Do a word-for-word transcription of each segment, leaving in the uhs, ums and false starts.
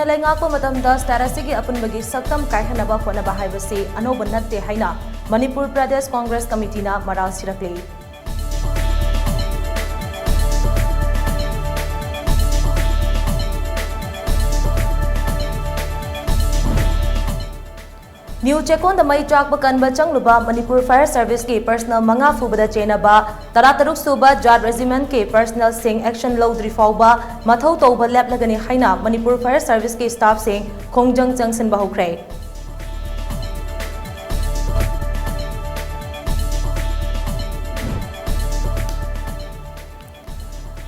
ꯂꯩꯉꯥꯛꯄ ꯃꯇꯝꯗ state ꯑꯁꯤꯒꯤ ꯑꯄꯨꯟꯕꯒꯤ ꯁꯛꯇꯝ ꯀꯥꯏꯍꯟꯅꯕ ꯍꯣꯠꯅꯕ ꯍꯥꯏꯕꯁꯤ ꯑꯅꯧꯕ ꯅꯠꯇꯦ ꯍꯥꯏꯅ ꯃꯅꯤꯄꯨꯔ ꯄ꯭ꯔꯗꯦꯁ ꯀꯣꯡꯒ꯭ꯔꯦꯁ ꯀꯃꯤꯇꯤꯅ ꯃꯔꯥꯜ ꯁꯤꯔꯛꯂꯤ꯫ ꯅ꯭ꯌꯨ ꯆꯦꯛꯀꯣꯟꯗ ꯃꯩ ꯆꯥꯛꯄ ꯀꯟꯕ ꯆꯪꯂꯨꯕ ꯃꯅꯤꯄꯨꯔ Fire Serviceꯀꯤ personnel ꯃꯉꯥ ꯐꯨꯕꯗ ꯆꯦꯟꯅꯕ ꯇꯔꯥꯇꯔꯨꯛ ꯁꯨꯕ ꯖꯥꯠ Regimentꯀꯤ personnelꯁꯤꯡ action ꯂꯧꯗ꯭ꯔꯤ ꯐꯥꯎꯕ ꯃꯊꯧ ꯇꯧꯕ ꯂꯦꯞꯂꯒꯅꯤ ꯍꯥꯏꯅ ꯃꯅꯤꯄꯨꯔ Fire Serviceꯀꯤ staffꯁꯤꯡ ꯈꯣꯡꯖꯪ ꯆꯪꯁꯤꯟꯕ ꯍꯧꯈ꯭ꯔꯦ꯫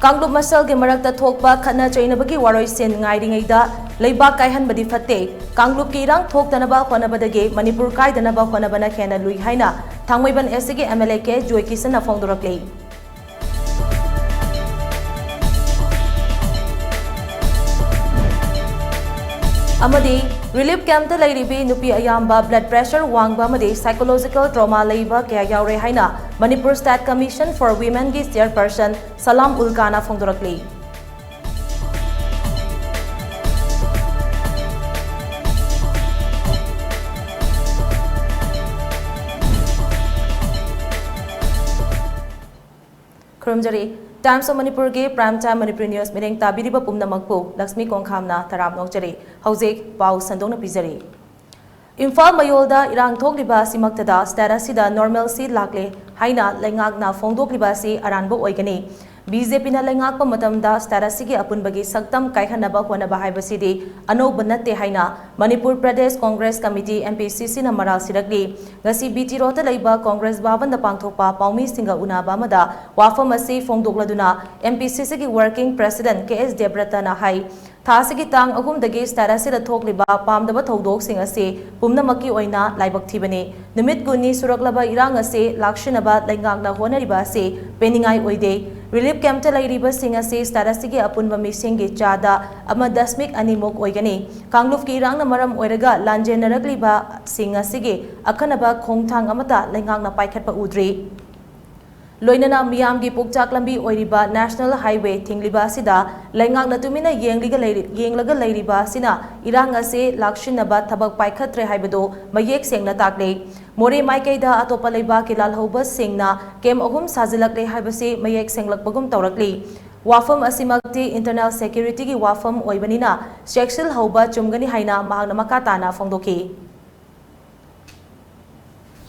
ꯀꯥꯡꯂꯨꯞ ꯃꯁꯦꯜꯒꯤ ꯃꯔꯛꯇ ꯊꯣꯛꯄ ꯈꯠꯅ ꯆꯩꯅꯕꯒꯤ ꯋꯥꯔꯣꯏꯁꯤꯟ ꯉꯥꯏꯔꯤꯉꯩꯗ ꯂꯩꯕꯥꯛ ꯀꯥꯏꯍꯟꯕꯗꯤ ꯐꯠꯇꯦ꯫ ꯀꯥꯡꯂꯨꯞꯀꯤ ꯏꯔꯥꯡ ꯊꯣꯛꯇꯅꯕ ꯍꯣꯠꯅꯕꯗꯒꯤ ꯃꯅꯤꯄꯨꯔ ꯀꯥꯏꯗꯅꯕ ꯍꯣꯠꯅꯕꯅ ꯍꯦꯟꯅ ꯂꯨꯏ ꯍꯥꯏꯅ ꯊꯥꯡꯃꯩꯕꯟ SCꯒꯤ MLA ꯀꯦ ꯖꯣꯏꯀꯤꯁꯟꯅ ꯐꯣꯡꯗꯣꯔꯛꯂꯤ꯫ ꯑꯃꯗꯤ relief campꯇ ꯂꯩꯔꯤꯕꯤ ꯅꯨꯄꯤ ꯑꯌꯥꯝꯕ blood pressure ꯋꯥꯡꯕ ꯑꯃꯗꯤ psychological trauma ꯂꯩꯕ ꯀꯌꯥ ꯌꯥꯎꯔꯦ ꯍꯥꯏꯅ Manipur State Commission for Womenꯒꯤ chairperson Salam ꯎꯜꯀꯥꯅ ꯐꯣꯡꯗꯣꯔꯛꯂꯤ꯫ ꯈꯨꯔꯨꯝꯖꯔꯤ꯫ Times of Manipurꯒꯤ Prime Time Manipuri News ꯃꯤꯠꯌꯦꯡ ꯇꯥꯕꯤꯔꯤꯕ ꯄꯨꯝꯅꯃꯛꯄꯨ ꯂꯛꯁꯃꯤ ꯀꯣꯡꯈꯥꯝꯅ ꯇꯔꯥꯝꯅ ꯑꯣꯛꯆꯔꯤ꯫ ꯍꯧꯖꯤꯛ ꯄꯥꯎ ꯁꯟꯗꯣꯛꯅ ꯄꯤꯖꯔꯤ꯫ ꯏꯝꯐꯥꯜ ꯃꯌꯣꯜꯗ ꯏꯔꯥꯡ ꯊꯣꯛꯂꯤꯕ ꯑꯁꯤꯃꯛꯇꯗ state ꯑꯁꯤꯗ normalcy ꯂꯥꯛꯂꯦ ꯍꯥꯏꯅ ꯂꯩꯉꯥꯛꯅ ꯐꯣꯡꯗꯣꯛꯂꯤꯕ ꯑꯁꯤ ꯑꯔꯥꯟꯕ ꯑꯣꯏꯒꯅꯤ꯫ BJPꯅ ꯂꯩꯉꯥꯛꯄ ꯃꯇꯝꯗ state ꯑꯁꯤꯒꯤ ꯑꯄꯨꯟꯕꯒꯤ ꯁꯛꯇꯝ ꯀꯥꯏꯍꯟꯅꯕ ꯍꯣꯠꯅꯕ ꯍꯥꯏꯕꯁꯤꯗꯤ ꯑꯅꯧꯕ ꯅꯠꯇꯦ ꯍꯥꯏꯅ Manipur Pradesh Congress Committee, MPCCꯅ ꯃꯔꯥꯜ ꯁꯤꯔꯛꯂꯤ꯫ ꯉꯁꯤ BT Roadꯇ ꯂꯩꯕ Congress ꯚꯕꯟꯗ ꯄꯥꯡꯊꯣꯛꯄ ꯄꯥꯎꯃꯤꯁꯤꯡꯒ ꯎꯅꯕ ꯑꯃꯗ ꯋꯥꯐꯝ ꯑꯁꯤ ꯐꯣꯡꯗꯣꯛꯂꯗꯨꯅ MPCCꯒꯤ Working President ꯀꯦ ꯑꯦꯁ ꯗꯦꯕ꯭ꯔꯇꯅ ꯍꯥꯏ, ꯊꯥ ꯑꯁꯤꯒꯤ ꯇꯥꯡ ꯑꯍꯨꯝꯗꯒꯤ state ꯑꯁꯤꯗ ꯊꯣꯛꯂꯤꯕ ꯄꯥꯝꯗꯕ ꯊꯧꯗꯣꯛꯁꯤꯡ ꯑꯁꯤ ꯄꯨꯝꯅꯃꯛꯀꯤ ꯑꯣꯏꯅ ꯂꯥꯏꯕꯛ ꯊꯤꯕꯅꯤ꯫ ꯅꯨꯃꯤꯠ ꯀꯨꯟꯅꯤ ꯁꯨꯔꯛꯂꯕ ꯏꯔꯥꯡ ꯑꯁꯤ ꯂꯥꯛꯁꯤꯟꯅꯕ ꯂꯩꯉꯥꯛꯅ ꯍꯣꯠꯅꯔꯤꯕ ꯑꯁꯤ ꯄꯦꯟꯅꯤꯡꯉꯥꯏ ꯑꯣꯏꯗꯦ꯫ Relief campꯇ ꯂꯩꯔꯤꯕꯁꯤꯡ ꯑꯁꯤ state ꯑꯁꯤꯒꯤ ꯑꯄꯨꯟꯕ ꯃꯤꯁꯤꯡꯒꯤ ꯆꯥꯗ ꯑꯃ ꯗꯁꯃꯤꯛ ꯑꯅꯤꯃꯨꯛ ꯑꯣꯏꯒꯅꯤ꯫ ꯀꯥꯡꯂꯨꯞꯀꯤ ꯏꯔꯥꯡꯅ ꯃꯔꯝ ꯑꯣꯏꯔꯒ ꯂꯥꯟꯖꯦꯟꯅꯔꯛꯂꯤꯕꯁꯤꯡ ꯑꯁꯤꯒꯤ ꯑꯈꯟꯅꯕ ꯈꯣꯡꯊꯥꯡ ꯑꯃꯠꯇ ꯂꯩꯉꯥꯛꯅ ꯄꯥꯏꯈꯠꯄ ꯎꯗ꯭ꯔꯤ꯫ ꯂꯣꯏꯅꯅ ꯃꯤꯌꯥꯝꯒꯤ ꯄꯨꯛꯆꯥꯛ ꯂꯝꯕꯤ ꯑꯣꯏꯔꯤꯕ National Highway ꯊꯤꯡꯂꯤꯕ ꯑꯁꯤꯗ ꯂꯩꯉꯥꯛꯅ ꯇꯨꯃꯤꯟꯅ ꯌꯦꯡꯂꯤꯒ ꯂꯩꯔꯤ-, ꯌꯦꯡꯂꯒ ꯂꯩꯔꯤꯕ ꯑꯁꯤꯅ ꯏꯔꯥꯡ ꯑꯁꯤ ꯂꯥꯛꯁꯤꯟꯅꯕ ꯊꯕꯛ ꯄꯥꯏꯈꯠꯇ꯭ꯔꯦ ꯍꯥꯏꯕꯗꯨ ꯃꯌꯦꯛ ꯁꯦꯡꯅ ꯇꯥꯛꯂꯤ꯫ ꯃꯣꯔꯦ ꯃꯥꯏꯀꯩꯗ ꯑꯇꯣꯞꯄ ꯂꯩꯕꯥꯛꯀꯤ ꯂꯥꯜꯍꯧꯕꯁꯤꯡꯅ camp ꯑꯍꯨꯝ ꯁꯥꯖꯤꯜꯂꯛꯂꯦ ꯍꯥꯏꯕꯁꯤ ꯃꯌꯦꯛ ꯁꯦꯡꯂꯛꯄꯒꯨꯝ ꯇꯧꯔꯛꯂꯤ꯫ ꯋꯥꯐꯝ ꯑꯁꯤꯃꯛꯇꯤ internal securityꯒꯤ ꯋꯥꯐꯝ ꯑꯣꯏꯕꯅꯤꯅ ꯆꯦꯛꯁꯤꯜꯍꯧꯕ ꯆꯨꯝꯒꯅꯤ ꯍꯥꯏꯅ ꯃꯍꯥꯛꯅ ꯃꯈꯥ ꯇꯥꯅ ꯐꯣꯡꯗꯣꯛꯈꯤ꯫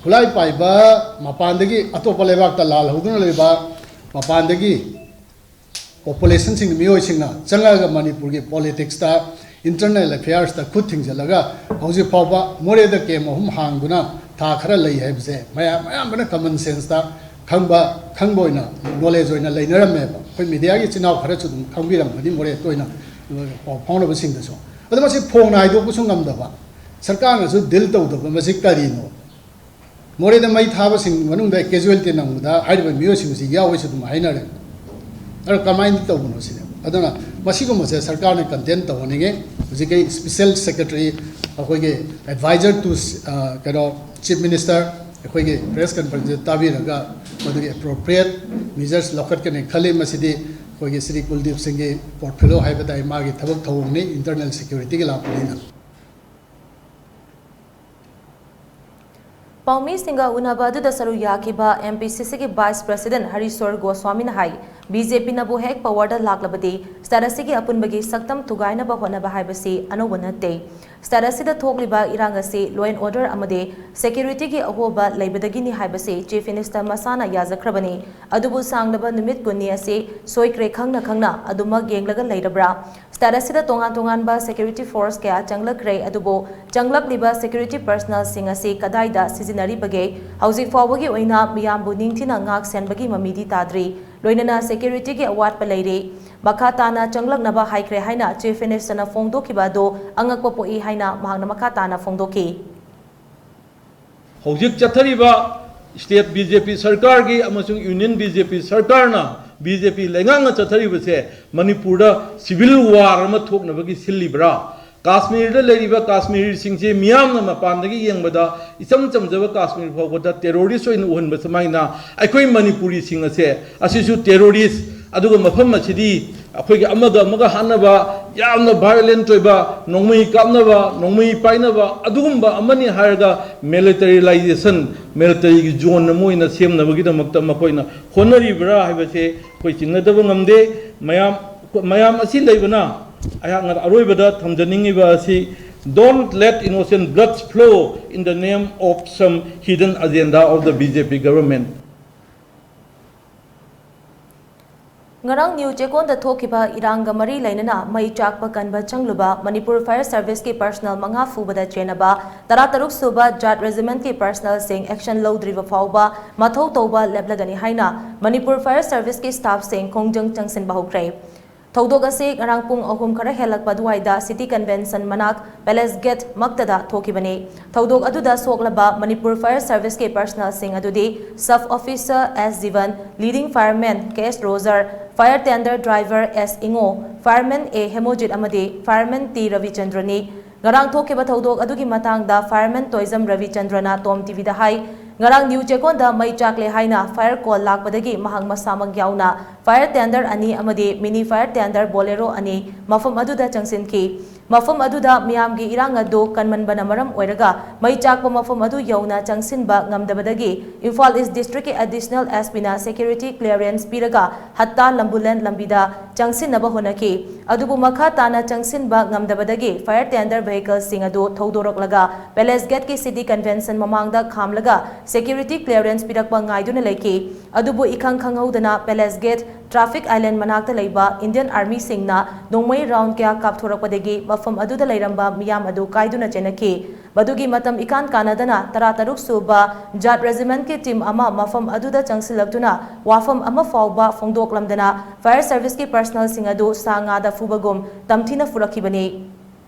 ꯈꯨꯠꯂꯥꯏ ꯄꯥꯏꯕ ꯃꯄꯥꯟꯗꯒꯤ ꯑꯇꯣꯞꯄ ꯂꯩꯕꯥꯛꯇ ꯂꯥꯜꯍꯧꯗꯨꯅ ꯂꯩꯕ ꯃꯄꯥꯟꯗꯒꯤ populationꯁꯤꯡ, ꯃꯤꯑꯣꯏꯁꯤꯡꯅ ꯆꯪꯂꯛꯑꯒ ꯃꯅꯤꯄꯨꯔꯒꯤ politicsꯇ, internal affairsꯇ ꯈꯨꯠ ꯊꯤꯡꯖꯤꯜꯂꯒ ꯍꯧꯖꯤꯛ ꯐꯥꯎꯕ ꯃꯣꯔꯦꯗ camp ꯑꯍꯨꯝ ꯍꯥꯡꯗꯨꯅ ꯊꯥ ꯈꯔ ꯂꯩ ꯍꯥꯏꯕꯁꯦ ꯃꯌꯥꯝ, ꯑꯌꯥꯝꯕꯅ common senseꯇ ꯈꯪꯕ, ꯈꯪꯕ ꯑꯣꯏꯅ, knowledge ꯑꯣꯏꯅ ꯂꯩꯅꯔꯝꯃꯦꯕ꯫ ꯑꯩꯈꯣꯏ mediaꯒꯤ ꯏꯆꯤꯟ ꯏꯅꯥꯎ ꯈꯔꯁꯨ ꯑꯗꯨꯝ ꯈꯪꯕꯤꯔꯝꯒꯅꯤ, ꯃꯣꯔꯦ ꯇꯣꯏꯅ ꯄꯥꯎ ꯐꯥꯎꯅꯕꯁꯤꯡꯗꯁꯨ꯫ ꯑꯗꯣ ꯃꯁꯤ ꯐꯣꯡꯅ ꯍꯥꯏꯗꯣꯛꯄꯁꯨ ꯉꯝꯗꯕ, ꯁꯔꯀꯥꯔꯅꯁꯨ deal ꯇꯧꯗꯕ, ꯃꯁꯤ ꯀꯔꯤꯅꯣ? ꯃꯣꯔꯦꯗ ꯃꯩ ꯊꯥꯕꯁꯤꯡ ꯃꯅꯨꯡꯗ casualty ꯅꯪꯕꯗ ꯍꯥꯏꯔꯤꯕ ꯃꯤꯑꯣꯏꯁꯤꯡꯁꯤ ꯌꯥꯎꯏꯁꯨ ꯑꯗꯨꯝ ꯍꯥꯏꯅꯔꯦ꯫ ꯑꯗꯣ ꯀꯃꯥꯏꯅ ꯇꯧꯕꯅꯣ ꯁꯤꯅꯦ꯫ ꯑꯗꯨꯅ ꯃꯁꯤꯒꯨꯝꯕꯁꯦ ꯁꯔꯀꯥꯔꯅ condemn ꯇꯧꯍꯟꯅꯤꯡꯉꯤ꯫ ꯍꯧꯖꯤꯛꯀꯤ special secretary, ꯑꯩꯈꯣꯏꯒꯤ advisor to, ꯑ, ꯀꯩꯅꯣ, Chief Minister, ꯑꯩꯈꯣꯏꯒꯤ press conferenceꯁꯦ ꯇꯥꯕꯤꯔꯒ ꯃꯗꯨꯒꯤ appropriate measures ꯂꯧꯈꯠꯀꯅꯤ ꯈꯜꯂꯤ꯫ ꯃꯁꯤꯗꯤ ꯑꯩꯈꯣꯏꯒꯤ ꯁ꯭ꯔꯤ ꯀꯨꯜꯗꯤꯞ ꯁꯤꯡꯒꯤ portfolio ꯍꯥꯏꯕ ꯇꯥꯏ, ꯃꯥꯒꯤ ꯊꯕꯛ ꯊꯧꯑꯣꯡꯅꯤ, internal securityꯒꯤ ꯂꯥꯛꯄꯅꯤꯅ꯫ ꯄꯥꯎꯃꯤꯁꯤꯡꯒ ꯎꯅꯕ ꯑꯗꯨꯗ ꯁꯔꯨꯛ ꯌꯥꯈꯤꯕ MPCCꯒꯤ Vice President ꯍꯔꯤꯁꯣꯔ ꯒꯣꯁ꯭ꯋꯥꯃꯤꯅ ꯍꯥꯏ, BJPꯅꯕꯨ ꯍꯦꯛ powerꯗ ꯂꯥꯛꯂꯕꯗꯤ state ꯑꯁꯤꯒꯤ ꯑꯄꯨꯟꯕꯒꯤ ꯁꯛꯇꯝ ꯊꯨꯒꯥꯏꯅꯕ ꯍꯣꯠꯅꯕ ꯍꯥꯏꯕꯁꯤ ꯑꯅꯧꯕ ꯅꯠꯇꯦ꯫ State ꯑꯁꯤꯗ ꯊꯣꯛꯂꯤꯕ ꯏꯔꯥꯡ ꯑꯁꯤ law and order ꯑꯃꯗꯤ securityꯒꯤ ꯑꯍꯣꯕ ꯂꯩꯕꯗꯒꯤꯅꯤ ꯍꯥꯏꯕꯁꯤ Chief Minister ꯃꯁꯥꯅ ꯌꯥꯖꯈ꯭ꯔꯕꯅꯤ꯫ ꯑꯗꯨꯕꯨ ꯁꯥꯡꯂꯕ ꯅꯨꯃꯤꯠ ꯀꯨꯟꯅꯤ ꯑꯁꯤ ꯁꯣꯏꯈ꯭ꯔꯦ ꯈꯪꯅ ꯈꯪꯅ ꯑꯗꯨꯃꯛ ꯌꯦꯡꯂꯒ ꯂꯩꯔꯕ꯭ꯔꯥ? State ꯑꯁꯤꯗ ꯇꯣꯉꯥꯟ ꯇꯣꯉꯥꯟꯕ security force ꯀꯌꯥ ꯆꯪꯂꯛꯈ꯭ꯔꯦ, ꯑꯗꯨꯕꯨ ꯆꯪꯂꯛꯂꯤꯕ security personnelꯁꯤꯡ ꯑꯁꯤ ꯀꯗꯥꯏꯗ ꯁꯤꯖꯤꯟꯅꯔꯤꯕꯒꯦ? ꯍꯧꯖꯤꯛ ꯐꯥꯎꯕꯒꯤ ꯑꯣꯏꯅ ꯃꯤꯌꯥꯝꯕꯨ ꯅꯤꯡꯊꯤꯅ ꯉꯥꯛ ꯁꯦꯟꯕꯒꯤ ꯃꯃꯤꯗꯤ ꯇꯥꯗ꯭ꯔꯤ꯫ ꯂꯣꯏꯅꯅ securityꯒꯤ ꯑꯋꯥꯠꯄ ꯂꯩꯔꯤ꯫ ꯃꯈꯥ ꯇꯥꯅ ꯆꯪꯂꯛꯅꯕ ꯍꯥꯏꯈ꯭ꯔꯦ ꯍꯥꯏꯅ Chief Ministerꯅ ꯐꯣꯡꯗꯣꯛꯈꯤꯕ ꯑꯗꯨ ꯑꯉꯛꯄ ꯄꯣꯛꯏ ꯍꯥꯏꯅ ꯃꯍꯥꯛꯅ ꯃꯈꯥ ꯇꯥꯅ ꯐꯣꯡꯗꯣꯛꯈꯤ꯫ ꯍꯧꯖꯤꯛ ꯆꯠꯊꯔꯤꯕ state BJP ꯁꯔꯀꯥꯔꯒꯤ ꯑꯃꯁꯨꯡ union BJP ꯁꯔꯀꯥꯔꯅ, BJP ꯂꯩꯉꯥꯛꯅ ꯆꯠꯊꯔꯤꯕꯁꯦ ꯃꯅꯤꯄꯨꯔꯗ civil war ꯑꯃ ꯊꯣꯛꯅꯕꯒꯤ ꯁꯤꯜꯂꯤꯕ꯭ꯔꯥ? ꯀꯥꯁꯃꯤꯔꯗ ꯂꯩꯔꯤꯕ ꯀꯥꯁꯃꯤꯔꯤꯁꯤꯡꯁꯦ ꯃꯤꯌꯥꯝꯅ ꯃꯄꯥꯟꯗꯒꯤ ꯌꯦꯡꯕꯗ ꯏꯆꯝ ꯆꯝꯖꯕ ꯀꯥꯁꯃꯤꯔ ꯐꯥꯎꯕꯗ ꯇꯦꯔꯣꯔꯤꯁ ꯑꯣꯏꯅ ꯎꯍꯟꯕ ꯁꯨꯃꯥꯏꯅ ꯑꯩꯈꯣꯏ ꯃꯅꯤꯄꯨꯔꯤꯁꯤꯡ ꯑꯁꯦ ꯑꯁꯤꯁꯨ ꯇꯦꯔꯣꯔꯤꯁ, ꯑꯗꯨꯒ ꯃꯐꯝ ꯑꯁꯤꯗꯤ ꯑꯩꯈꯣꯏꯒꯤ ꯑꯃꯒ ꯑꯃꯒ ꯍꯥꯠꯅꯕ, ꯌꯥꯝꯅ ꯚꯥꯏꯑꯣꯂꯦꯟꯠ ꯑꯣꯏꯕ, ꯅꯣꯡꯃꯩ ꯀꯥꯞꯅꯕ, ꯅꯣꯡꯃꯩ ꯄꯥꯏꯅꯕ ꯑꯗꯨꯒꯨꯝꯕ ꯑꯃꯅꯤ ꯍꯥꯏꯔꯒ ꯃꯤꯂꯤꯇꯔꯤꯂꯥꯏꯖꯦꯁꯟ, ꯃꯤꯂꯤꯇꯔꯤꯒꯤ ꯖꯣꯟ ꯑꯃ ꯑꯣꯏꯅ ꯁꯦꯝꯅꯕꯒꯤꯗꯃꯛꯇ ꯃꯈꯣꯏꯅ ꯍꯣꯠꯅꯔꯤꯕ꯭ꯔꯥ ꯍꯥꯏꯕꯁꯦ ꯑꯩꯈꯣꯏ ꯆꯤꯡꯅꯗꯕ ꯉꯝꯗꯦ꯫ ꯃꯌꯥꯝ, ꯃꯌꯥꯝ ꯑꯁꯤ ꯂꯩꯕꯅ ꯑꯩꯍꯥꯛꯅ ꯑꯔꯣꯏꯕꯗ ꯊꯝꯖꯅꯤꯡꯉꯤꯕ ꯑꯁꯤ, don't let innocent blood flow in the name of some hidden agenda of the B J P government. ꯉꯔꯥꯡ ꯅ꯭ꯌꯨ ꯆꯦꯀꯣꯟꯗ ꯊꯣꯛꯈꯤꯕ ꯏꯔꯥꯡꯒ ꯃꯔꯤ ꯂꯩꯅꯅ ꯃꯩ ꯆꯥꯛꯄ ꯀꯟꯕ ꯆꯪꯂꯨꯕ ꯃꯅꯤꯄꯨꯔ ꯐꯥꯌꯔ ꯁꯔꯚꯤꯁꯀꯤ ꯄꯔꯁꯅꯦꯜ ꯃꯉꯥ ꯐꯨꯕꯗ ꯆꯦꯟꯅꯕ ꯇꯔꯥꯇꯔꯨꯛ ꯁꯨꯕ ꯖꯥꯠ ꯔꯦꯖꯤꯃꯦꯟꯠꯀꯤ ꯄꯔꯁꯅꯦꯜꯁꯤꯡ ꯑꯦꯛꯁꯟ ꯂꯧꯗ꯭ꯔꯤꯕ ꯐꯥꯎꯕ ꯃꯊꯧ ꯇꯧꯕ ꯂꯦꯞꯂꯒꯅꯤ ꯍꯥꯏꯅ ꯃꯅꯤꯄꯨꯔ ꯐꯥꯌꯔ ꯁꯔꯚꯤꯁꯀꯤ ꯁ꯭ꯇꯥꯐꯁꯤꯡ ꯈꯣꯡꯖꯪ ꯆꯪꯁꯤꯟꯕ ꯍꯧꯈ꯭ꯔꯦ꯫ ꯊꯧꯗꯣꯛ ꯑꯁꯤ ꯉꯔꯥꯡ ꯄꯨꯡ ꯑꯍꯨꯝ ꯈꯔ ꯍꯦꯜꯂꯛꯄ ꯑꯗꯨꯋꯥꯏꯗ ꯁꯤꯇꯤ ꯀꯟꯚꯦꯟꯁꯟ ꯃꯅꯥꯛ ꯄꯦꯂꯦꯁ ꯒꯦꯠ ꯃꯛꯇꯗ ꯊꯣꯛꯈꯤꯕꯅꯤ꯫ ꯊꯧꯗꯣꯛ ꯑꯗꯨꯗ ꯁꯣꯛꯂꯕ ꯃꯅꯤꯄꯨꯔ ꯐꯥꯌꯔ ꯁꯔꯚꯤꯁꯀꯤ ꯄꯔꯁꯅꯦꯜꯁꯤꯡ ꯑꯗꯨꯗꯤ ꯁꯕ ꯑꯣꯐꯤꯁꯔ ꯑꯦꯁ ꯖꯤꯕꯟ, ꯂꯤꯗꯤꯡ ꯐꯥꯌꯔꯃꯦꯟ ꯀꯦ ꯑꯦꯁ ꯔꯣꯖꯔ, ꯐꯥꯌꯔ ꯇꯦꯟꯗꯔ ꯗ꯭ꯔꯥꯏꯚꯔ ꯑꯦꯁ ꯏꯉꯣ, ꯐꯥꯌꯔꯃꯦꯟ ꯑꯦ ꯍꯦꯃꯣꯖꯤꯠ ꯑꯃꯗꯤ ꯐꯥꯌꯔꯃꯦꯟ ꯇꯤ ꯔꯕꯤꯆꯟꯗ꯭ꯔꯅꯤ꯫ ꯉꯔꯥꯡ ꯊꯣꯛꯈꯤꯕ ꯊꯧꯗꯣꯛ ꯑꯗꯨꯒꯤ ꯃꯇꯥꯡꯗ ꯐꯥꯌꯔꯃꯦꯟ ꯇꯣꯏꯖꯝ ꯔꯕꯤꯆꯟꯗ꯭ꯔꯅ ꯇꯣꯝ ꯇꯤꯚꯤꯗ ꯍꯥꯏ, ꯉꯔꯥꯡ ꯅ꯭ꯌꯨ ꯆꯦꯀꯣꯟꯗ ꯃꯩ ꯆꯥꯛꯂꯦ ꯍꯥꯏꯅ ꯐꯥꯌꯔ ꯀꯣꯜ ꯂꯥꯛꯄꯗꯒꯤ ꯃꯍꯥꯛ ꯃꯁꯥꯃꯛ ꯌꯥꯎꯅ ꯐꯥꯌꯔ ꯇꯦꯟꯗꯔ ꯑꯅꯤ ꯑꯃꯗꯤ ꯃꯤꯅꯤ ꯐꯥꯌꯔ ꯇꯦꯟꯗꯔ ꯕꯣꯂꯦꯔꯣ ꯑꯅꯤ ꯃꯐꯝ ꯑꯗꯨꯗ ꯆꯪꯁꯤꯟꯈꯤ꯫ ꯃꯐꯝ ꯑꯗꯨꯗ ꯃꯤꯌꯥꯝꯒꯤ ꯏꯔꯥꯡ ꯑꯗꯨ ꯀꯟꯃꯟꯕꯅ ꯃꯔꯝ ꯑꯣꯏꯔꯒ ꯃꯩ ꯆꯥꯛꯄ ꯃꯐꯝ ꯑꯗꯨ ꯌꯧꯅ ꯆꯪꯁꯤꯟꯕ ꯉꯝꯗꯕꯗꯒꯤ ꯏꯝꯐꯥꯜ ꯏꯁ ꯗꯤꯁꯇ꯭ꯔꯤꯛꯀꯤ ꯑꯦꯗꯤꯁꯅꯦꯜ ꯑꯦꯁ ꯄꯤꯅ ꯁꯦꯀ꯭ꯌꯨꯔꯤꯇꯤ ꯀ꯭ꯂꯤꯌꯔꯦꯟꯁ ꯄꯤꯔꯒ ꯍꯠꯇꯥ ꯂꯝꯕꯨꯂꯦꯟ ꯂꯝꯕꯤꯗ ꯆꯪꯁꯤꯟꯅꯕ ꯍꯣꯠꯅꯈꯤ꯫ ꯑꯗꯨꯕꯨ ꯃꯈꯥ ꯇꯥꯅ ꯆꯪꯁꯤꯟꯕ ꯉꯝꯗꯕꯗꯒꯤ ꯐꯥꯌꯔ ꯇꯦꯟꯗꯔ ꯚꯦꯍꯤꯀꯜꯁꯤꯡ ꯑꯗꯨ ꯊꯧꯗꯣꯔꯛꯂꯒ ꯄꯦꯂꯦꯁ ꯒꯦꯠꯀꯤ ꯁꯤꯇꯤ ꯀꯟꯚꯦꯟꯁꯟ ꯃꯃꯥꯡꯗ ꯈꯥꯝꯂꯒ ꯁꯦꯀ꯭ꯌꯨꯔꯤꯇꯤ ꯀ꯭ꯂꯤꯌꯔꯦꯟꯁ ꯄꯤꯔꯛꯄ ꯉꯥꯏꯗꯨꯅ ꯂꯩꯈꯤ꯫ ꯑꯗꯨꯕꯨ ꯏꯈꯪ ꯈꯪꯍꯧꯗꯅ ꯄꯦꯂꯦꯁ ꯒꯦꯠ ꯇ꯭ꯔꯥꯐꯤꯛ ꯑꯥꯏꯂꯦꯟ ꯃꯅꯥꯛꯇ ꯂꯩꯕ ꯏꯟꯗꯤꯌꯟ ꯑꯥꯔꯃꯤꯁꯤꯡꯅ ꯅꯣꯡꯃꯩ ꯔꯥꯎꯟ ꯀꯌꯥ ꯀꯥꯞꯊꯣꯔꯛꯄꯗꯒꯤ ꯃꯐꯝ ꯑꯗꯨꯗ ꯂꯩꯔꯝꯕ ꯃꯤꯌꯥꯝ ꯑꯗꯨ ꯀꯥꯏꯗꯨꯅ ꯆꯦꯟꯅꯈꯤ꯫ ꯃꯗꯨꯒꯤ ꯃꯇꯝ ꯏꯀꯥꯟ ꯀꯥꯟꯅꯗꯅ ꯇꯔꯥꯇꯔꯨꯛ ꯁꯨꯕ ꯖꯥꯠ ꯔꯦꯖꯤꯃꯦꯟꯠꯀꯤ ꯇꯤꯝ ꯑꯃ ꯃꯐꯝ ꯑꯗꯨꯗ ꯆꯪꯁꯤꯜꯂꯛꯇꯨꯅ ꯋꯥꯐꯝ ꯑꯃ ꯐꯥꯎꯕ ꯐꯣꯡꯗꯣꯛꯂꯝꯗꯅ ꯐꯥꯌꯔ ꯁꯔꯚꯤꯁꯀꯤ ꯄꯔꯁꯅꯦꯜꯁꯤꯡ ꯑꯗꯨ ꯁꯥ ꯉꯥꯗ ꯐꯨꯕꯒꯨꯝ ꯇꯝꯊꯤꯅ ꯐꯨꯔꯛꯈꯤꯕꯅꯤ꯫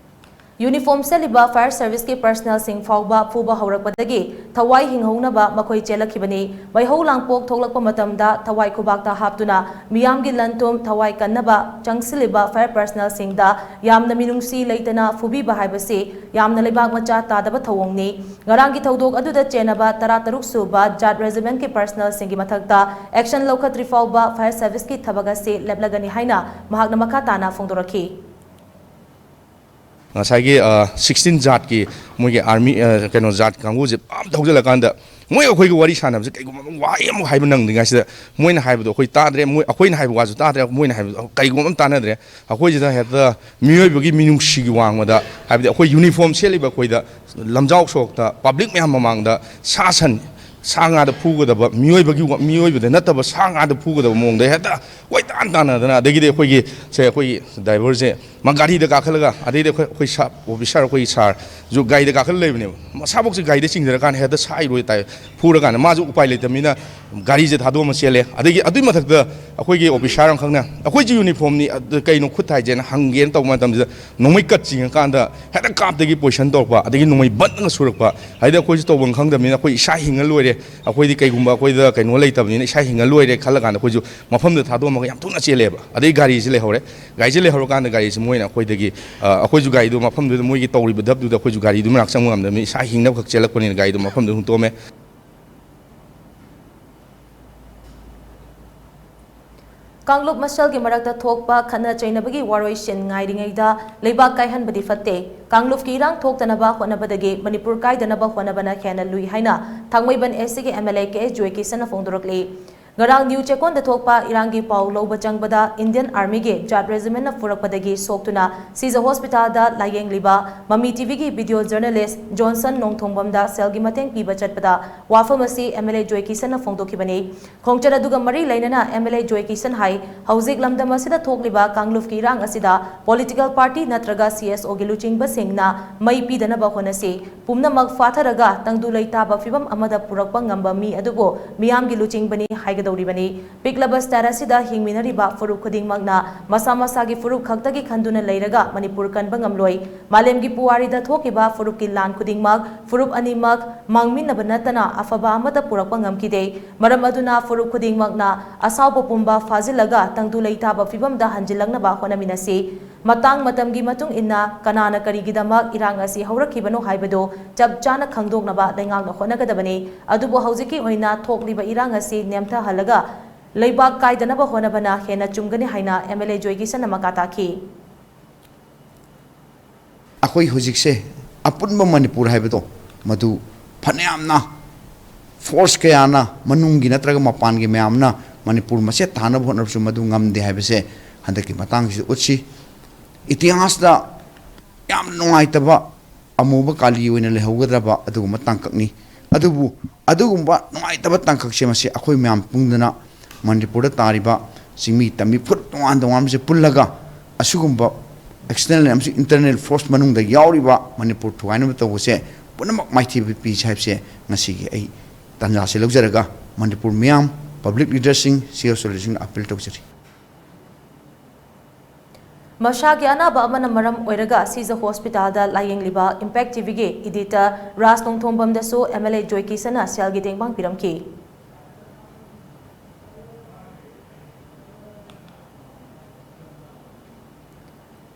ꯌꯨꯅꯤꯐꯣꯔꯝ ꯁꯦꯠꯂꯤꯕ ꯐꯥꯌꯔ ꯁꯔꯚꯤꯁꯀꯤ ꯄꯔꯁꯅꯦꯜꯁꯤꯡ ꯐꯥꯎꯕ ꯐꯨꯕ ꯍꯧꯔꯛꯄꯗꯒꯤ ꯊꯋꯥꯏ ꯍꯤꯡꯍꯧꯅꯕ ꯃꯈꯣꯏ ꯆꯦꯜꯂꯛꯈꯤꯕꯅꯤ꯫ ꯃꯩꯍꯧ ꯂꯥꯡꯄꯣꯛ ꯊꯣꯛꯂꯛꯄ ꯃꯇꯝꯗ ꯊꯋꯥꯏ ꯈꯨꯕꯥꯛꯇ ꯍꯥꯞꯇꯨꯅ ꯃꯤꯌꯥꯝꯒꯤ ꯂꯟ ꯊꯨꯝ ꯊꯋꯥꯏ ꯀꯟꯅꯕ ꯆꯪꯁꯤꯜꯂꯤꯕ ꯐꯥꯌꯔ ꯄꯔꯁꯅꯦꯜꯁꯤꯡꯗ ꯌꯥꯝꯅ ꯃꯤꯅꯨꯡꯁꯤ ꯂꯩꯇꯅ ꯐꯨꯕꯤꯕ ꯍꯥꯏꯕꯁꯤ ꯌꯥꯝꯅ ꯂꯩꯕꯥꯛ ꯃꯆꯥ ꯇꯥꯗꯕ ꯊꯧꯑꯣꯡꯅꯤ꯫ ꯉꯔꯥꯡꯒꯤ ꯊꯧꯗꯣꯛ ꯑꯗꯨꯗ ꯆꯦꯟꯅꯕ ꯇꯔꯥꯇꯔꯨꯛ ꯁꯨꯕ ꯖꯥꯠ ꯔꯦꯖꯤꯃꯦꯟꯠꯀꯤ ꯄꯔꯁꯅꯦꯜꯁꯤꯡꯒꯤ ꯃꯊꯛꯇ ꯑꯦꯛꯁꯟ ꯂꯧꯈꯠꯇ꯭ꯔꯤ ꯐꯥꯎꯕ ꯐꯥꯌꯔ ꯁꯔꯚꯤꯁꯀꯤ ꯊꯕꯛ ꯑꯁꯤ ꯂꯦꯞꯂꯒꯅꯤ ꯍꯥꯏꯅ ꯃꯍꯥꯛꯅ ꯃꯈꯥ ꯇꯥꯅ ꯐꯣꯡꯗꯣꯔꯛꯈꯤ꯫ ꯉꯁꯥꯏꯒꯤ, ꯑ, ꯁꯤꯛꯁꯇꯤꯟ ꯖꯥꯠꯀꯤ ꯃꯣꯏꯒꯤ ꯑꯥꯔꯃꯤ, ꯑ, ꯀꯩꯅꯣ, ꯖꯥꯠ ꯀꯥꯡꯕꯨꯁꯦ ꯄꯥꯝ ꯊꯧꯖꯤꯜꯂꯀꯥꯟꯗ ꯃꯣꯏ ꯑꯩꯈꯣꯏꯒ ꯋꯥꯔꯤ ꯁꯥꯟꯅꯕꯁꯦ ꯀꯩꯒꯨꯝꯕ ꯋꯥꯍꯩ ꯑꯃꯨꯛ ꯍꯥꯏꯕ ꯅꯪꯗ꯭ꯔꯤꯉꯩꯁꯤꯗ ꯃꯣꯏꯅ ꯍꯥꯏꯕꯗꯣ ꯑꯩꯈꯣꯏ ꯇꯥꯗ꯭ꯔꯦ, ꯃꯣꯏ, ꯑꯩꯈꯣꯏꯅ ꯍꯥꯏꯕ ꯋꯥꯁꯨ ꯇꯥꯗ꯭ꯔꯦ, ꯃꯣꯏꯅ ꯍꯥꯏꯕꯗꯣ ꯀꯩꯒꯨꯝꯕ ꯑꯃ ꯇꯥꯅꯗ꯭ꯔꯦ꯫ ꯑꯩꯈꯣꯏꯁꯤꯗ ꯍꯦꯛꯇ ꯃꯤꯑꯣꯏꯕꯒꯤ ꯃꯤꯅꯨꯡꯁꯤꯒꯤ ꯋꯥꯡꯃꯗ, ꯍꯥꯏꯕꯗꯤ ꯑꯩꯈꯣꯏ ꯌꯨꯅꯤꯐꯣꯔꯝ ꯁꯦꯠꯂꯤꯕ ꯑꯩꯈꯣꯏꯗ ꯂꯝꯖꯥꯎ ꯁꯣꯔꯣꯛꯇ ꯄꯕ꯭ꯂꯤꯛ ꯃꯌꯥꯝ ꯃꯃꯥꯡꯗ ꯁꯥ ꯁꯟ, ꯁꯥ ꯉꯥꯗ ꯐꯨꯒꯗꯕ, ꯃꯤꯑꯣꯏꯕꯒꯤ ꯋꯥ-, ꯃꯤꯑꯣꯏꯕꯗ ꯅꯠꯇꯕ ꯁꯥ ꯉꯥꯗ ꯐꯨꯒꯗꯕ ꯃꯑꯣꯡꯗ ꯍꯦꯛꯇ ꯀꯣꯏꯇꯥꯟ ꯇꯥꯟꯅꯗꯅ, ꯑꯗꯒꯤꯗꯤ ꯑꯩꯈꯣꯏꯒꯤ, ꯁꯦ, ꯑꯩꯈꯣꯏꯒꯤ ꯗ꯭ꯔꯥꯏꯚꯔꯁꯦ ꯃꯥ ꯒꯥꯔꯤꯗ ꯀꯥꯈꯠꯂꯒ, ꯑꯗꯩꯗꯤ ꯑꯩꯈꯣꯏ, ꯑꯩꯈꯣꯏ ꯁꯥ-, ꯑꯣꯐꯤꯁꯥꯔ, ꯑꯩꯈꯣꯏꯒꯤ ꯁꯥꯔꯁꯨ ꯒꯥꯔꯤꯗ ꯀꯥꯈꯠꯂ ꯂꯩꯕꯅꯦꯕ꯫ ꯃꯁꯥꯐꯧꯁꯦ ꯒꯥꯔꯤꯗ ꯆꯤꯡꯊꯔꯀꯥꯟꯗ ꯍꯦꯛꯇ ꯁꯥꯏꯔꯣꯏ ꯇꯥꯏ ꯐꯨꯔꯀꯥꯟꯗ ꯃꯥꯁꯨ ꯎꯄꯥꯏ ꯂꯩꯇꯕꯅꯤꯅ ꯒꯥꯔꯤꯁꯦ ꯊꯥꯗꯣꯛꯑꯃ ꯆꯦꯜꯂꯦ꯫ ꯑꯗꯒꯤ ꯑꯗꯨꯏ ꯃꯊꯛꯇ ꯑꯩꯈꯣꯏꯒꯤ ꯑꯣꯐꯤꯁꯥꯔ ꯑꯃꯈꯛꯅ ꯑꯩꯈꯣꯏꯁꯨ ꯌꯨꯅꯤꯐꯣꯔꯝꯅꯤ, ꯑꯗꯨ ꯀꯩꯅꯣ ꯈꯨꯠ ꯍꯥꯏꯁꯦꯅ ꯍꯪꯒꯦꯅ ꯇꯧꯕ ꯃꯇꯝꯁꯤꯗ ꯅꯣꯡꯃꯩ ꯀꯠ ꯆꯤꯡꯉꯀꯥꯟꯗ ꯍꯦꯛꯇ ꯀꯥꯞꯇꯒꯤ ꯄꯣꯖꯤꯁꯟ ꯇꯧꯔꯛꯄ, ꯑꯗꯒꯤ ꯅꯣꯡꯃꯩ ꯕꯟꯗꯒ ꯁꯨꯔꯛꯄ꯫ ꯍꯥꯏꯗꯤ ꯑꯩꯈꯣꯏꯁꯨ ꯇꯧꯐꯝ ꯈꯪꯗꯕꯅꯤꯅ ꯑꯩꯈꯣꯏ ꯏꯁꯥ ꯍꯤꯡꯉ ꯂꯣꯏꯔꯦ, ꯑꯩꯈꯣꯏꯗꯤ ꯀꯩꯒꯨꯝꯕ ꯑꯩꯈꯣꯏꯗ ꯀꯩꯅꯣ ꯂꯩꯇꯕꯅꯤꯅ ꯏꯁꯥ ꯍꯤꯡꯉ ꯂꯣꯏꯔꯦ ꯈꯜꯂꯀꯥꯟꯗ ꯑꯩꯈꯣꯏꯁꯨ ꯃꯐꯝꯗꯨꯗ ꯊꯥꯗꯣꯛꯑꯝꯃꯒ ꯌꯥꯝ ꯊꯨꯅ ꯆꯦꯜꯂꯦꯕ꯫ ꯑꯗꯩ ꯒꯥꯔꯤꯁꯤ ꯂꯩꯍꯧꯔꯦ꯫ ꯒꯥꯔꯤꯁꯤ ꯂꯩꯍꯧꯔꯀꯥꯟꯗ ꯒꯥꯔꯤꯁꯤ ꯃꯣꯏꯅ ꯑꯩꯈꯣꯏꯗꯒꯤ, ꯑ, ꯑꯩꯈꯣꯏꯁꯨ ꯒꯥꯔꯤꯗꯣ ꯃꯐꯝꯗꯨꯗ ꯃꯣꯏꯒꯤ ꯇꯧꯔꯤꯕ ꯗꯞꯇꯨꯗ ꯑꯩꯈꯣꯏꯁꯨ ꯒꯥꯔꯤꯗꯨ ꯃꯅꯥꯛ ꯆꯪꯕ ꯉꯝꯗꯕꯅꯤꯅ ꯏꯁꯥ ꯍꯤꯡꯅꯕ ꯈꯛ ꯆꯦꯜꯂꯛꯄꯅꯤꯅ ꯒꯥꯔꯤꯗꯣ ꯃꯐꯝꯗꯨꯗ ꯍꯨꯟꯇꯣꯛꯑꯝꯃꯦ꯫ ꯀꯥꯡꯂꯨꯞ ꯃꯁꯦꯜꯒꯤ ꯃꯔꯛꯇ ꯊꯣꯛꯄ ꯈꯠꯅ ꯆꯩꯅꯕꯒꯤ ꯋꯥꯔꯣꯏꯁꯤꯟ ꯉꯥꯏꯔꯤꯉꯩꯗ ꯂꯩꯕꯥꯛ ꯀꯥꯏꯍꯟꯕꯗꯤ ꯐꯠꯇꯦ꯫ ꯀꯥꯡꯂꯨꯞꯀꯤ ꯏꯔꯥꯡ ꯊꯣꯛꯇꯅꯕ ꯍꯣꯠꯅꯕꯗꯒꯤ ꯃꯅꯤꯄꯨꯔ ꯀꯥꯏꯗꯅꯕ ꯍꯣꯠꯅꯕꯅ ꯍꯦꯟꯅ ꯂꯨꯏ ꯍꯥꯏꯅ ꯊꯥꯡꯃꯩꯕꯟ ꯑꯦꯁ ꯁꯤꯒꯤ ꯑꯦꯝ ꯑꯦꯜ ꯑꯦ ꯀꯦ ꯖꯣꯏꯀꯤꯁꯟꯅ ꯐꯣꯡꯗꯣꯔꯛꯂꯤ꯫ ꯉꯔꯥꯡ ꯅ꯭ꯌꯨ ꯆꯦꯛꯀꯣꯟꯗ ꯊꯣꯛꯄ ꯏꯔꯥꯡꯒꯤ ꯄꯥꯎ ꯂꯧꯕ ꯆꯪꯕꯗ ꯏꯟꯗꯤꯌꯟ ꯑꯥꯔꯃꯤꯒꯤ ꯖꯥꯠ ꯔꯦꯖꯤꯃꯦꯟꯠꯅ ꯐꯨꯔꯛꯄꯗꯒꯤ ꯁꯣꯛꯇꯨꯅ ꯁꯤꯖ ꯍꯣꯁꯄꯤꯇꯥꯜꯗ ꯂꯥꯌꯦꯡꯂꯤꯕ ꯃꯃꯤ ꯇꯤꯚꯤꯒꯤ ꯚꯤꯗꯤꯑꯣ ꯖꯔꯅꯦꯂꯤꯁ ꯖꯣꯟꯁꯟ ꯅꯣꯡꯊꯣꯡꯕꯝꯗ ꯁꯦꯜꯒꯤ ꯃꯇꯦꯡ ꯄꯤꯕ ꯆꯠꯄꯗ ꯋꯥꯐꯝ ꯑꯁꯤ ꯑꯦꯝ ꯑꯦꯜ ꯑꯦ ꯖꯣꯏꯀꯤꯁꯟꯅ ꯐꯣꯡꯗꯣꯛꯈꯤꯕꯅꯤ꯫ ꯈꯣꯡꯆꯠ ꯑꯗꯨꯒ ꯃꯔꯤ ꯂꯩꯅꯅ ꯑꯦꯝ ꯑꯦꯜ ꯑꯦ ꯖꯣꯏꯀꯤꯁꯟ ꯍꯥꯏ, ꯍꯧꯖꯤꯛ ꯂꯝꯗꯝ ꯑꯁꯤꯗ ꯊꯣꯛꯂꯤꯕ ꯀꯥꯡꯂꯨꯞꯀꯤ ꯏꯔꯥꯡ ꯑꯁꯤꯗ ꯄꯣꯂꯤꯇꯤꯀꯦꯜ ꯄꯥꯔꯇꯤ ꯅꯠꯇ꯭ꯔꯒ ꯁꯤ ꯑꯦꯁ ꯑꯣꯒꯤ ꯂꯨꯆꯤꯡꯕꯁꯤꯡꯅ ꯃꯩ ꯄꯤꯗꯅꯕ ꯍꯣꯠꯅꯁꯤ꯫ ꯄꯨꯝꯅꯃꯛ ꯐꯥꯊꯔꯒ ꯇꯪꯗꯨ ꯂꯩꯇꯥꯕ ꯐꯤꯕꯝ ꯑꯃꯗ ꯄꯨꯔꯛꯄ ꯉꯝꯕ ꯃꯤ ꯑꯗꯨꯕꯨ ꯃꯤꯌꯥꯝꯒꯤ ꯂꯨꯆꯤꯡꯕꯅꯤ ꯍꯥꯏꯒꯗꯕꯅꯤ꯫ ꯇꯧꯔꯤꯕꯅꯤ꯫ ꯄꯤꯛꯂꯕ state ꯑꯁꯤꯗ ꯍꯤꯡꯃꯤꯟꯅꯔꯤꯕ ꯐꯨꯔꯨꯞ ꯈꯨꯗꯤꯡꯃꯛꯅ ꯃꯁꯥ ꯃꯁꯥꯒꯤ ꯐꯨꯔꯨꯞ ꯈꯛꯇꯒꯤ ꯈꯟꯗꯨꯅ ꯂꯩꯔꯒ ꯃꯅꯤꯄꯨꯔ ꯀꯟꯕ ꯉꯝꯂꯣꯏ꯫ ꯃꯥꯂꯦꯝꯒꯤ ꯄꯨꯋꯥꯔꯤꯗ ꯊꯣꯛꯈꯤꯕ ꯐꯨꯔꯨꯞꯀꯤ ꯂꯥꯟ ꯈꯨꯗꯤꯡꯃꯛ ꯐꯨꯔꯨꯞ ꯑꯅꯤꯃꯛ ꯃꯥꯡꯃꯤꯟꯅꯕ ꯅꯠꯇꯅ ꯑꯐꯕ ꯑꯃꯠꯇ ꯄꯨꯔꯛꯄ ꯉꯝꯈꯤꯗꯦ꯫ ꯃꯔꯝ ꯑꯗꯨꯅ ꯐꯨꯔꯨꯞ ꯈꯨꯗꯤꯡꯃꯛꯅ ꯑꯁꯥꯎꯕ ꯄꯨꯝꯕ ꯐꯥꯖꯤꯜꯂꯒ ꯇꯪꯗꯨ ꯂꯩꯇꯥꯕ ꯐꯤꯕꯝꯗ ꯍꯟꯖꯤꯜꯂꯛꯅꯕ ꯍꯣꯠꯅꯃꯤꯟꯅꯁꯤ꯫ ꯃꯇꯥꯡ ꯃꯇꯝꯒꯤ ꯃꯇꯨꯡ ꯏꯟꯅ ꯀꯅꯥꯅ ꯀꯔꯤꯒꯤꯗꯃꯛ ꯏꯔꯥꯡ ꯑꯁꯤ ꯍꯧꯔꯛꯈꯤꯕꯅꯣ ꯍꯥꯏꯕꯗꯨ ꯆꯞ ꯆꯥꯅ ꯈꯪꯗꯣꯛꯅꯕ ꯂꯩꯉꯥꯛꯅ ꯍꯣꯠꯅꯒꯗꯕꯅꯤ꯫ ꯑꯗꯨꯕꯨ ꯍꯧꯖꯤꯛꯀꯤ ꯑꯣꯏꯅ ꯊꯣꯛꯂꯤꯕ ꯏꯔꯥꯡ ꯑꯁꯤ ꯅꯦꯝꯊꯍꯜꯂꯒ ꯂꯩꯕꯥꯛ ꯀꯥꯏꯗꯅꯕ ꯍꯣꯠꯅꯕꯅ ꯍꯦꯟꯅ ꯆꯨꯝꯒꯅꯤ ꯍꯥꯏꯅ MLA ꯖꯣꯏꯀꯤꯁꯟꯅ ꯃꯈꯥ ꯇꯥꯈꯤ꯫ ꯑꯩꯈꯣꯏ ꯍꯧꯖꯤꯛꯁꯦ ꯑꯄꯨꯟꯕ ꯃꯅꯤꯄꯨꯔ ꯍꯥꯏꯕꯗꯣ ꯃꯗꯨ ꯐꯅꯌꯥꯝꯅ force ꯀꯌꯥꯅ ꯃꯅꯨꯡꯒꯤ ꯅꯠꯇ꯭ꯔꯒ ꯃꯄꯥꯟꯒꯤ ꯃꯌꯥꯝꯅ ꯃꯅꯤꯄꯨꯔ ꯃꯆꯦꯠ ꯊꯥꯅꯕ ꯍꯣꯠꯅꯔꯁꯨ ꯃꯗꯨ ꯉꯝꯗꯦ ꯍꯥꯏꯕꯁꯦ ꯍꯟꯗꯛꯀꯤ ꯃꯇꯥꯡꯁꯤꯗ ꯎꯠꯁꯤ꯫ ꯏꯇꯤꯍꯥꯁꯇ ꯌꯥꯝ ꯅꯨꯡꯉꯥꯏꯇꯕ ꯑꯃꯨꯕ ꯀꯥꯂꯤ ꯑꯣꯏꯅ ꯂꯩꯍꯧꯒꯗ꯭ꯔꯕ ꯑꯗꯨꯒꯨꯝꯕ ꯇꯥꯡꯀꯛꯅꯤ꯫ ꯑꯗꯨꯕꯨ ꯑꯗꯨꯒꯨꯝꯕ ꯅꯨꯡꯉꯥꯏꯇꯕ ꯇꯥꯡꯀꯛꯁꯦ ꯃꯁꯤ ꯑꯩꯈꯣꯏ ꯃꯌꯥꯝ ꯄꯨꯟꯗꯨꯅ ꯃꯅꯤꯄꯨꯔꯗ ꯇꯥꯔꯤꯕ ꯆꯤꯡꯃꯤ ꯇꯝꯃꯤ ꯐꯨꯔꯨꯞ ꯇꯣꯉꯥꯟ ꯇꯣꯉꯥꯟꯕꯁꯦ ꯄꯨꯜꯂꯒ ꯑꯁꯤꯒꯨꯝꯕ external ꯑꯃꯁꯨꯡ internal force ꯃꯅꯨꯡꯗ ꯌꯥꯎꯔꯤꯕ ꯃꯅꯤꯄꯨꯔ ꯊꯨꯒꯥꯏꯅꯕ ꯇꯧꯕꯁꯦ ꯄꯨꯝꯅꯃꯛ ꯃꯥꯏꯊꯤꯕ ꯄꯤꯁꯤ ꯍꯥꯏꯕꯁꯦ ꯉꯁꯤꯒꯤ ꯑꯩ ꯇꯥꯟꯖꯥꯁꯦ ꯂꯧꯖꯔꯒ ꯃꯅꯤꯄꯨꯔ ꯃꯤꯌꯥꯝ, public leaderꯁꯤꯡ, civil societyꯁꯤꯡꯗ appeal ꯇꯧꯖꯔꯤ꯫ ꯃꯁꯥꯒꯤ ꯑꯅꯥꯕ ꯑꯃꯅ ꯃꯔꯝ ꯑꯣꯏꯔꯒ ꯁꯤꯖ ꯍꯣꯁꯄꯤꯇꯥꯜꯗ ꯂꯥꯌꯦꯡꯂꯤꯕ Impact TVꯒꯤ editor ꯔꯥꯖ ꯅꯣꯡꯊꯣꯝꯕꯝꯗꯁꯨ MLA ꯖꯣꯏꯀꯤꯁꯟꯅ ꯁꯦꯜꯒꯤ ꯇꯦꯡꯕꯥꯡ ꯄꯤꯔꯝꯈꯤ꯫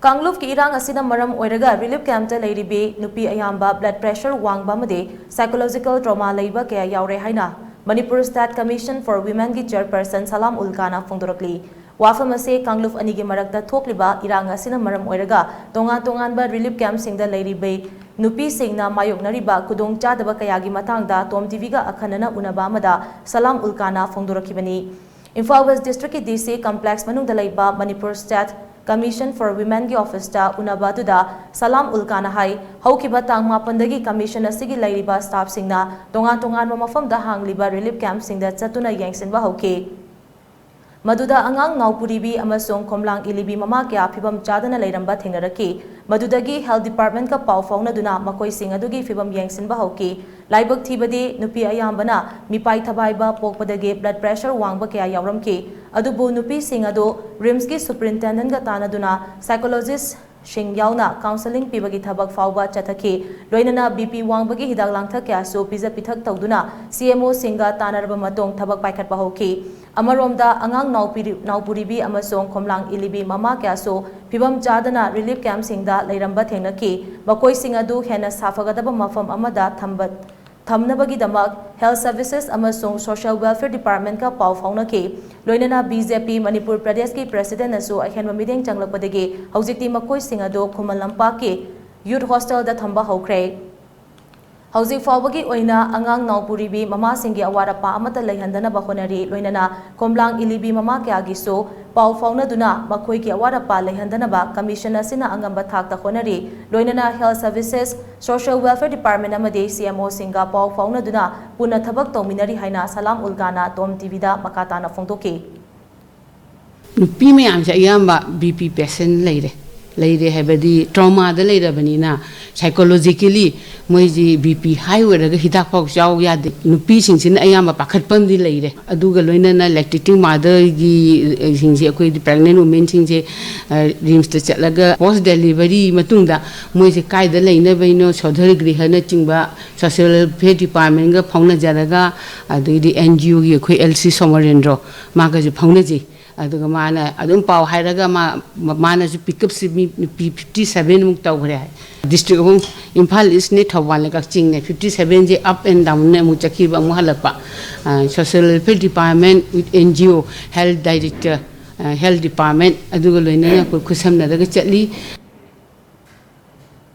ꯀꯥꯡꯂꯨꯞꯀꯤ ꯏꯔꯥꯡ ꯑꯁꯤꯅ ꯃꯔꯝ ꯑꯣꯏꯔꯒ relief campꯇ ꯂꯩꯔꯤꯕꯤ ꯅꯨꯄꯤ ꯑꯌꯥꯝꯕ blood pressure ꯋꯥꯡꯕ ꯑꯃꯗꯤ psychological trauma ꯂꯩꯕ ꯀꯌꯥ ꯌꯥꯎꯔꯦ ꯍꯥꯏꯅ Manipur State Commission for Womenꯒꯤ chairperson ꯁꯂꯥꯝ ꯎꯜ ꯀꯥꯅ ꯐꯣꯡꯗꯣꯔꯛꯂꯤ꯫ ꯋꯥꯐꯝ ꯑꯁꯤ ꯀꯥꯡꯂꯨꯞ ꯑꯅꯤꯒꯤ ꯃꯔꯛꯇ ꯊꯣꯛꯂꯤꯕ ꯏꯔꯥꯡ ꯑꯁꯤꯅ ꯃꯔꯝ ꯑꯣꯏꯔꯒ ꯇꯣꯉꯥꯟ ꯇꯣꯉꯥꯟꯕ relief campꯁꯤꯡꯗ ꯂꯩꯔꯤꯕꯤ ꯅꯨꯄꯤꯁꯤꯡꯅ ꯃꯥꯌꯣꯛꯅꯔꯤꯕ ꯈꯨꯗꯣꯡꯆꯥꯗꯕ ꯀꯌꯥꯒꯤ ꯃꯇꯥꯡꯗ TOM TVꯒ ꯑꯈꯟꯅꯅ ꯎꯅꯕ ꯑꯃꯗ ꯁꯂꯥꯝ ꯎꯜ ꯀꯥꯅ ꯐꯣꯡꯗꯣꯔꯛꯈꯤꯕꯅꯤ꯫ ꯏꯝꯐꯥꯜ West Districtꯀꯤ DC complex ꯃꯅꯨꯡꯗ ꯂꯩꯕ Manipur State Commission for Womenꯒꯤ officeꯇ ꯎꯅꯕ ꯑꯗꯨꯗ ꯁꯂꯥꯝ ꯎꯜ ꯀꯥꯅ ꯍꯥꯏ, ꯍꯧꯈꯤꯕ ꯇꯥꯡ ꯃꯥꯄꯟꯗꯒꯤ commission ꯑꯁꯤꯒꯤ ꯂꯩꯔꯤꯕ staffꯁꯤꯡꯅ ꯇꯣꯉꯥꯟ ꯇꯣꯉꯥꯟꯕ ꯃꯐꯝꯗ ꯍꯥꯡꯂꯤꯕ relief campꯁꯤꯡꯗ ꯆꯠꯇꯨꯅ ꯌꯦꯡꯁꯤꯟꯕ ꯍꯧꯈꯤ꯫ ꯃꯗꯨꯗ ꯑꯉꯥꯡ ꯅꯥꯎꯄꯨꯔꯤꯕꯤ ꯑꯃꯁꯨꯡ ꯈꯣꯝꯂꯥꯡ ꯏꯂꯤꯕꯤ ꯃꯃꯥ ꯀꯌꯥ ꯐꯤꯕꯝ ꯆꯥꯗꯅ ꯂꯩꯔꯝꯕ ꯊꯦꯡꯅꯔꯛꯈꯤ꯫ ꯃꯗꯨꯗꯒꯤ health department ꯀ ꯄꯥꯎ ꯐꯥꯎꯅꯗꯨꯅ ꯃꯈꯣꯏꯁꯤꯡ ꯑꯗꯨꯒꯤ ꯐꯤꯕꯝ ꯌꯦꯡꯁꯤꯟꯕ ꯍꯧꯈꯤ꯫ ꯂꯥꯏꯕꯛ ꯊꯤꯕꯗꯤ, ꯅꯨꯄꯤ ꯑꯌꯥꯝꯕꯅ ꯃꯤꯄꯥꯏ ꯊꯕꯥꯏꯕ ꯄꯣꯛꯄꯗꯒꯤ blood pressure ꯋꯥꯡꯕ ꯀꯌꯥ ꯌꯥꯎꯔꯝꯈꯤ꯫ ꯑꯗꯨꯕꯨ ꯅꯨꯄꯤꯁꯤꯡ ꯑꯗꯨ RIMS ꯀꯤ superintendent ꯀ ꯇꯥꯟꯅꯗꯨꯅ psychologist ꯁꯤꯡ ꯌꯥꯎꯅ counselling ꯄꯤꯕꯒꯤ ꯊꯕꯛ ꯐꯥꯎꯕ ꯆꯠꯊꯈꯤ꯫ ꯂꯣꯏꯅꯅ BP ꯋꯥꯡꯕꯒꯤ ꯍꯤꯗꯥꯛ ꯂꯥꯡꯊꯛ ꯀꯌꯥꯁꯨ ꯄꯤꯖ ꯄꯤꯊꯛ ꯇꯧꯗꯨꯅ CMO ꯁꯤꯡꯒ ꯇꯥꯟꯅꯔꯕ ꯃꯇꯨꯡ ꯊꯕꯛ ꯄꯥꯏꯈꯠꯄ ꯍꯧꯈꯤ꯫ ꯑꯃꯔꯣꯝꯗ, ꯑꯉꯥꯡ ꯅꯥꯎꯄꯤꯔꯤ-, ꯅꯥꯎꯄꯨꯔꯤꯕꯤ ꯑꯃꯁꯨꯡ ꯈꯣꯝꯂꯥꯡ ꯏꯂꯤꯕꯤ ꯃꯃꯥ ꯀꯌꯥꯁꯨ ꯐꯤꯕꯝ ꯆꯥꯗꯅ relief camp ꯁꯤꯡꯗ ꯂꯩꯔꯝꯕ ꯊꯦꯡꯅꯈꯤ꯫ ꯃꯈꯣꯏꯁꯤꯡ ꯑꯗꯨ ꯍꯦꯟꯅ ꯁꯥꯐꯒꯗꯕ ꯃꯐꯝ ꯑꯃꯗ ꯊꯝꯕ ꯊꯝꯅꯕꯒꯤꯗꯃꯛ Health Services ꯑꯃꯁꯨꯡ Social Welfare Department ꯀ ꯄꯥꯎ ꯐꯥꯎꯅꯈꯤ꯫ ꯂꯣꯏꯅꯅ BJP ꯃꯅꯤꯄꯨꯔ ꯄ꯭ꯔꯗꯦꯁꯀꯤ president ꯅꯁꯨ ꯑꯍꯦꯟꯕ ꯃꯤꯠꯌꯦꯡ ꯆꯪꯂꯛꯄꯗꯒꯤ ꯍꯧꯖꯤꯛꯇꯤ ꯃꯈꯣꯏꯁꯤꯡ ꯑꯗꯨ ꯈꯨꯃꯟ ꯂꯝꯄꯥꯛꯀꯤ youth hostel ꯗ ꯊꯝꯕ ꯍꯧꯈ꯭ꯔꯦ꯫ ꯍꯧꯖꯤꯛ ꯐꯥꯎꯕꯒꯤ ꯑꯣꯏꯅ ꯑꯉꯥꯡ ꯅꯥꯎꯄꯨꯔꯤꯕꯤ ꯃꯃꯥꯁꯤꯡꯒꯤ ꯑꯋꯥꯠ ꯑꯄꯥ ꯑꯃꯠꯇ ꯂꯩꯍꯟꯗꯅꯕ ꯍꯣꯠꯅꯔꯤ꯫ ꯂꯣꯏꯅꯅ ꯈꯣꯝꯂꯥꯡ ꯏꯂꯤꯕꯤ ꯃꯃꯥ ꯀꯌꯥꯒꯤꯁꯨ ꯄꯥꯎ ꯐꯥꯎꯅꯗꯨꯅ ꯃꯈꯣꯏꯒꯤ ꯑꯋꯥꯠ ꯑꯄꯥ ꯂꯩꯍꯟꯗꯅꯕ commission ꯑꯁꯤꯅ ꯑꯉꯝꯕ ꯊꯥꯛꯇ ꯍꯣꯠꯅꯔꯤ꯫ ꯂꯣꯏꯅꯅ Health Services, Social Welfare Department ꯑꯃꯗꯤ CMO ꯁꯤꯡꯒ ꯄꯥꯎ ꯐꯥꯎꯅꯗꯨꯅ ꯄꯨꯟꯅ ꯊꯕꯛ ꯇꯧꯃꯤꯟꯅꯔꯤ ꯍꯥꯏꯅ ꯁꯂꯥꯝ ꯎꯜꯒꯥꯅ ꯇꯣꯝ TVꯗ ꯃꯈꯥ ꯇꯥꯅ ꯐꯣꯡꯗꯣꯛꯈꯤ꯫ ꯅꯨꯄꯤ ꯃꯌꯥꯝꯁꯦ ꯑꯌꯥꯝꯕ BP patient ꯂꯩꯔꯦ꯫ ꯂꯩꯔꯦ ꯍꯥꯏꯕꯗꯤ trauma ꯗ ꯂꯩꯔꯕꯅꯤꯅ psychologically ꯃꯣꯏꯁꯤ BP high ꯑꯣꯏꯔꯒ ꯍꯤꯗꯥꯛ ꯐꯥꯎ ꯆꯥꯎ ꯌꯥꯗꯦ꯫ ꯅꯨꯄꯤꯁꯤꯡꯁꯤꯅ ꯑꯌꯥꯝꯕ ꯄꯥꯈꯠꯄ ꯑꯃꯗꯤ ꯂꯩꯔꯦ꯫ ꯑꯗꯨꯒ ꯂꯣꯏꯅꯅ lactating mother ꯒꯤ, ꯑ, ꯁꯤꯡꯁꯦ, ꯑꯩꯈꯣꯏꯗꯤ pregnant women ꯁꯤꯡꯁꯦ, ꯑ, RIMS ꯇ ꯆꯠꯂꯒ post delivery ꯃꯇꯨꯡꯗ ꯃꯣꯏꯁꯦ ꯀꯥꯏꯗ ꯂꯩꯅꯕꯩꯅꯣ, ꯁꯣꯗꯔ ꯒ꯭ꯔꯤꯍꯅꯆꯤꯡꯕ social welfare department ꯒ ꯐꯥꯎꯅꯖꯔꯒ, ꯑꯗꯩꯗꯤ NGO ꯒꯤ ꯑꯩꯈꯣꯏ LC ꯁꯣꯃꯔꯦꯟꯗ꯭ꯔꯣ, ꯃꯥꯒꯁꯨ ꯐꯥꯎꯅꯖꯩ꯫ ꯑꯗꯨꯒ ꯃꯥꯅ ꯑꯗꯨꯝ ꯄꯥꯎ ꯍꯥꯏꯔꯒ ꯃꯥ, ꯃꯥꯅꯁꯨ pickup ꯁꯤ ꯃꯤ ꯅꯨꯄꯤ fifty seven ꯃꯨꯛ ꯇꯧꯈ꯭ꯔꯦ ꯍꯥꯏ꯫ District ꯑꯍꯨꯝ, ꯏꯝꯐꯥꯜ East ꯅꯦ, ꯊꯧꯕꯥꯜ ꯅꯦ, ꯀꯛꯆꯤꯡ ꯅꯦ, fifty seven say up and down ꯅꯦ ꯑꯃꯨꯛ ꯆꯠꯈꯤꯕ, ꯑꯃꯨꯛ ꯍꯜꯂꯛꯄ꯫ ꯑ, Social Welfare Department with NGO, Health Director, ꯑ, Health Department ꯑꯗꯨꯒ ꯂꯣꯏꯅꯅ ꯑꯩꯈꯣꯏ ꯈꯨꯠꯁꯝꯅꯔꯒ ꯆꯠꯂꯤ꯫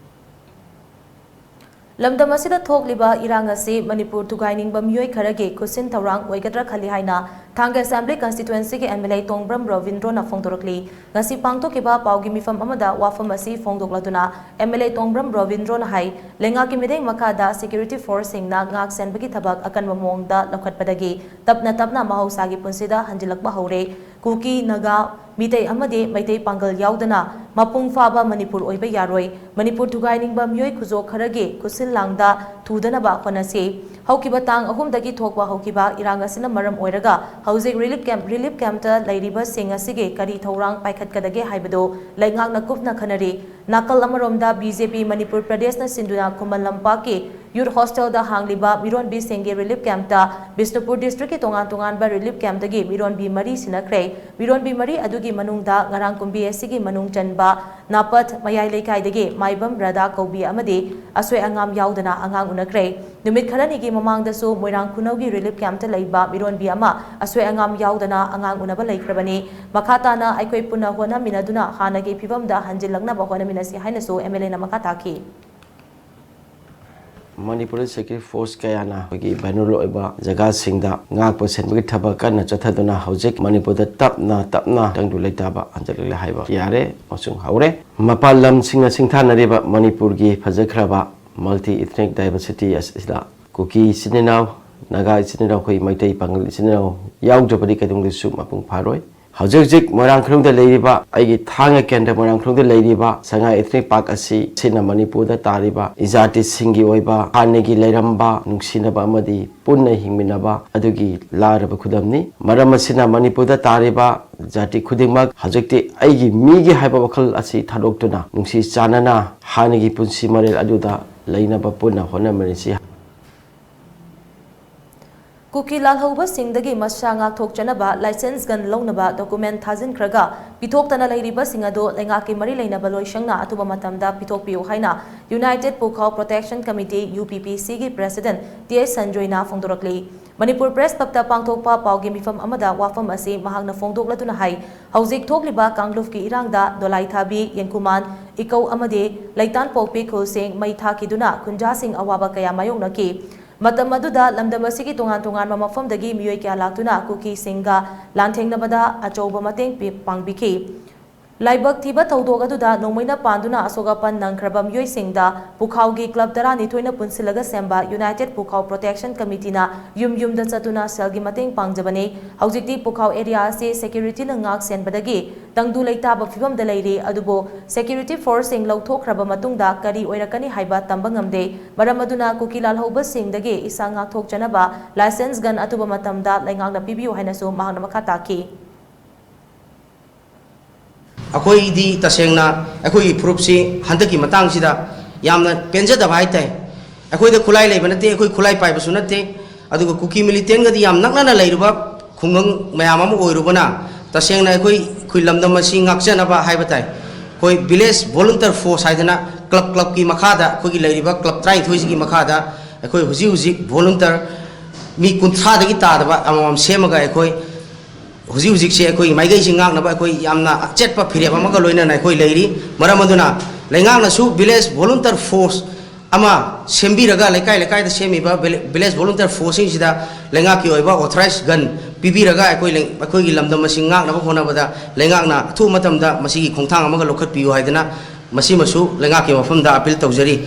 ꯂꯝꯗꯝ ꯑꯁꯤꯗ ꯊꯣꯛꯂꯤꯕ ꯏꯔꯥꯡ ꯑꯁꯤ ꯃꯅꯤꯄꯨꯔ ꯊꯨꯒꯥꯏꯅꯤꯡꯕ ꯃꯤꯑꯣꯏ ꯈꯔꯒꯤ ꯈꯨꯠꯁꯤꯟ ꯊꯧꯔꯥꯡ ꯑꯣꯏꯒꯗ꯭ꯔꯥ ꯈꯜꯂꯤ ꯍꯥꯏꯅ ꯊꯥꯡꯒ ꯑꯦꯁꯦꯝꯕ꯭ꯂꯤ ꯀꯟꯁꯇꯤꯇ꯭ꯋꯦꯟꯁꯤꯒꯤ ꯑꯦꯝ ꯑꯦꯜ ꯑꯦ ꯇꯣꯡꯕ꯭ꯔꯝ ꯔꯣꯕꯤꯟꯗ꯭ꯔꯣꯅ ꯐꯣꯡꯗꯣꯔꯛꯂꯤ꯫ ꯉꯁꯤ ꯄꯥꯡꯊꯣꯛꯈꯤꯕ ꯄꯥꯎꯒꯤ ꯃꯤꯐꯝ ꯑꯃꯗ ꯋꯥꯐꯝ ꯑꯁꯤ ꯐꯣꯡꯗꯣꯛꯂꯗꯨꯅ ꯑꯦꯝ ꯑꯦꯜ ꯑꯦ ꯇꯣꯡꯕ꯭ꯔꯝ ꯔꯣꯕꯤꯟꯗ꯭ꯔꯣꯅ ꯍꯥꯏ, ꯂꯩꯉꯥꯛꯀꯤ ꯃꯤꯠꯌꯦꯡ ꯃꯈꯥꯗ ꯁꯦꯀ꯭ꯌꯨꯔꯤꯇꯤ ꯐꯣꯔꯁꯁꯤꯡꯅ ꯉꯥꯛ ꯁꯦꯟꯕꯒꯤ ꯊꯕꯛ ꯑꯀꯟꯕ ꯃꯑꯣꯡꯗ ꯂꯧꯈꯠꯄꯗꯒꯤ ꯇꯞꯅ ꯇꯞꯅ ꯃꯍꯧꯁꯥꯒꯤ ꯄꯨꯟꯁꯤꯗ ꯍꯟꯖꯤꯜꯂꯛꯄ ꯍꯧꯔꯦ꯫ ꯀꯨꯀꯤ, ꯅꯥꯒꯥ, ꯃꯤꯇꯩ ꯑꯃꯗꯤ ꯃꯩꯇꯩ ꯄꯥꯡꯒꯜ ꯌꯥꯎꯗꯅ ꯃꯄꯨꯡ ꯐꯥꯕ ꯃꯅꯤꯄꯨꯔ ꯑꯣꯏꯕ ꯌꯥꯔꯣꯏ꯫ ꯃꯅꯤꯄꯨꯔ ꯊꯨꯒꯥꯏꯅꯤꯡꯕ ꯃꯤꯑꯣꯏ ꯈꯨꯖꯣꯛ ꯈꯔꯒꯤ ꯈꯨꯠꯁꯤꯜ ꯂꯥꯡꯗ ꯊꯨꯗꯅꯕ ꯍꯣꯠꯅꯁꯤ꯫ ꯍꯧꯈꯤꯕ ꯇꯥꯡ ꯑꯍꯨꯝꯗꯒꯤ ꯊꯣꯛꯄ ꯍꯧꯈꯤꯕ ꯏꯔꯥꯡ ꯑꯁꯤꯅ ꯃꯔꯝ ꯑꯣꯏꯔꯒ ꯍꯧꯖꯤꯛ ꯔꯤꯂꯤꯐ ꯀꯦꯝꯞ, ꯔꯤꯂꯤꯐ ꯀꯦꯝꯞꯇ ꯂꯩꯔꯤꯕꯁꯤꯡ ꯑꯁꯤꯒꯤ ꯀꯔꯤ ꯊꯧꯔꯥꯡ ꯄꯥꯏꯈꯠꯀꯗꯒꯦ ꯍꯥꯏꯕꯗꯨ ꯂꯩꯉꯥꯛꯅ ꯀꯨꯞꯅ ꯈꯟꯅꯔꯤ꯫ ꯅꯥꯀꯜ ꯑꯃꯔꯣꯝꯗ ꯕꯤ ꯖꯦ ꯄꯤ ꯃꯅꯤꯄꯨꯔ ꯄ꯭ꯔꯗꯦꯁꯅ ꯁꯤꯟꯗꯨꯅ ꯈꯨꯃꯟ ꯂꯝꯄꯥꯛꯀꯤ ꯌꯨꯠ ꯍꯣꯁꯇꯦꯜꯗ ꯍꯥꯡꯂꯤꯕ ꯃꯤꯔꯣꯟꯕꯤꯁꯤꯡꯒꯤ ꯔꯤꯂꯤꯐ ꯀꯦꯝꯞꯇ ꯕꯤꯁꯅꯨꯄꯨꯔ ꯗꯤꯁꯇ꯭ꯔꯤꯛꯀꯤ ꯇꯣꯉꯥꯟ ꯇꯣꯉꯥꯟꯕ ꯔꯤꯂꯤꯐ ꯀꯦꯝꯞꯇꯒꯤ ꯃꯤꯔꯣꯟꯕꯤ ꯃꯔꯤ ꯁꯤꯟꯅꯈ꯭ꯔꯦ꯫ ꯃꯤꯔꯣꯟꯕꯤ ꯃꯔꯤ ꯑꯗꯨꯒꯤ ꯃꯅꯨꯡꯗ ꯉꯔꯥꯡ ꯀꯨꯝꯕꯤ ꯑꯁꯤꯒꯤ ꯃꯅꯨꯡ ꯆꯟꯕ ꯅꯥꯄꯠ ꯃꯌꯥꯏ ꯂꯩꯀꯥꯏꯗꯒꯤ ꯃꯥꯏꯕꯝ ꯔꯥꯙꯥ ꯀꯧꯕꯤ ꯑꯃꯗꯤ ꯑꯁꯣꯏ ꯑꯉꯥꯝ ꯌꯥꯎꯗꯅ ꯑꯉꯥꯡ ꯎꯅꯈ꯭ꯔꯦ꯫ ꯅꯨꯃꯤꯠ ꯈꯔꯅꯤꯒꯤ ꯃꯃꯥꯡꯗꯁꯨ ꯃꯣꯏꯔꯥꯡ ꯈꯨꯅꯧꯒꯤ ꯔꯤꯂꯤꯐ ꯀꯦꯝꯞꯇ ꯂꯩꯕ ꯃꯤꯔꯣꯟꯕꯤ ꯑꯃ ꯑꯁꯣꯏ ꯑꯉꯥꯝ ꯌꯥꯎꯗꯅ ꯑꯉꯥꯡ ꯎꯅꯕ ꯂꯩꯈ꯭ꯔꯕꯅꯤ꯫ ꯃꯈꯥ ꯇꯥꯅ ꯑꯩꯈꯣꯏ ꯄꯨꯟꯅ ꯍꯣꯠꯅꯃꯤꯟꯅꯗꯨꯅ ꯍꯥꯟꯅꯒꯤ ꯐꯤꯕꯝꯗ ꯍꯟꯖꯤꯜꯂꯛꯅꯕ ꯍꯣꯠꯅꯃꯤꯟꯅꯁꯤ ꯍꯥꯏꯅꯁꯨ ꯑꯦꯝ ꯑꯦꯜ ꯑꯦꯅ ꯃꯈꯥ ꯇꯥꯈꯤ꯫ ꯃꯅꯤꯄꯨꯔꯗ ꯁꯦꯀ꯭ꯌꯨꯔꯤꯇꯤ ꯐꯣꯔꯁ ꯀꯌꯥꯅ ꯑꯩꯈꯣꯏꯒꯤ ꯚꯜꯅꯔꯦꯕꯜ ꯑꯣꯏꯕ ꯖꯒꯥꯁꯤꯡꯗ ꯉꯥꯛꯄ ꯁꯦꯟꯕꯒꯤ ꯊꯕꯛ ꯀꯟꯅ ꯆꯠꯊꯗꯨꯅ ꯍꯧꯖꯤꯛ ꯃꯅꯤꯄꯨꯔꯗ ꯇꯞꯅ ꯇꯞꯅ ꯇꯪꯗꯨ ꯂꯩꯇꯥꯕ ꯍꯟꯖꯤꯜꯂꯛꯂꯦ ꯍꯥꯏꯕ ꯌꯥꯔꯦ ꯑꯃꯁꯨꯡ ꯍꯧꯔꯦ꯫ ꯃꯄꯥꯟ ꯂꯝꯁꯤꯡꯅ ꯁꯤꯡꯊꯥꯅꯔꯤꯕ ꯃꯅꯤꯄꯨꯔꯒꯤ ꯐꯖꯈ꯭ꯔꯕ multi ethnic diversity ꯑꯁꯤꯗ ꯀꯨꯀꯤ ꯏꯆꯤꯟ ꯏꯅꯥꯎ, ꯅꯥꯒꯥ ꯏꯆꯤꯟ ꯏꯅꯥꯎ, ꯑꯩꯈꯣꯏ ꯃꯩꯇꯩ ꯄꯥꯉꯜ ꯏꯆꯤꯟ ꯏꯅꯥꯎ ꯌꯥꯎꯗ꯭ꯔꯕꯗꯤ ꯀꯩꯗꯧꯅꯨꯡꯗꯁꯨ ꯃꯄꯨꯡ ꯐꯥꯔꯣꯏ꯫ ꯍꯧꯖꯤꯛ ꯍꯧꯖꯤꯛ ꯃꯣꯏꯔꯥꯡ ꯈꯨꯅꯧꯗ ꯂꯩꯔꯤꯕ, ꯑꯩꯒꯤ ꯊꯥꯡꯒ ꯀꯦꯟꯗ꯭ꯔ ꯃꯣꯏꯔꯥꯡ ꯈꯨꯅꯧꯗ ꯂꯩꯔꯤꯕ ꯁꯉꯥꯏ ꯏꯊꯅꯤꯛ ꯄꯥꯔꯛ ꯑꯁꯤ, ꯁꯤꯅ ꯃꯅꯤꯄꯨꯔꯗ ꯇꯥꯔꯤꯕ ꯖꯥꯇꯤꯁꯤꯡꯒꯤ ꯑꯣꯏꯕ ꯍꯥꯟꯅꯒꯤ ꯂꯩꯔꯝꯕ ꯅꯨꯡꯁꯤꯅꯕ ꯑꯃꯗꯤ ꯄꯨꯟꯅ ꯍꯤꯡꯃꯤꯟꯅꯕ ꯑꯗꯨꯒꯤ ꯂꯥꯔꯕ ꯈꯨꯗꯝꯅꯤ꯫ ꯃꯔꯝ ꯑꯁꯤꯅ ꯃꯅꯤꯄꯨꯔꯗ ꯇꯥꯔꯤꯕ ꯖꯥꯇꯤ ꯈꯨꯗꯤꯡꯃꯛ ꯍꯧꯖꯤꯛꯇꯤ ꯑꯩꯒꯤ ꯃꯤꯒꯤ ꯍꯥꯏꯕ ꯋꯥꯈꯜ ꯑꯁꯤ ꯊꯥꯗꯣꯛꯇꯨꯅ ꯅꯨꯡꯁꯤ ꯆꯥꯟꯅꯅ ꯍꯥꯟꯅꯒꯤ ꯄꯨꯟꯁꯤ ꯃꯔꯦꯜ ꯑꯗꯨꯗ ꯂꯩꯅꯕ ꯄꯨꯟꯅ ꯍꯣꯠꯅꯃꯤꯟꯅꯁꯤ꯫ ꯀꯨꯀꯤ ꯂꯥꯜꯍꯧꯕꯁꯤꯡꯗꯒꯤ ꯃꯁꯥ ꯉꯥꯛꯊꯣꯛꯆꯅꯕ ꯂꯥꯏꯁꯦꯟꯁ ꯒꯟ ꯂꯧꯅꯕ ꯗꯣꯀꯨꯃꯦꯟ ꯊꯥꯖꯤꯟꯈ꯭ꯔꯒ ꯄꯤꯊꯣꯛꯇꯅ ꯂꯩꯔꯤꯕꯁꯤꯡ ꯑꯗꯨ ꯂꯩꯉꯥꯛꯀꯤ ꯃꯔꯤ ꯂꯩꯅꯕ ꯂꯣꯏꯁꯪꯅ ꯑꯊꯨꯕ ꯃꯇꯝꯗ ꯄꯤꯊꯣꯛꯄꯤꯌꯨ ꯍꯥꯏꯅ ꯌꯨꯅꯥꯏꯇꯦꯗ ꯄꯨꯈꯥꯎ ꯄ꯭ꯔꯣꯇꯦꯛꯁꯟ ꯀꯃꯤꯇꯤ, ꯌꯨ ꯄꯤ ꯄꯤ ꯁꯤꯒꯤ ꯄ꯭ꯔꯦꯁꯤꯗꯦꯟꯠ ꯇꯤ ꯑꯦꯁ ꯁꯟꯖꯣꯏꯅ ꯐꯣꯡꯗꯣꯔꯛꯂꯤ꯫ ꯃꯅꯤꯄꯨꯔ ꯄ꯭ꯔꯦꯁ ꯀ꯭ꯂꯕꯇ ꯄꯥꯡꯊꯣꯛꯄ ꯄꯥꯎꯒꯤ ꯃꯤꯐꯝ ꯑꯃꯗ ꯋꯥꯐꯝ ꯑꯁꯤ ꯃꯍꯥꯛꯅ ꯐꯣꯡꯗꯣꯛꯂꯗꯨꯅ ꯍꯥꯏ, ꯍꯧꯖꯤꯛ ꯊꯣꯛꯂꯤꯕ ꯀꯥꯡꯂꯨꯞꯀꯤ ꯏꯔꯥꯡꯗ ꯗꯣꯂꯥꯏꯊꯥꯕꯤ, ꯌꯦꯡꯀꯨꯃꯥꯟ, ꯏꯀꯧ ꯑꯃꯗꯤ ꯂꯩꯇꯥꯟꯄꯣꯛꯄꯤ ꯈꯨꯜꯁꯤꯡ ꯃꯩ ꯊꯥꯈꯤꯗꯨꯅ ꯈꯨꯟꯖꯥꯁꯤꯡ ꯑꯋꯥꯕ ꯀꯌꯥ ꯃꯥꯌꯣꯛꯅꯈꯤ꯫ ꯃꯇꯝ ꯑꯗꯨꯗ ꯂꯝꯗꯝ ꯑꯁꯤꯒꯤ ꯇꯣꯉꯥꯟ ꯇꯣꯉꯥꯟꯕ ꯃꯐꯝꯗꯒꯤ ꯃꯤꯑꯣꯏ ꯀꯌꯥ ꯂꯥꯛꯇꯨꯅ ꯀꯨꯀꯤꯁꯤꯡꯒ ꯂꯥꯟꯊꯦꯡꯅꯕꯗ ꯑꯆꯧꯕ ꯃꯇꯦꯡ ꯄꯤ-, ꯄꯥꯡꯕꯤꯈꯤ꯫ ꯂꯥꯏꯕꯛ ꯊꯤꯕ ꯊꯧꯗꯣꯛ ꯑꯗꯨꯗ ꯅꯣꯡꯃꯩꯅ ꯄꯥꯟꯗꯨꯅ ꯑꯁꯣꯛ ꯑꯄꯟ ꯅꯪꯈ꯭ꯔꯕ ꯃꯤꯑꯣꯏꯁꯤꯡꯗ ꯄꯨꯈꯥꯎꯒꯤ ꯀ꯭ꯂꯕ ꯇꯔꯥꯅꯤꯊꯣꯏꯅ ꯄꯨꯟꯁꯤꯜꯂꯒ ꯁꯦꯝꯕ United Pukhaw Protection Committeeꯅ ꯌꯨꯝ ꯌꯨꯝꯗ ꯆꯠꯇꯨꯅ ꯁꯦꯜꯒꯤ ꯃꯇꯦꯡ ꯄꯥꯡꯖꯕꯅꯤ꯫ ꯍꯧꯖꯤꯛꯇꯤ ꯄꯨꯈꯥꯎ area ꯑꯁꯤ securityꯅ ꯉꯥꯛ ꯁꯦꯟꯕꯗꯒꯤ ꯇꯪꯗꯨ ꯂꯩꯇꯥꯕ ꯐꯤꯕꯝꯗ ꯂꯩꯔꯤ, ꯑꯗꯨꯕꯨ security forceꯁꯤꯡ ꯂꯧꯊꯣꯛꯈ꯭ꯔꯕ ꯃꯇꯨꯡꯗ ꯀꯔꯤ ꯑꯣꯏꯔꯛꯀꯅꯤ ꯍꯥꯏꯕ ꯇꯝꯕ ꯉꯝꯗꯦ꯫ ꯃꯔꯝ ꯑꯗꯨꯅ ꯀꯨꯀꯤ ꯂꯥꯜꯍꯧꯕꯁꯤꯡꯗꯒꯤ ꯏꯁꯥ ꯉꯥꯛꯊꯣꯛꯆꯅꯕ license gun ꯑꯊꯨꯕ ꯃꯇꯝꯗ ꯂꯩꯉꯥꯛꯅ ꯄꯤꯕꯤꯌꯨ ꯍꯥꯏꯅꯁꯨ ꯃꯍꯥꯛꯅ ꯃꯈꯥ ꯇꯥꯈꯤ꯫ ꯑꯩꯈꯣꯏꯗꯤ ꯇꯁꯦꯡꯅ ꯑꯩꯈꯣꯏꯒꯤ ꯐꯨꯔꯨꯞꯁꯤ ꯍꯟꯗꯛꯀꯤ ꯃꯇꯥꯡꯁꯤꯗ ꯌꯥꯝꯅ ꯄꯦꯟꯖꯗꯕ ꯍꯥꯏꯇꯥꯏ꯫ ꯑꯩꯈꯣꯏꯗ ꯈꯨꯠꯂꯥꯏ ꯂꯩꯕ ꯅꯠꯇꯦ, ꯑꯩꯈꯣꯏ ꯈꯨꯠꯂꯥꯏ ꯄꯥꯏꯕꯁꯨ ꯅꯠꯇꯦ, ꯑꯗꯨꯒ ꯀꯨꯀꯤ militantꯒꯗꯤ ꯌꯥꯝ ꯅꯛꯅꯅ ꯂꯩꯔꯨꯕ ꯈꯨꯡꯒꯪ ꯃꯌꯥꯝ ꯑꯃ ꯑꯣꯏꯔꯨꯕꯅ ꯇꯁꯦꯡꯅ ꯑꯩꯈꯣꯏ, ꯑꯩꯈꯣꯏ ꯂꯝꯗꯝ ꯑꯁꯤ ꯉꯥꯛꯆꯅꯕ ꯍꯥꯏꯕ ꯇꯥꯏ꯫ ꯑꯩꯈꯣꯏ village volunteer force ꯍꯥꯏꯗꯅ club clubꯀꯤ ꯃꯈꯥꯗ, ꯑꯩꯈꯣꯏꯒꯤ ꯂꯩꯔꯤꯕ club ꯇꯔꯥꯅꯤꯊꯣꯏꯁꯤꯒꯤ ꯃꯈꯥꯗ ꯑꯩꯈꯣꯏ ꯍꯧꯖꯤꯛ ꯍꯧꯖꯤꯛ volunteer ꯃꯤ ꯀꯨꯟꯊ꯭ꯔꯥꯗꯒꯤ ꯇꯥꯗꯕ ꯑꯃꯃꯝ ꯁꯦꯝꯃꯒ ꯑꯩꯈꯣꯏ ꯍꯧꯖꯤꯛ ꯍꯧꯖꯤꯛꯁꯦ ꯑꯩꯈꯣꯏꯒꯤ ꯃꯥꯏꯀꯩꯁꯤ ꯉꯥꯛꯅꯕ ꯑꯩꯈꯣꯏ ꯌꯥꯝꯅ ꯑꯆꯦꯠꯄ ꯐꯤꯔꯦꯞ ꯑꯃꯒ ꯂꯣꯏꯅꯅ ꯑꯩꯈꯣꯏ ꯂꯩꯔꯤ꯫ ꯃꯔꯝ ꯑꯗꯨꯅ ꯂꯩꯉꯥꯛꯅꯁꯨ village volunteer force ꯑꯃ ꯁꯦꯝꯕꯤꯔꯒ, ꯂꯩꯀꯥꯏ ꯂꯩꯀꯥꯏꯗ ꯁꯦꯝꯃꯤꯕ village volunteer forceꯁꯤꯡꯁꯤꯗ ꯂꯩꯉꯥꯛꯀꯤ ꯑꯣꯏꯕ authorized gun ꯄꯤꯕꯤꯔꯒ ꯑꯩꯈꯣꯏ ꯂꯩ-, ꯑꯩꯈꯣꯏꯒꯤ ꯂꯝꯗꯝ ꯑꯁꯤ ꯉꯥꯛꯅꯕ ꯍꯣꯠꯅꯕꯗ ꯂꯩꯉꯥꯛꯅ ꯑꯊꯨꯕ ꯃꯇꯝꯗ ꯃꯁꯤꯒꯤ ꯈꯣꯡꯊꯥꯡ ꯑꯃꯒ ꯂꯧꯈꯠꯄꯤꯌꯨ ꯍꯥꯏꯗꯅ ꯃꯁꯤꯃꯁꯨ ꯂꯩꯉꯥꯛꯀꯤ ꯃꯐꯝꯗ appeal ꯇꯧꯖꯔꯤ꯫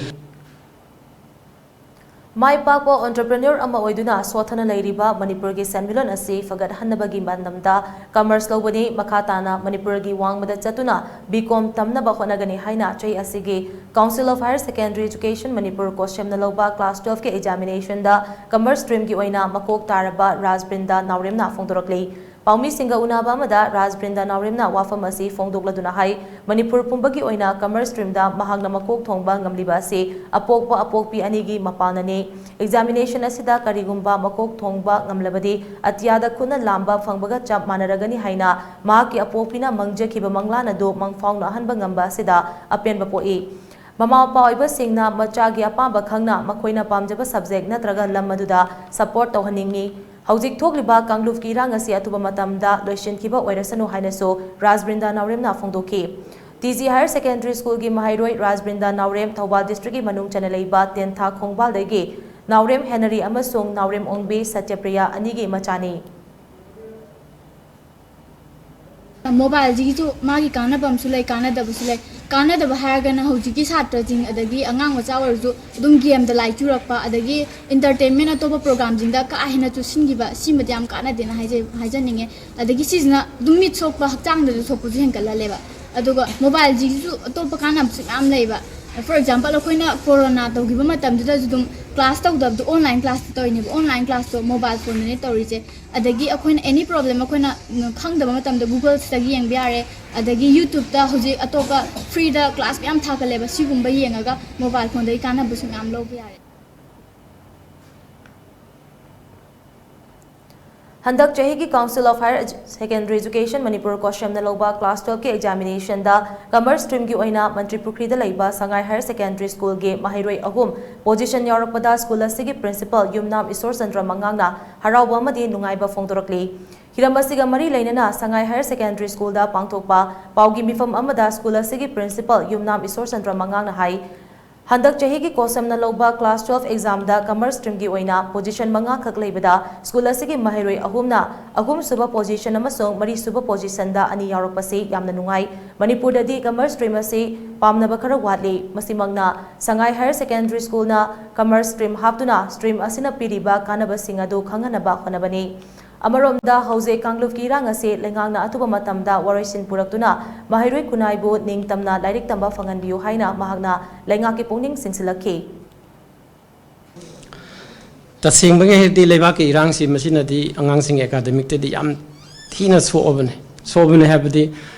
ꯃꯥꯏ ꯄꯥꯛꯄ entrepreneur ꯑꯃ ꯑꯣꯏꯗꯨꯅ ꯁꯣꯠꯊꯅ ꯂꯩꯔꯤꯕ ꯃꯅꯤꯄꯨꯔꯒꯤ ꯁꯦꯟꯃꯤꯠꯂꯣꯟ ꯑꯁꯤ ꯐꯒꯠꯍꯟꯅꯕꯒꯤ ꯄꯥꯟꯗꯝꯗ commerce ꯂꯧꯕꯅꯤ꯫ ꯃꯈꯥ ꯇꯥꯅ ꯃꯅꯤꯄꯨꯔꯒꯤ ꯋꯥꯡꯃꯗ ꯆꯠꯇꯨꯅ B Com ꯇꯝꯅꯕ ꯍꯣꯠꯅꯒꯅꯤ ꯍꯥꯏꯅ ꯆꯍꯤ ꯑꯁꯤꯒꯤ Council of Higher Secondary Education Manipur, COHSEMꯅ ꯂꯧꯕ class twelveꯀꯤ examinationꯗ commerce streamꯒꯤ ꯑꯣꯏꯅ ꯃꯀꯣꯛ ꯇꯥꯔꯕ ꯔꯥꯖꯕ꯭ꯔꯤꯟꯗ ꯅꯥꯎꯔꯦꯝꯅ ꯐꯣꯡꯗꯣꯔꯛꯂꯤ꯫ ꯄꯥꯎꯃꯤꯁꯤꯡꯒ ꯎꯅꯕ ꯑꯃꯗ ꯔꯥꯖꯕ꯭ꯔꯤꯟꯗ ꯅꯥꯎꯔꯦꯝꯅ ꯋꯥꯐꯝ ꯑꯁꯤ ꯐꯣꯡꯗꯣꯛꯂꯗꯨꯅ ꯍꯥꯏ, ꯃꯅꯤꯄꯨꯔ ꯄꯨꯝꯕꯒꯤ ꯑꯣꯏꯅ commerce streamꯗ ꯃꯍꯥꯛꯅ ꯃꯀꯣꯛ ꯊꯣꯡꯕ ꯉꯝꯂꯤꯕ ꯑꯁꯤ ꯑꯄꯣꯛꯄ ꯑꯄꯣꯛꯄꯤ ꯑꯅꯤꯒꯤ ꯃꯄꯥꯜꯅꯅꯤ꯫ Examination ꯑꯁꯤꯗ ꯀꯔꯤꯒꯨꯝꯕ ꯃꯀꯣꯛ ꯊꯣꯡꯕ ꯉꯝꯂꯕꯗꯤ ꯑꯇꯤꯌꯥꯗ ꯈꯨꯠꯅ ꯂꯥꯝꯕ ꯐꯪꯕꯒ ꯆꯞ ꯃꯥꯟꯅꯔꯒꯅꯤ ꯍꯥꯏꯅ ꯃꯍꯥꯛꯀꯤ ꯑꯄꯣꯛꯄꯤꯅ ꯃꯪꯖꯈꯤꯕ ꯃꯪꯂꯥꯟ ꯑꯗꯨ ꯃꯪꯐꯥꯎꯅꯍꯟꯕ ꯉꯝꯕ ꯑꯁꯤꯗ ꯑꯄꯦꯟꯕ ꯄꯣꯛꯏ꯫ ꯃꯃꯥ ꯃꯄꯥ ꯑꯣꯏꯕꯁꯤꯡꯅ ꯃꯆꯥꯒꯤ ꯑꯄꯥꯝꯕ ꯈꯪꯅ ꯃꯈꯣꯏꯅ ꯄꯥꯝꯖꯕ subject ꯅꯠꯇ꯭ꯔꯒ ꯂꯝ ꯑꯗꯨꯗ support ꯇꯧꯍꯟꯅꯤꯡꯏ꯫ ꯍꯧꯖꯤꯛ ꯊꯣꯛꯂꯤꯕ ꯀꯥꯡꯂꯨꯞꯀꯤ ꯏꯔꯥꯡ ꯑꯁꯤ ꯑꯊꯨꯕ ꯃꯇꯝꯗ ꯂꯣꯏꯁꯤꯟꯈꯤꯕ ꯑꯣꯏꯔꯁꯅꯨ ꯍꯥꯏꯅꯁꯨ ꯔꯥꯖꯕ꯭ꯔꯤꯟꯗ ꯅꯥꯎꯔꯦꯝꯅ ꯐꯣꯡꯗꯣꯛꯈꯤ꯫ T G Higher Secondary Schoolꯒꯤ ꯃꯍꯩꯔꯣꯏ ꯔꯥꯖꯕ꯭ꯔꯤꯟꯗ ꯅꯥꯎꯔꯦꯝ ꯊꯧꯕꯥꯜ districtꯀꯤ ꯃꯅꯨꯡ ꯆꯟꯅ ꯂꯩꯕ ꯇꯦꯟꯊꯥ ꯈꯣꯡꯕꯥꯜꯗꯒꯤ ꯅꯥꯎꯔꯦꯝ ꯍꯦꯅꯔꯤ ꯑꯃꯁꯨꯡ ꯅꯥꯎꯔꯦꯝ ꯑꯣꯡꯕꯤ ꯁꯇ꯭ꯌꯄ꯭ꯔꯤꯌꯥ ꯑꯅꯤꯒꯤ ꯃꯆꯥꯅꯤ꯫ ꯃꯣꯕꯥꯏꯜꯁꯤꯒꯤꯁꯨ ꯃꯥꯒꯤ ꯀꯥꯟꯅꯕ ꯑꯃꯁꯨ ꯂꯩ, ꯀꯥꯟꯅꯗꯕꯁꯨ ꯂꯩ꯫ ꯀꯥꯟꯅꯗꯕ ꯍꯥꯏꯔꯒꯅ ꯍꯧꯖꯤꯛꯀꯤ ꯁꯥꯇ꯭ꯔꯁꯤꯡ ꯑꯗꯒꯤ ꯑꯉꯥꯡ ꯃꯆꯥ ꯑꯣꯏꯔꯁꯨ ꯑꯗꯨꯝ ꯒꯦꯝꯗ ꯂꯥꯏ ꯆꯨꯔꯛꯄ, ꯑꯗꯒꯤ ꯏꯟꯇꯔꯇꯦꯟꯃꯦꯟ ꯑꯇꯣꯞꯄ ꯄ꯭ꯔꯣꯒ꯭ꯔꯥꯝꯁꯤꯡꯗ ꯀꯥ ꯍꯦꯟꯅ ꯆꯨꯁꯤꯟꯈꯤꯕ, ꯁꯤꯃꯗꯤ ꯌꯥꯝ ꯀꯥꯟꯅꯗꯦꯅ ꯍꯥꯏꯖꯩ ꯍꯥꯏꯖꯅꯤꯡꯉꯦ꯫ ꯑꯗꯒꯤ ꯁꯤꯁꯤꯅ ꯑꯗꯨꯝ ꯃꯤꯠ ꯁꯣꯛꯄ, ꯍꯛꯆꯥꯡꯗꯁꯨ ꯁꯣꯛꯄꯁꯨ ꯍꯦꯟꯒꯠꯍꯜꯂꯦꯕ꯫ ꯑꯗꯨꯒ ꯃꯣꯕꯥꯏꯜꯁꯤꯒꯤꯁꯨ ꯑꯇꯣꯞꯄ ꯀꯥꯟꯅꯕꯁꯨ ꯃꯌꯥꯝ ꯂꯩꯕ꯫ For example, ꯑꯩꯈꯣꯏꯅ ꯀꯣꯔꯣꯅꯥ ꯇꯧꯈꯤꯕ ꯃꯇꯝꯗꯨꯗꯁꯨ ꯑꯗꯨꯝ ꯀ꯭ꯂꯥꯁ ꯇꯧꯗꯕꯗꯣ ꯑꯣꯟꯂꯥꯏꯟ ꯀ꯭ꯂꯥꯁꯇ ꯇꯧꯔꯤꯅꯦꯕ꯫ ꯑꯣꯟꯂꯥꯏꯟ ꯀ꯭ꯂꯥꯁꯇꯣ ꯃꯣꯕꯥꯏꯜ ꯐꯣꯟꯗꯅꯦ ꯇꯧꯔꯤꯁꯦ꯫ ꯑꯗꯒꯤ ꯑꯩꯈꯣꯏꯅ ꯑꯦꯅꯤ ꯄ꯭ꯔꯣꯕ꯭ꯂꯦꯝ ꯑꯩꯈꯣꯏꯅ ꯈꯪꯗꯕ ꯃꯇꯝꯗ ꯒꯨꯒꯜꯁꯤꯗꯒꯤ ꯌꯦꯡꯕ ꯌꯥꯔꯦ꯫ ꯑꯗꯒꯤ ꯌꯨꯇ꯭ꯌꯨꯕꯇ ꯍꯧꯖꯤꯛ ꯑꯇꯣꯞꯄ ꯐ꯭ꯔꯤꯗ ꯀ꯭ꯂꯥꯁ ꯃꯌꯥꯝ ꯊꯥꯒꯠꯂꯦꯕ꯫ ꯁꯤꯒꯨꯝꯕ ꯌꯦꯡꯉꯒ ꯃꯣꯕꯥꯏꯜ ꯐꯣꯟꯗꯒꯤ ꯀꯥꯟꯅꯕꯁꯨ ꯃꯌꯥꯝ ꯂꯧꯕ ꯌꯥꯔꯦ꯫ ꯍꯟꯗꯛ ꯆꯍꯤꯒꯤ Council of Higher Secondary Education Manipur, COHSEMꯅ ꯂꯧꯕ class twelveꯀꯤ examinationꯗ commerce streamꯒꯤ ꯑꯣꯏꯅ ꯃꯟꯇ꯭ꯔꯤ ꯄꯨꯈ꯭ꯔꯤꯗ ꯂꯩꯕ ꯁꯉꯥꯏ Higher Secondary Schoolꯒꯤ ꯃꯍꯩꯔꯣꯏ ꯑꯍꯨꯝ position ꯌꯥꯎꯔꯛꯄꯗ school ꯑꯁꯤꯒꯤ principal ꯌꯨꯝꯅꯥꯝ ꯏꯁꯣꯔꯆꯟꯗ꯭ꯔ ꯃꯉꯥꯡꯅ ꯍꯔꯥꯎꯕ ꯑꯃꯗꯤ ꯅꯨꯡꯉꯥꯏꯕ ꯐꯣꯡꯗꯣꯔꯛꯂꯤ꯫ ꯍꯤꯔꯝ ꯑꯁꯤꯒ ꯃꯔꯤ ꯂꯩꯅꯅ ꯁꯉꯥꯏ Higher Secondary Schoolꯗ ꯄꯥꯡꯊꯣꯛꯄ ꯄꯥꯎꯒꯤ ꯃꯤꯐꯝ ꯑꯃꯗ school ꯑꯁꯤꯒꯤ principal ꯌꯨꯝꯅꯥꯝ ꯏꯁꯣꯔꯆꯟꯗ꯭ꯔ ꯃꯉꯥꯡꯅ ꯍꯥꯏ, ꯍꯟꯗꯛ ꯆꯍꯤꯒꯤ COHSEMꯅ ꯂꯧꯕ class twelve examꯗ commerce streamꯒꯤ ꯑꯣꯏꯅ position ꯃꯉꯥꯈꯛ ꯂꯩꯕꯗ school ꯑꯁꯤꯒꯤ ꯃꯍꯩꯔꯣꯏ ꯑꯍꯨꯝꯅ ꯑꯍꯨꯝꯁꯨꯕ position ꯑꯃꯁꯨꯡ ꯃꯔꯤꯁꯨꯕ positionꯗ ꯑꯅꯤ ꯌꯥꯎꯔꯛꯄꯁꯤ ꯌꯥꯝꯅ ꯅꯨꯡꯉꯥꯏ꯫ ꯃꯅꯤꯄꯨꯔꯗꯗꯤ commerce stream ꯑꯁꯤ ꯄꯥꯝꯅꯕ ꯈꯔ ꯋꯥꯠꯂꯤ꯫ ꯃꯁꯤꯃꯛꯅ ꯁꯉꯥꯏ Higher Secondary Schoolꯅ commerce stream ꯍꯥꯞꯇꯨꯅ stream ꯑꯁꯤꯅ ꯄꯤꯔꯤꯕ ꯀꯥꯟꯅꯕꯁꯤꯡ ꯑꯗꯨ ꯈꯪꯍꯟꯅꯕ ꯍꯣꯠꯅꯕꯅꯤ꯫ ꯑꯃꯔꯣꯝꯗ, ꯍꯧꯖꯤꯛ ꯀꯥꯡꯂꯨꯞꯀꯤ ꯏꯔꯥꯡ ꯑꯁꯤ ꯂꯩꯉꯥꯛꯅ ꯑꯊꯨꯕ ꯃꯇꯝꯗ ꯋꯥꯔꯣꯏꯁꯤꯟ ꯄꯨꯔꯛꯇꯨꯅ ꯃꯍꯩꯔꯣꯏ ꯈꯨꯟꯅꯥꯏꯕꯨ ꯅꯤꯡꯇꯝꯅ ꯂꯥꯏꯔꯤꯛ ꯇꯝꯕ ꯐꯪꯍꯟꯕꯤꯌꯨ ꯍꯥꯏꯅ ꯃꯍꯥꯛꯅ ꯂꯩꯉꯥꯛꯀꯤ ꯄꯨꯛꯅꯤꯡ ꯆꯤꯡꯁꯤꯜꯂꯛꯈꯤ꯫ ꯇꯁꯦꯡꯕꯒꯤ ꯍꯥꯏꯔꯗꯤ, ꯂꯩꯕꯥꯛꯀꯤ ꯏꯔꯥꯡꯁꯤ ꯃꯁꯤꯅꯗꯤ ꯑꯉꯥꯡꯁꯤꯡꯒꯤ academicꯇꯗꯤ ꯌꯥꯝ ꯊꯤꯅ ꯁꯣꯛꯑꯕꯅꯦ꯫ ꯁꯣꯛꯑꯕꯅꯦ ꯍꯥꯏꯕꯗꯤ,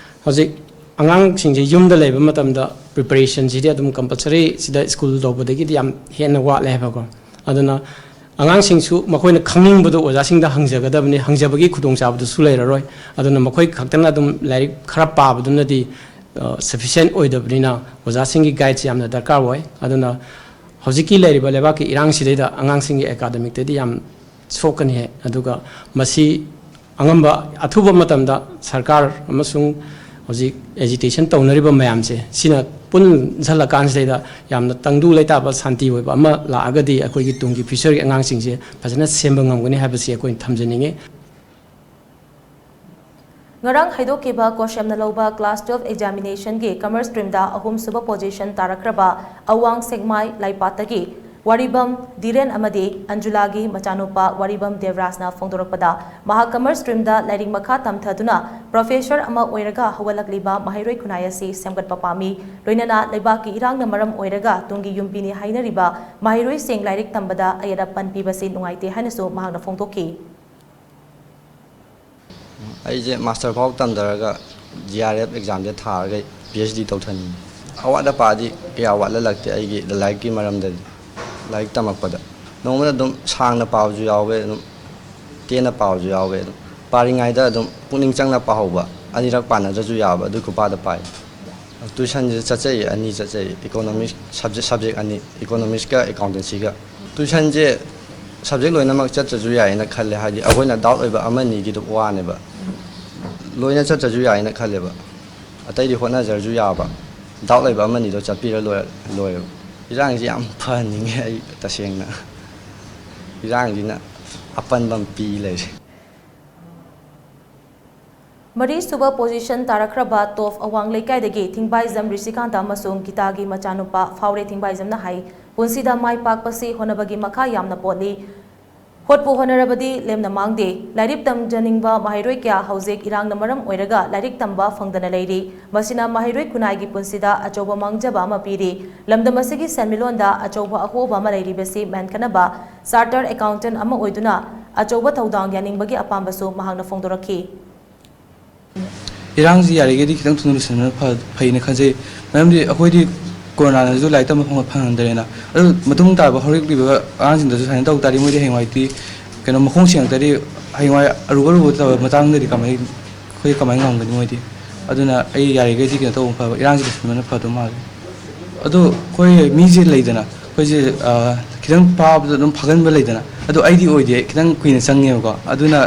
ꯍꯧꯖꯤꯛ ꯑꯉꯥꯡꯁꯤꯡꯁꯦ ꯌꯨꯝꯗ ꯂꯩꯕ ꯃꯇꯝꯗ preparationꯁꯤꯗꯤ ꯑꯗꯨꯝ compulsory ꯁꯤꯗ school ꯇꯧꯕꯗꯒꯤꯗꯤ ꯌꯥꯝ ꯍꯦꯟꯅ ꯋꯥꯠꯂꯦ ꯍꯥꯏꯕꯀꯣ꯫ ꯑꯗꯨꯅ ꯑꯉꯥꯡꯁꯤꯡꯁꯨ ꯃꯈꯣꯏꯅ ꯈꯪꯅꯤꯡꯕꯗꯣ ꯑꯣꯖꯥꯁꯤꯡꯗ ꯍꯪꯖꯒꯗꯕꯅꯤ, ꯍꯪꯖꯕꯒꯤ ꯈꯨꯗꯣꯡꯆꯥꯕꯗꯨꯁꯨ ꯂꯩꯔꯔꯣꯏ꯫ ꯑꯗꯨꯅ ꯃꯈꯣꯏ ꯈꯛꯇꯅ ꯑꯗꯨꯝ ꯂꯥꯏꯔꯤꯛ ꯈꯔ ꯄꯥꯕꯗꯨꯅꯗꯤ, ꯑ, sufficient ꯑꯣꯏꯗꯕꯅꯤꯅ ꯑꯣꯖꯥꯁꯤꯡꯒꯤ guideꯁꯦ ꯌꯥꯝꯅ ꯗꯔꯀꯥꯔ ꯑꯣꯏ꯫ ꯑꯗꯨꯅ ꯍꯧꯖꯤꯛꯀꯤ ꯂꯩꯔꯤꯕ ꯂꯩꯕꯥꯛꯀꯤ ꯏꯔꯥꯡꯁꯤꯗꯩꯗ ꯑꯉꯥꯡꯁꯤꯡꯒꯤ academicꯇꯗꯤ ꯌꯥꯝ ꯁꯣꯛꯀꯅꯤ ꯍꯥꯏ꯫ ꯑꯗꯨꯒ ꯃꯁꯤ ꯑꯉꯝꯕ ꯑꯊꯨꯕ ꯃꯇꯝꯗ ꯁꯔꯀꯥꯔ ꯑꯃꯁꯨꯡ, ꯍꯧꯖꯤꯛ ꯑꯦꯖꯤꯇꯦꯁꯟ ꯇꯧꯅꯔꯤꯕ ꯃꯌꯥꯝꯁꯦ, ꯁꯤꯅ ꯄꯨꯟꯁꯤꯜꯂꯀꯥꯟꯁꯤꯗꯩꯗ ꯌꯥꯝꯅ ꯇꯪꯗꯨ ꯂꯩꯇꯥꯕ, ꯁꯥꯟꯇꯤ ꯑꯣꯏꯕ ꯑꯃ ꯂꯥꯛꯑꯒꯗꯤ, ꯑꯩꯈꯣꯏꯒꯤ ꯇꯨꯡꯒꯤ ꯐ꯭ꯌꯨꯆꯔꯒꯤ ꯑꯉꯥꯡꯁꯤꯡꯁꯦ ꯐꯖꯅ ꯁꯦꯝꯕ ꯉꯝꯒꯅꯤ ꯍꯥꯏꯕꯁꯤ ꯑꯩꯈꯣꯏꯅ ꯊꯝꯖꯅꯤꯡꯉꯤ꯫ ꯉꯔꯥꯡ ꯍꯥꯏꯗꯣꯛꯈꯤꯕ ꯀꯣꯁꯦꯝꯅ ꯂꯧꯕ ꯀ꯭ꯂꯥꯁ ꯇꯨꯋꯦꯜꯐ ꯑꯦꯛꯖꯥꯃꯤꯅꯦꯁꯟꯒꯤ ꯀꯃꯔꯁ ꯁ꯭ꯇ꯭ꯔꯤꯝꯗ ꯑꯍꯨꯝꯁꯨꯕ ꯄꯣꯖꯤꯁꯟ ꯇꯥꯔꯛꯈ꯭ꯔꯕ ꯑꯋꯥꯡ ꯁꯦꯛꯃꯥꯏ ꯂꯥꯏꯄꯥꯠꯇꯒꯤ ꯋꯥꯔꯤꯕꯝ ꯙꯤꯔꯦꯟ ꯑꯃꯗꯤ ꯑꯟꯖꯨꯂꯥꯒꯤ ꯃꯆꯥꯅꯨꯄꯥ ꯋꯥꯔꯤꯕꯝ ꯗꯦꯕꯔꯥꯖꯅ ꯐꯣꯡꯗꯣꯔꯛꯄꯗ, ꯃꯍꯥꯛ ꯀꯃꯔꯁ ꯁ꯭ꯇ꯭ꯔꯤꯝꯗ ꯂꯥꯏꯔꯤꯛ ꯃꯈꯥ ꯇꯝꯊꯗꯨꯅ ꯄ꯭ꯔꯣꯐꯦꯁꯔ ꯑꯃ ꯑꯣꯏꯔꯒ ꯍꯧꯒꯠꯂꯛꯂꯤꯕ ꯃꯍꯩꯔꯣꯏ ꯈꯨꯟꯅꯥꯏ ꯑꯁꯤ ꯁꯦꯝꯒꯠꯄ ꯄꯥꯝꯃꯤ꯫ ꯂꯣꯏꯅꯅ ꯂꯩꯕꯥꯛꯀꯤ ꯏꯔꯥꯡꯅ ꯃꯔꯝ ꯑꯣꯏꯔꯒ ꯇꯨꯡꯒꯤ ꯌꯨꯝꯕꯤꯅꯤ ꯍꯥꯏꯅꯔꯤꯕ ꯃꯍꯩꯔꯣꯏꯁꯤꯡ ꯂꯥꯏꯔꯤꯛ ꯇꯝꯕꯗ ꯑꯌꯦꯠ ꯑꯄꯟ ꯄꯤꯕꯁꯤ ꯅꯨꯡꯉꯥꯏꯇꯦ ꯍꯥꯏꯅꯁꯨ ꯃꯍꯥꯛꯅ ꯐꯣꯡꯗꯣꯛꯈꯤ꯫ ꯑꯩꯁꯦ ꯃꯥꯁꯇꯔ ꯐꯥꯎ ꯇꯝꯊꯔꯒ ꯖꯤ ꯑꯥꯔ ꯑꯦꯐ ꯑꯦꯛꯖꯥꯝꯁꯦ ꯊꯥꯔꯒ ꯄꯤ ꯑꯩꯆ ꯗꯤ ꯇꯧꯊꯅꯤꯡꯉꯤ꯫ ꯑꯋꯥꯠ ꯑꯄꯥꯗꯤ ꯀꯌꯥ ꯋꯥꯠꯍꯜꯂꯛꯇꯦ ꯑꯩꯒꯤ ꯂꯥꯏꯔꯤꯛꯀꯤ ꯃꯔꯝꯗꯗꯤ꯫ ꯂꯥꯏꯔꯤꯛ ꯇꯝꯃꯛꯄꯗ ꯅꯣꯡꯃꯗ ꯑꯗꯨꯝ ꯁꯥꯡꯅ ꯄꯥꯕꯁꯨ ꯌꯥꯎꯋꯦ, ꯑꯗꯨꯝ ꯇꯦꯟꯅ ꯄꯥꯕꯁꯨ ꯌꯥꯎꯋꯦ꯫ ꯑꯗꯨꯝ ꯄꯥꯔꯤꯉꯩꯗ ꯑꯗꯨꯝ ꯄꯨꯛꯅꯤꯡ ꯆꯪꯅ ꯄꯥꯍꯧꯕ, ꯑꯅꯤꯔꯛ ꯄꯥꯅꯗ꯭ꯔꯁꯨ ꯌꯥꯕ ꯑꯗꯨ ꯈꯨꯄꯥꯗ ꯄꯥꯏ꯫ ꯇ꯭ꯌꯨꯁꯟꯁꯦ ꯆꯠꯆꯩ, ꯑꯅꯤ ꯆꯠꯆꯩ, ꯏꯀꯣꯅꯣꯃꯤꯛꯁ ꯁꯕꯖꯦꯛ, ꯁꯕꯖꯦꯛ ꯑꯅꯤ, ꯏꯀꯣꯅꯣꯃꯤꯛꯁꯀ ꯑꯦꯀꯥꯎꯟꯇꯦꯟꯁꯤꯒ꯫ ꯇ꯭ꯌꯨꯁꯟꯁꯦ ꯁꯕꯖꯦꯛ ꯂꯣꯏꯅꯃꯛ ꯆꯠꯇ꯭ꯔꯁꯨ ꯌꯥꯏꯌꯦꯅ ꯈꯜꯂꯦ, ꯍꯥꯏꯗꯤ ꯑꯩꯈꯣꯏꯅ ꯗꯥꯎꯠ ꯑꯣꯏꯕ ꯑꯃꯅꯤꯒꯤꯗꯨ ꯋꯥꯅꯦꯕ꯫ ꯂꯣꯏꯅ ꯆꯠꯇ꯭ꯔꯁꯨ ꯌꯥꯏꯌꯦꯅ ꯈꯜꯂꯦꯕ, ꯑꯇꯩꯗꯤ ꯍꯣꯠꯅꯖꯔꯁꯨ ꯌꯥꯕ, ꯗꯥꯎꯠ ꯂꯩꯕ ꯑꯃꯅꯤꯗꯣ ꯆꯠꯄꯤꯔ ꯂꯣꯏꯔꯦ, ꯂꯣꯏꯔꯦꯕ꯫ ꯏꯔꯥꯡꯁꯤ ꯌꯥꯝ ꯐꯍꯟꯅꯤꯡꯉꯦ ꯑꯩ ꯇꯁꯦꯡꯅ꯫ ꯏꯔꯥꯡꯁꯤꯅ ꯑꯄꯟꯕ ꯑꯃ ꯄꯤ ꯂꯩꯔꯦ꯫ ꯃꯔꯤꯁꯨꯕ ꯄꯣꯖꯤꯁꯟ ꯇꯥꯔꯛꯈ꯭ꯔꯕ ꯇꯣꯞ ꯑꯋꯥꯡ ꯂꯩꯀꯥꯏꯗꯒꯤ ꯊꯤꯡꯕꯥꯏꯖꯝ ꯔꯤꯁꯤꯀꯥꯟꯇ ꯑꯃꯁꯨꯡ ꯒꯤꯇꯥꯒꯤ ꯃꯆꯥꯅꯨꯄꯥ ꯐꯥꯎꯔꯦ ꯊꯤꯡꯕꯥꯏꯖꯝꯅ ꯍꯥꯏ, ꯄꯨꯟꯁꯤꯗ ꯃꯥꯏ ꯄꯥꯛꯄꯁꯤ ꯍꯣꯠꯅꯕꯒꯤ ꯃꯈꯥ ꯌꯥꯝꯅ ꯄꯣꯜꯂꯤ꯫ ꯍꯣꯠꯄꯨ ꯍꯣꯠꯅꯔꯕꯗꯤ ꯂꯦꯝꯅ ꯃꯥꯡꯗꯦ꯫ ꯂꯥꯏꯔꯤꯛ ꯇꯝꯖꯅꯤꯡꯕ ꯃꯍꯩꯔꯣꯏ ꯀꯌꯥ ꯍꯧꯖꯤꯛ ꯏꯔꯥꯡꯅ ꯃꯔꯝ ꯑꯣꯏꯔꯒ ꯂꯥꯏꯔꯤꯛ ꯇꯝꯕ ꯐꯪꯗꯅ ꯂꯩꯔꯤ꯫ ꯃꯁꯤꯅ ꯃꯍꯩꯔꯣꯏ ꯈꯨꯟꯅꯥꯏꯒꯤ ꯄꯨꯟꯁꯤꯗ ꯑꯆꯧꯕ ꯃꯥꯡꯖꯕ ꯑꯃ ꯄꯤꯔꯤ꯫ ꯂꯝꯗꯝ ꯑꯁꯤꯒꯤ ꯁꯦꯟꯃꯤꯠꯂꯣꯟꯗ ꯑꯆꯧꯕ ꯑꯍꯣꯕ ꯑꯃ ꯂꯩꯔꯤꯕꯁꯤ ꯃꯦꯟꯈꯠꯅꯕ ꯆꯥꯔꯇꯔ ꯑꯦꯀꯥꯎꯟꯇꯦꯟ ꯑꯃ ꯑꯣꯏꯗꯨꯅ ꯑꯆꯧꯕ ꯊꯧꯗꯥꯡ ꯌꯥꯅꯤꯡꯕꯒꯤ ꯑꯄꯥꯝꯕꯁꯨ ꯃꯍꯥꯛꯅ ꯐꯣꯡꯗꯣꯔꯛꯈꯤ꯫ ꯏꯔꯥꯡꯁꯤ ꯌꯥꯔꯤꯈꯩꯗꯤ ꯈꯤꯇꯪ ꯊꯨꯅ ꯂꯣꯏꯁꯤꯟꯕꯅ ꯐ-, ꯐꯩꯅ ꯈꯟꯖꯩ꯫ ꯃꯔꯝꯗꯤ ꯑꯩꯈꯣꯏꯗꯤ ꯀꯣꯔꯣꯅꯥꯅꯁꯨ ꯂꯥꯏꯔꯤꯛ ꯇꯝꯕ ꯐꯪ-, ꯐꯪꯍꯟꯗ꯭ꯔꯦꯅ꯫ ꯑꯗꯨ ꯃꯇꯨꯡ ꯇꯥꯔꯛꯄ ꯍꯧꯔꯛꯂꯤꯕ ꯑꯉꯥꯡꯁꯤꯡꯗꯁꯨ ꯁꯨꯃꯥꯏꯅ ꯇꯧ ꯇꯥꯔꯗꯤ ꯃꯣꯏꯗꯤ ꯍꯌꯦꯡꯋꯥꯏꯗꯤ ꯀꯩꯅꯣ ꯃꯈꯣꯡ ꯁꯦꯡꯉꯛꯇ꯭ꯔꯗꯤ ꯍꯌꯦꯡꯋꯥꯏ ꯑꯔꯨꯕ ꯑꯔꯨꯕ ꯇꯧꯕ ꯃꯇꯥꯡꯗꯗꯤ ꯀꯃꯥꯏ, ꯑꯩꯈꯣꯏ ꯀꯃꯥꯏꯅ ꯉꯝꯒꯅꯤ ꯃꯣꯏꯗꯤ? ꯑꯗꯨꯅ ꯑꯩ ꯌꯥꯔꯤꯈꯩꯗꯤ ꯀꯩꯅꯣ ꯇꯧꯕꯅ ꯐꯕ, ꯏꯔꯥꯡꯁꯤ ꯂꯣꯏꯁꯤꯟꯕꯅ ꯐꯗꯧ ꯃꯥꯜꯂꯦ꯫ ꯑꯗꯣ ꯑꯩꯈꯣꯏ ꯃꯤꯁꯦ ꯂꯩꯗꯅ, ꯑꯩꯈꯣꯏꯁꯦ, ꯑ, ꯈꯤꯇꯪ ꯐꯥꯕꯗ ꯑꯗꯨꯝ ꯐꯥꯒꯟꯕ ꯂꯩꯗꯅ, ꯑꯗꯣ ꯑꯩꯗꯤ ꯑꯣꯏꯗꯦ, ꯈꯤꯇꯪ ꯀꯨꯏꯅ ꯆꯪꯉꯦꯕꯀꯣ꯫ ꯑꯗꯨꯅ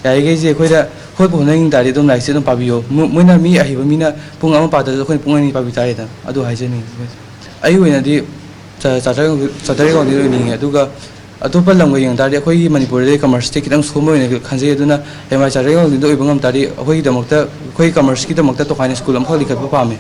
ꯌꯥꯔꯤꯈꯩꯁꯦ ꯑꯩꯈꯣꯏꯗ ꯍꯣꯠꯄꯨ ꯍꯣꯠꯅꯅꯤꯡ ꯇꯥꯔꯗꯤ ꯑꯗꯨꯝ ꯂꯥꯏꯔꯤꯛꯁꯦ ꯑꯗꯨꯝ ꯄꯥꯕꯤꯌꯣ꯫ ꯃꯣ-, ꯃꯣꯏꯅ ꯃꯤ ꯑꯍꯩꯕ ꯃꯤꯅ ꯄꯨꯡ ꯑꯃ ꯄꯥꯗ꯭ꯔꯁꯨ ꯑꯩꯈꯣꯏꯅ ꯄꯨꯡ ꯑꯅꯤ ꯄꯥꯕꯤ ꯇꯥꯔꯦꯗꯅ꯫ ꯑꯗꯨ ꯍꯥꯏꯖꯅꯤꯡꯉꯤ꯫ ꯑꯩꯒꯤ ꯑꯣꯏꯅꯗꯤ ꯆꯥ-, ꯆꯥꯔꯇꯔ ꯑꯦꯀꯥꯎꯟ-, ꯆꯥꯔꯇꯔ ꯑꯦꯀꯥꯎꯟꯇꯦꯟ ꯑꯣꯏꯅꯤꯡꯉꯦ꯫ ꯑꯗꯨꯒ ꯑꯇꯣꯞꯄ ꯂꯝꯒ ꯌꯦꯡ ꯇꯥꯔꯗꯤ ꯑꯩꯈꯣꯏꯒꯤ ꯃꯅꯤꯄꯨꯔꯗꯗꯤ ꯀꯃꯔꯁꯇꯤ ꯈꯤꯇꯪ ꯁꯣꯟꯕ ꯑꯣꯏꯅ ꯈꯟꯖꯩ꯫ ꯑꯗꯨꯅ ꯑꯦꯝ ꯑꯥꯏ ꯆꯥꯔꯇꯔ ꯑꯦꯀꯥꯎꯟꯇꯦꯟꯗ ꯑꯣꯏꯕ ꯉꯝ ꯇꯥꯔꯗꯤ ꯑꯩꯈꯣꯏꯒꯤꯗꯃꯛꯇ, ꯑꯩꯈꯣꯏ ꯀꯃꯔꯁꯀꯤꯗꯃꯛꯇ ꯇꯣꯈꯥꯏꯅ ꯁ꯭ꯀꯨꯜ ꯑꯃꯈꯛ ꯂꯤꯡꯈꯠꯄ ꯄꯥꯝꯃꯤ꯫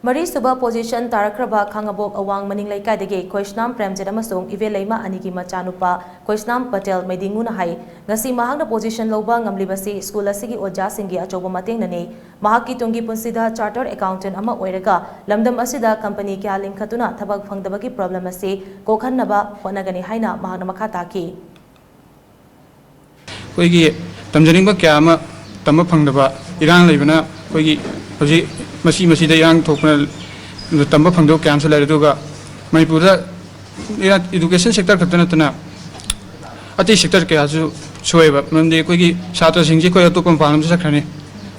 ꯃꯔꯤꯁꯨꯕ ꯄꯣꯖꯤꯁꯟ ꯇꯥꯔꯛꯈ꯭ꯔꯕ ꯈꯥꯉꯕꯣꯛ ꯑꯋꯥꯡ ꯃꯅꯤꯡ ꯂꯩꯀꯥꯏꯗꯒꯤ ꯈꯣꯏꯁꯅꯥꯝ ꯄ꯭ꯔꯦꯝꯖꯤꯠ ꯑꯃꯁꯨꯡ ꯏꯕꯦꯂꯩꯃ ꯑꯅꯤꯒꯤ ꯃꯆꯥꯅꯨꯄꯥ ꯈꯣꯏꯁꯅꯥꯝ ꯄꯇꯦꯜ ꯃꯩꯗꯤꯡꯉꯨꯅ ꯍꯥꯏ, ꯉꯁꯤ ꯃꯍꯥꯛꯅ ꯄꯣꯖꯤꯁꯟ ꯂꯧꯕ ꯉꯝꯂꯤꯕꯁꯤ ꯁ꯭ꯀꯨꯜ ꯑꯁꯤꯒꯤ ꯑꯣꯖꯥꯁꯤꯡꯒꯤ ꯑꯆꯧꯕ ꯃꯇꯦꯡꯅꯅꯤ꯫ ꯃꯍꯥꯛꯀꯤ ꯇꯨꯡꯒꯤ ꯄꯨꯟꯁꯤꯗ ꯆꯥꯔꯇꯔ ꯑꯦꯀꯥꯎꯟꯇꯦꯟ ꯑꯃ ꯑꯣꯏꯔꯒ ꯂꯝꯗꯝ ꯑꯁꯤꯗ ꯀꯝꯄꯅꯤ ꯀꯌꯥ ꯂꯤꯡꯈꯠꯇꯨꯅ ꯊꯕꯛ ꯐꯪꯗꯕꯒꯤ ꯄ꯭ꯔꯣꯕ꯭ꯂꯦꯝ ꯑꯁꯤ ꯀꯣꯛꯍꯟꯅꯕ ꯍꯣꯠꯅꯒꯅꯤ ꯍꯥꯏꯅ ꯃꯍꯥꯛꯅ ꯃꯈꯥ ꯇꯥꯈꯤ꯫ ꯑꯩꯈꯣꯏꯒꯤ ꯇꯝꯖꯅꯤꯡꯕ ꯀꯌꯥ ꯑꯃ ꯇꯝꯕ ꯐꯪꯗꯕ, ꯏꯔꯥꯡ ꯂꯩꯕꯅ ꯑꯩꯈꯣꯏꯒꯤ ꯍꯧꯖꯤꯛ ꯃꯁꯤ, ꯃꯁꯤꯗ ꯏꯔꯥꯡ ꯊꯣꯛꯄꯅ ꯇꯝꯕ ꯐꯪꯗꯕ ꯀꯌꯥ ꯑꯃꯁꯨ ꯂꯩꯔꯦ꯫ ꯑꯗꯨꯒ ꯃꯅꯤꯄꯨꯔꯗ ꯏꯔꯥꯡ, education sector ꯈꯛꯇ ꯅꯠꯇꯅ ꯑꯇꯩ sector ꯀꯌꯥꯁꯨ ꯁꯣꯛꯑꯦꯕ꯫ ꯃꯔꯝꯗꯤ ꯑꯩꯈꯣꯏꯒꯤ ꯁꯥꯇ꯭ꯔꯁꯤꯡꯁꯤ ꯑꯩꯈꯣꯏ ꯑꯇꯣꯞꯄ ꯃꯄꯥꯟ ꯂꯝꯗ ꯆꯠꯈ꯭ꯔꯅꯤ,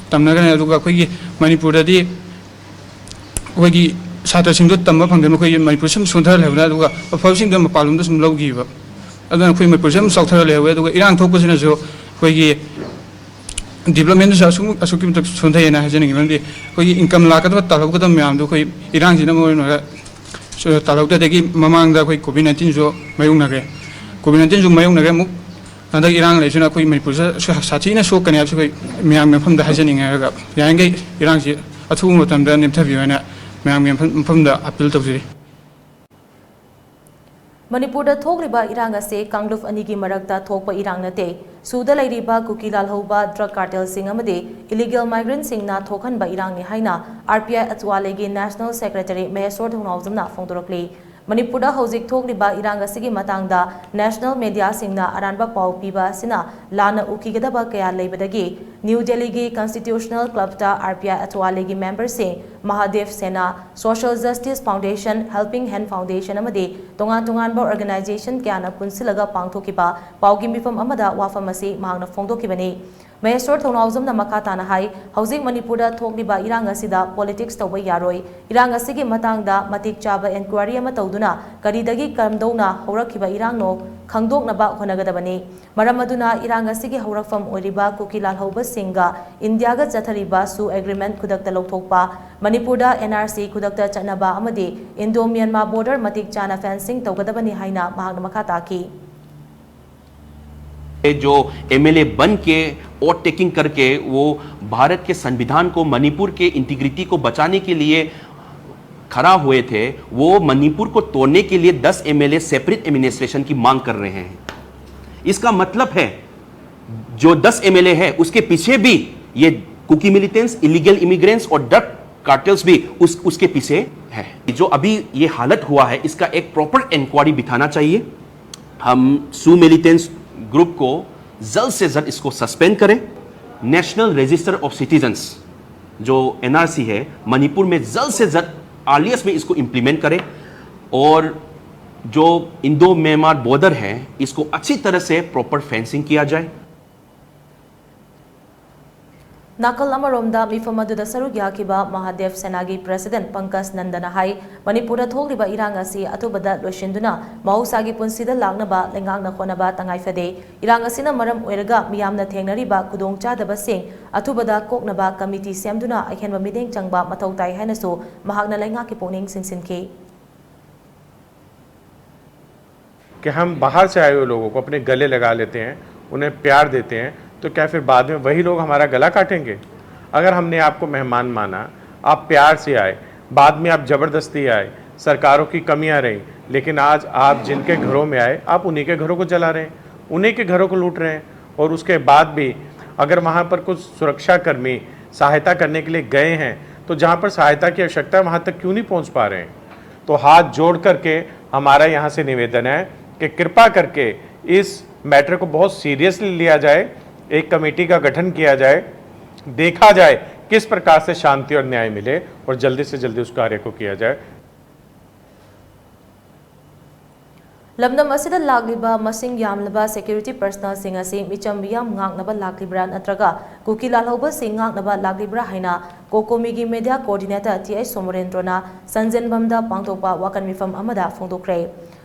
ꯇꯝꯅꯈ꯭ꯔꯅꯤ꯫ ꯑꯗꯨꯒ ꯑꯩꯈꯣꯏꯒꯤ ꯃꯅꯤꯄꯨꯔꯗꯗꯤ ꯑꯩꯈꯣꯏꯒꯤ ꯁꯥꯇ꯭ꯔꯁꯤꯡꯗꯣ ꯇꯝꯕ ꯐꯪꯗꯅ ꯑꯩꯈꯣꯏꯒꯤ ꯃꯅꯤꯄꯨꯔ ꯁꯨꯝ ꯁꯣꯟꯊꯔ ꯂꯩꯍꯧꯔꯦ꯫ ꯑꯗꯨꯒ ꯑꯐꯕꯁꯤꯡꯗꯣ ꯃꯄꯥꯟꯂꯣꯝꯗ ꯁꯨꯝ ꯂꯧꯈꯤꯕ꯫ ꯑꯗꯨꯅ ꯑꯩꯈꯣꯏ ꯃꯅꯤꯄꯨꯔꯁꯦ ꯌꯥꯝ ꯆꯥꯎꯊꯔ ꯂꯩꯍꯧꯋꯦ꯫ ꯑꯗꯨꯒ ꯏꯔꯥꯡ ꯊꯣꯛꯄꯁꯤꯅꯁꯨ ꯑꯩꯈꯣꯏꯒꯤ developmentꯁꯨ ꯑꯁꯨꯛ-, ꯑꯁꯨꯛꯀꯤ ꯃꯇꯤꯛ ꯁꯣꯟꯊꯩꯑꯅ ꯍꯥꯏꯖꯅꯤꯡꯉꯤ꯫ ꯃꯔꯝꯗꯤ ꯑꯩꯈꯣꯏꯒꯤ income ꯂꯥꯛꯀꯗꯕ, ꯇꯥꯜꯍꯧꯒꯗꯕ ꯃꯌꯥꯝꯗꯣ ꯑꯩꯈꯣꯏ ꯏꯔꯥꯡꯁꯤꯅ ꯃꯔꯝ ꯑꯣꯏꯔꯒ ꯁ-, ꯇꯥꯜꯍꯧꯗꯗꯒꯤ ꯃꯃꯥꯡꯗ ꯑꯩꯈꯣꯏ COVID nineteenꯁꯨ ꯃꯥꯌꯣꯛꯅꯈ꯭ꯔꯦ꯫ COVID nineteenꯁꯨ ꯃꯥꯌꯣꯛꯅꯈ꯭ꯔꯦ꯫ ꯑꯃꯨꯛ ꯍꯟꯗꯛ ꯏꯔꯥꯡ ꯂꯩꯕꯁꯤꯅ ꯑꯩꯈꯣꯏ ꯃꯅꯤꯄꯨꯔꯁꯤꯗ ꯁꯥ-, ꯁꯥꯊꯤꯅ ꯁꯣꯛꯀꯅꯤ ꯍꯥꯏꯕꯁꯤ ꯑꯩꯈꯣꯏ ꯃꯌꯥꯝꯒꯤ ꯃꯐꯝꯗ ꯍꯥꯏꯖꯅꯤꯡꯉꯦ꯫ ꯑꯗꯨꯒ ꯌꯥꯔꯤꯈꯩ ꯏꯔꯥꯡꯁꯤ ꯑꯊꯨꯕ ꯃꯇꯝꯗ ꯅꯦꯝꯊꯕꯤꯌꯨ ꯍꯥꯏꯅ ꯃꯌꯥꯝꯒꯤ ꯃꯐꯝ-, ꯃꯐꯝꯗ appeal ꯇꯧꯖꯔꯤ꯫ ꯃꯅꯤꯄꯨꯔꯗ ꯊꯣꯛꯂꯤꯕ ꯏꯔꯥꯡ ꯑꯁꯤ ꯀꯥꯡꯂꯨꯞ ꯑꯅꯤꯒꯤ ꯃꯔꯛꯇ ꯊꯣꯛꯄ ꯏꯔꯥꯡ ꯅꯠꯇꯦ, ꯁꯨꯗ ꯂꯩꯔꯤꯕ ꯀꯨꯀꯤ ꯂꯥꯜꯍꯧꯕ drug cartelꯁꯤꯡ ꯑꯃꯗꯤ illegal migrantꯁꯤꯡꯅ ꯊꯣꯛꯍꯟꯕ ꯏꯔꯥꯡꯅꯤ ꯍꯥꯏꯅ RPI ꯑꯆꯋꯥꯂꯦꯒꯤ National Secretary ꯃꯍꯦꯁꯣꯔ ꯊꯧꯅꯥꯎꯖꯝꯅ ꯐꯣꯡꯗꯣꯔꯛꯂꯤ꯫ ꯃꯅꯤꯄꯨꯔꯗ ꯍꯧꯖꯤꯛ ꯊꯣꯛꯂꯤꯕ ꯏꯔꯥꯡ ꯑꯁꯤꯒꯤ ꯃꯇꯥꯡꯗ national mediaꯁꯤꯡꯅ ꯑꯔꯥꯟꯕ ꯄꯥꯎ ꯄꯤꯕ ꯑꯁꯤꯅ ꯂꯥꯟꯅ ꯎꯈꯤꯒꯗꯕ ꯀꯌꯥ ꯂꯩꯕꯗꯒꯤ ꯅ꯭ꯌꯨ ꯗꯦꯜꯂꯤꯒꯤ Constitutional Clubꯇ RPI ꯑꯆꯋꯥꯂꯦꯒꯤ memberꯁꯤꯡ, ꯃꯍꯥꯗꯦꯕ ꯁꯦꯅꯥ, Social Justice Foundation, Helping Hand Foundation ꯑꯃꯗꯤ ꯇꯣꯉꯥꯟ ꯇꯣꯉꯥꯟꯕ organization ꯀꯌꯥꯅ ꯄꯨꯟꯁꯤꯜꯂꯒ ꯄꯥꯡꯊꯣꯛꯈꯤꯕ ꯄꯥꯎꯒꯤ ꯃꯤꯐꯝ ꯑꯃꯗ ꯋꯥꯐꯝ ꯑꯁꯤ ꯃꯍꯥꯛꯅ ꯐꯣꯡꯗꯣꯛꯈꯤꯕꯅꯤ꯫ ꯃꯍꯦꯁꯣꯔ ꯊꯧꯅꯥꯎꯖꯝꯅ ꯃꯈꯥ ꯇꯥꯅ ꯍꯥꯏ, ꯍꯧꯖꯤꯛ ꯃꯅꯤꯄꯨꯔꯗ ꯊꯣꯛꯂꯤꯕ ꯏꯔꯥꯡ ꯑꯁꯤꯗ ꯄꯣꯂꯤꯇꯤꯛꯁ ꯇꯧꯕ ꯌꯥꯔꯣꯏ꯫ ꯏꯔꯥꯡ ꯑꯁꯤꯒꯤ ꯃꯇꯥꯡꯗ ꯃꯇꯤꯛ ꯆꯥꯕ ꯏꯟꯀ꯭ꯋꯥꯏꯔꯤ ꯑꯃ ꯇꯧꯗꯨꯅ ꯀꯔꯤꯗꯒꯤ ꯀꯝꯗꯧꯅ ꯍꯧꯔꯛꯈꯤꯕ ꯏꯔꯥꯡꯅꯣ ꯈꯪꯗꯣꯛꯅꯕ ꯍꯣꯠꯅꯒꯗꯕꯅꯤ꯫ ꯃꯔꯝ ꯑꯗꯨꯅ ꯏꯔꯥꯡ ꯑꯁꯤꯒꯤ ꯍꯧꯔꯛꯐꯝ ꯑꯣꯏꯔꯤꯕ ꯀꯨꯀꯤ ꯂꯥꯜꯍꯧꯕꯁꯤꯡꯒ ꯏꯟꯗꯤꯌꯥꯒ ꯆꯠꯊꯔꯤꯕ ꯁꯨ ꯑꯦꯒ꯭ꯔꯤꯃꯦꯟꯠ ꯈꯨꯗꯛꯇ ꯂꯧꯊꯣꯛꯄ, ꯃꯅꯤꯄꯨꯔꯗ ꯑꯦꯟ ꯑꯥꯔ ꯁꯤ ꯈꯨꯗꯛꯇ ꯆꯠꯅꯕ ꯑꯃꯗꯤ ꯏꯟꯗꯣ ꯃ꯭ꯌꯥꯟꯃꯥꯔ ꯕꯣꯔꯗꯔ ꯃꯇꯤꯛ ꯆꯥꯅ ꯐꯦꯟꯁꯤꯡ ꯇꯧꯒꯗꯕꯅꯤ ꯍꯥꯏꯅ ꯃꯍꯥꯛꯅ ꯃꯈꯥ ꯇꯥꯈꯤ꯫ जो एमएलए बन के ओथ टेकिंग करके वो भारत के संविधान को, मणिपुर के इंटीग्रिटी को बचाने के लिए खड़ा हुए थे, वो मणिपुर को तोड़ने के लिए दस एमएलए सेपरेट एडमिनिस्ट्रेशन की मांग कर रहे हैं। इसका मतलब है जो दस एमएलए है उसके पीछे भी ये कुकी मिलिटेंट्स, इलीगल इमिग्रेंट्स और ड्रग कार्टेल्स भी उस उसके पीछे है। जो अभी ये हालत हुआ है इसका एक प्रॉपर इंक्वायरी बिठाना चाहिए। हम सू मिलिटेंट्स ग्रुप को जल्द से जल्द इसको सस्पेंड करें। नेशनल रजिस्टर ऑफ सिटीजन्स जो एनआरसी है मणिपुर में जल्द से जल्द अर्लीस्ट में इसको इम्प्लीमेंट करें और जो इंडो म्यांमार बॉर्डर है इसको अच्छी तरह से प्रॉपर फेंसिंग किया जाए। ꯅꯥꯀꯜ ꯑꯃꯔꯣꯝꯗ ꯃꯤꯐꯝ ꯑꯗꯨꯗ ꯁꯔꯨꯛ ꯌꯥꯈꯤꯕ ꯃꯍꯥꯗꯦꯕ ꯁꯦꯅꯥꯒꯤ ꯄ꯭ꯔꯦꯁꯤꯗꯦꯟꯠ ꯄꯪꯀꯖ ꯅꯟꯗꯅ ꯍꯥꯏ, ꯃꯅꯤꯄꯨꯔꯗ ꯊꯣꯛꯂꯤꯕ ꯏꯔꯥꯡ ꯑꯁꯤ ꯑꯊꯨꯕꯗ ꯂꯣꯏꯁꯤꯟꯗꯨꯅ ꯃꯍꯧꯁꯥꯒꯤ ꯄꯨꯟꯁꯤꯗ ꯂꯥꯛꯅꯕ ꯂꯩꯉꯥꯛꯅ ꯍꯣꯠꯅꯕ ꯇꯉꯥꯏ ꯐꯗꯦ꯫ ꯏꯔꯥꯡ ꯑꯁꯤꯅ ꯃꯔꯝ ꯑꯣꯏꯔꯒ ꯃꯤꯌꯥꯝꯅ ꯊꯦꯡꯅꯔꯤꯕ ꯈꯨꯗꯣꯡꯆꯥꯗꯕꯁꯤꯡ ꯑꯊꯨꯕꯗ ꯀꯣꯛꯅꯕ ꯀꯃꯤꯇꯤ ꯁꯦꯝꯗꯨꯅ ꯑꯍꯦꯟꯕ ꯃꯤꯠꯌꯦꯡ ꯆꯪꯕ ꯃꯊꯧ ꯇꯥꯏ ꯍꯥꯏꯅꯁꯨ ꯃꯍꯥꯛꯅ ꯂꯩꯉꯥꯛꯀꯤ ꯄꯨꯛꯅꯤꯡ ꯆꯤꯡꯁꯤꯟꯈꯤ꯫ कि हम बाहर से आए हुए लोगों को अपने गले लगा लेते हैं, उन्हें प्यार देते हैं, तो क्या फिर बाद में वही लोग हमारा गला काटेंगे? अगर हमने आपको मेहमान माना, आप प्यार से आए, बाद में आप ज़बरदस्ती आए, सरकारों की कमियां रहीं, लेकिन आज आप जिनके घरों में आए, आप उन्हीं के घरों को जला रहे हैं, उन्हीं के घरों को लूट रहे हैं। और उसके बाद भी अगर वहाँ पर कुछ सुरक्षाकर्मी सहायता करने के लिए गए हैं, तो जहाँ पर सहायता की आवश्यकता है, वहाँ तक क्यों नहीं पहुँच पा रहे हैं? तो हाथ जोड़ करके हमारा यहाँ से निवेदन है कि कृपा करके इस मैटर को बहुत सीरियसली लिया जाए, एक कमेटी का गठन किया जाए, देखा जाए किस प्रकार से शांति और न्याय मिले और जल्दी से जल्दी उस कार्य को किया जाए। ꯂꯝꯗꯝ ꯑꯁꯤꯗ ꯂꯥꯛꯂꯤꯕ ꯃꯁꯤꯡ ꯌꯥꯝꯂꯕ security personnelꯁꯤꯡ ꯑꯁꯤ ꯃꯤꯆꯝ ꯃꯤꯌꯥꯝ ꯉꯥꯛꯅꯕ ꯂꯥꯛꯂꯤꯕ꯭ꯔꯥ ꯅꯠꯇ꯭ꯔꯒ ꯀꯨꯀꯤ ꯂꯥꯜꯍꯧꯕꯁꯤꯡ ꯉꯥꯛꯅꯕ ꯂꯥꯛꯂꯤꯕ꯭ꯔꯥ ꯍꯥꯏꯅ ꯀꯣꯀꯣꯃꯤꯒꯤ media coordinator ꯇꯤ ꯑꯩꯆ ꯁꯣꯃꯣꯔꯦꯟꯗ꯭ꯔꯣꯅ ꯁꯟꯖꯦꯟꯕꯝꯗ ꯄꯥꯡꯊꯣꯛꯄ ꯋꯥꯀꯟ ꯃꯤꯐꯝ ꯑꯃꯗ ꯐꯣꯡꯗꯣꯛꯈ꯭ꯔꯦ꯫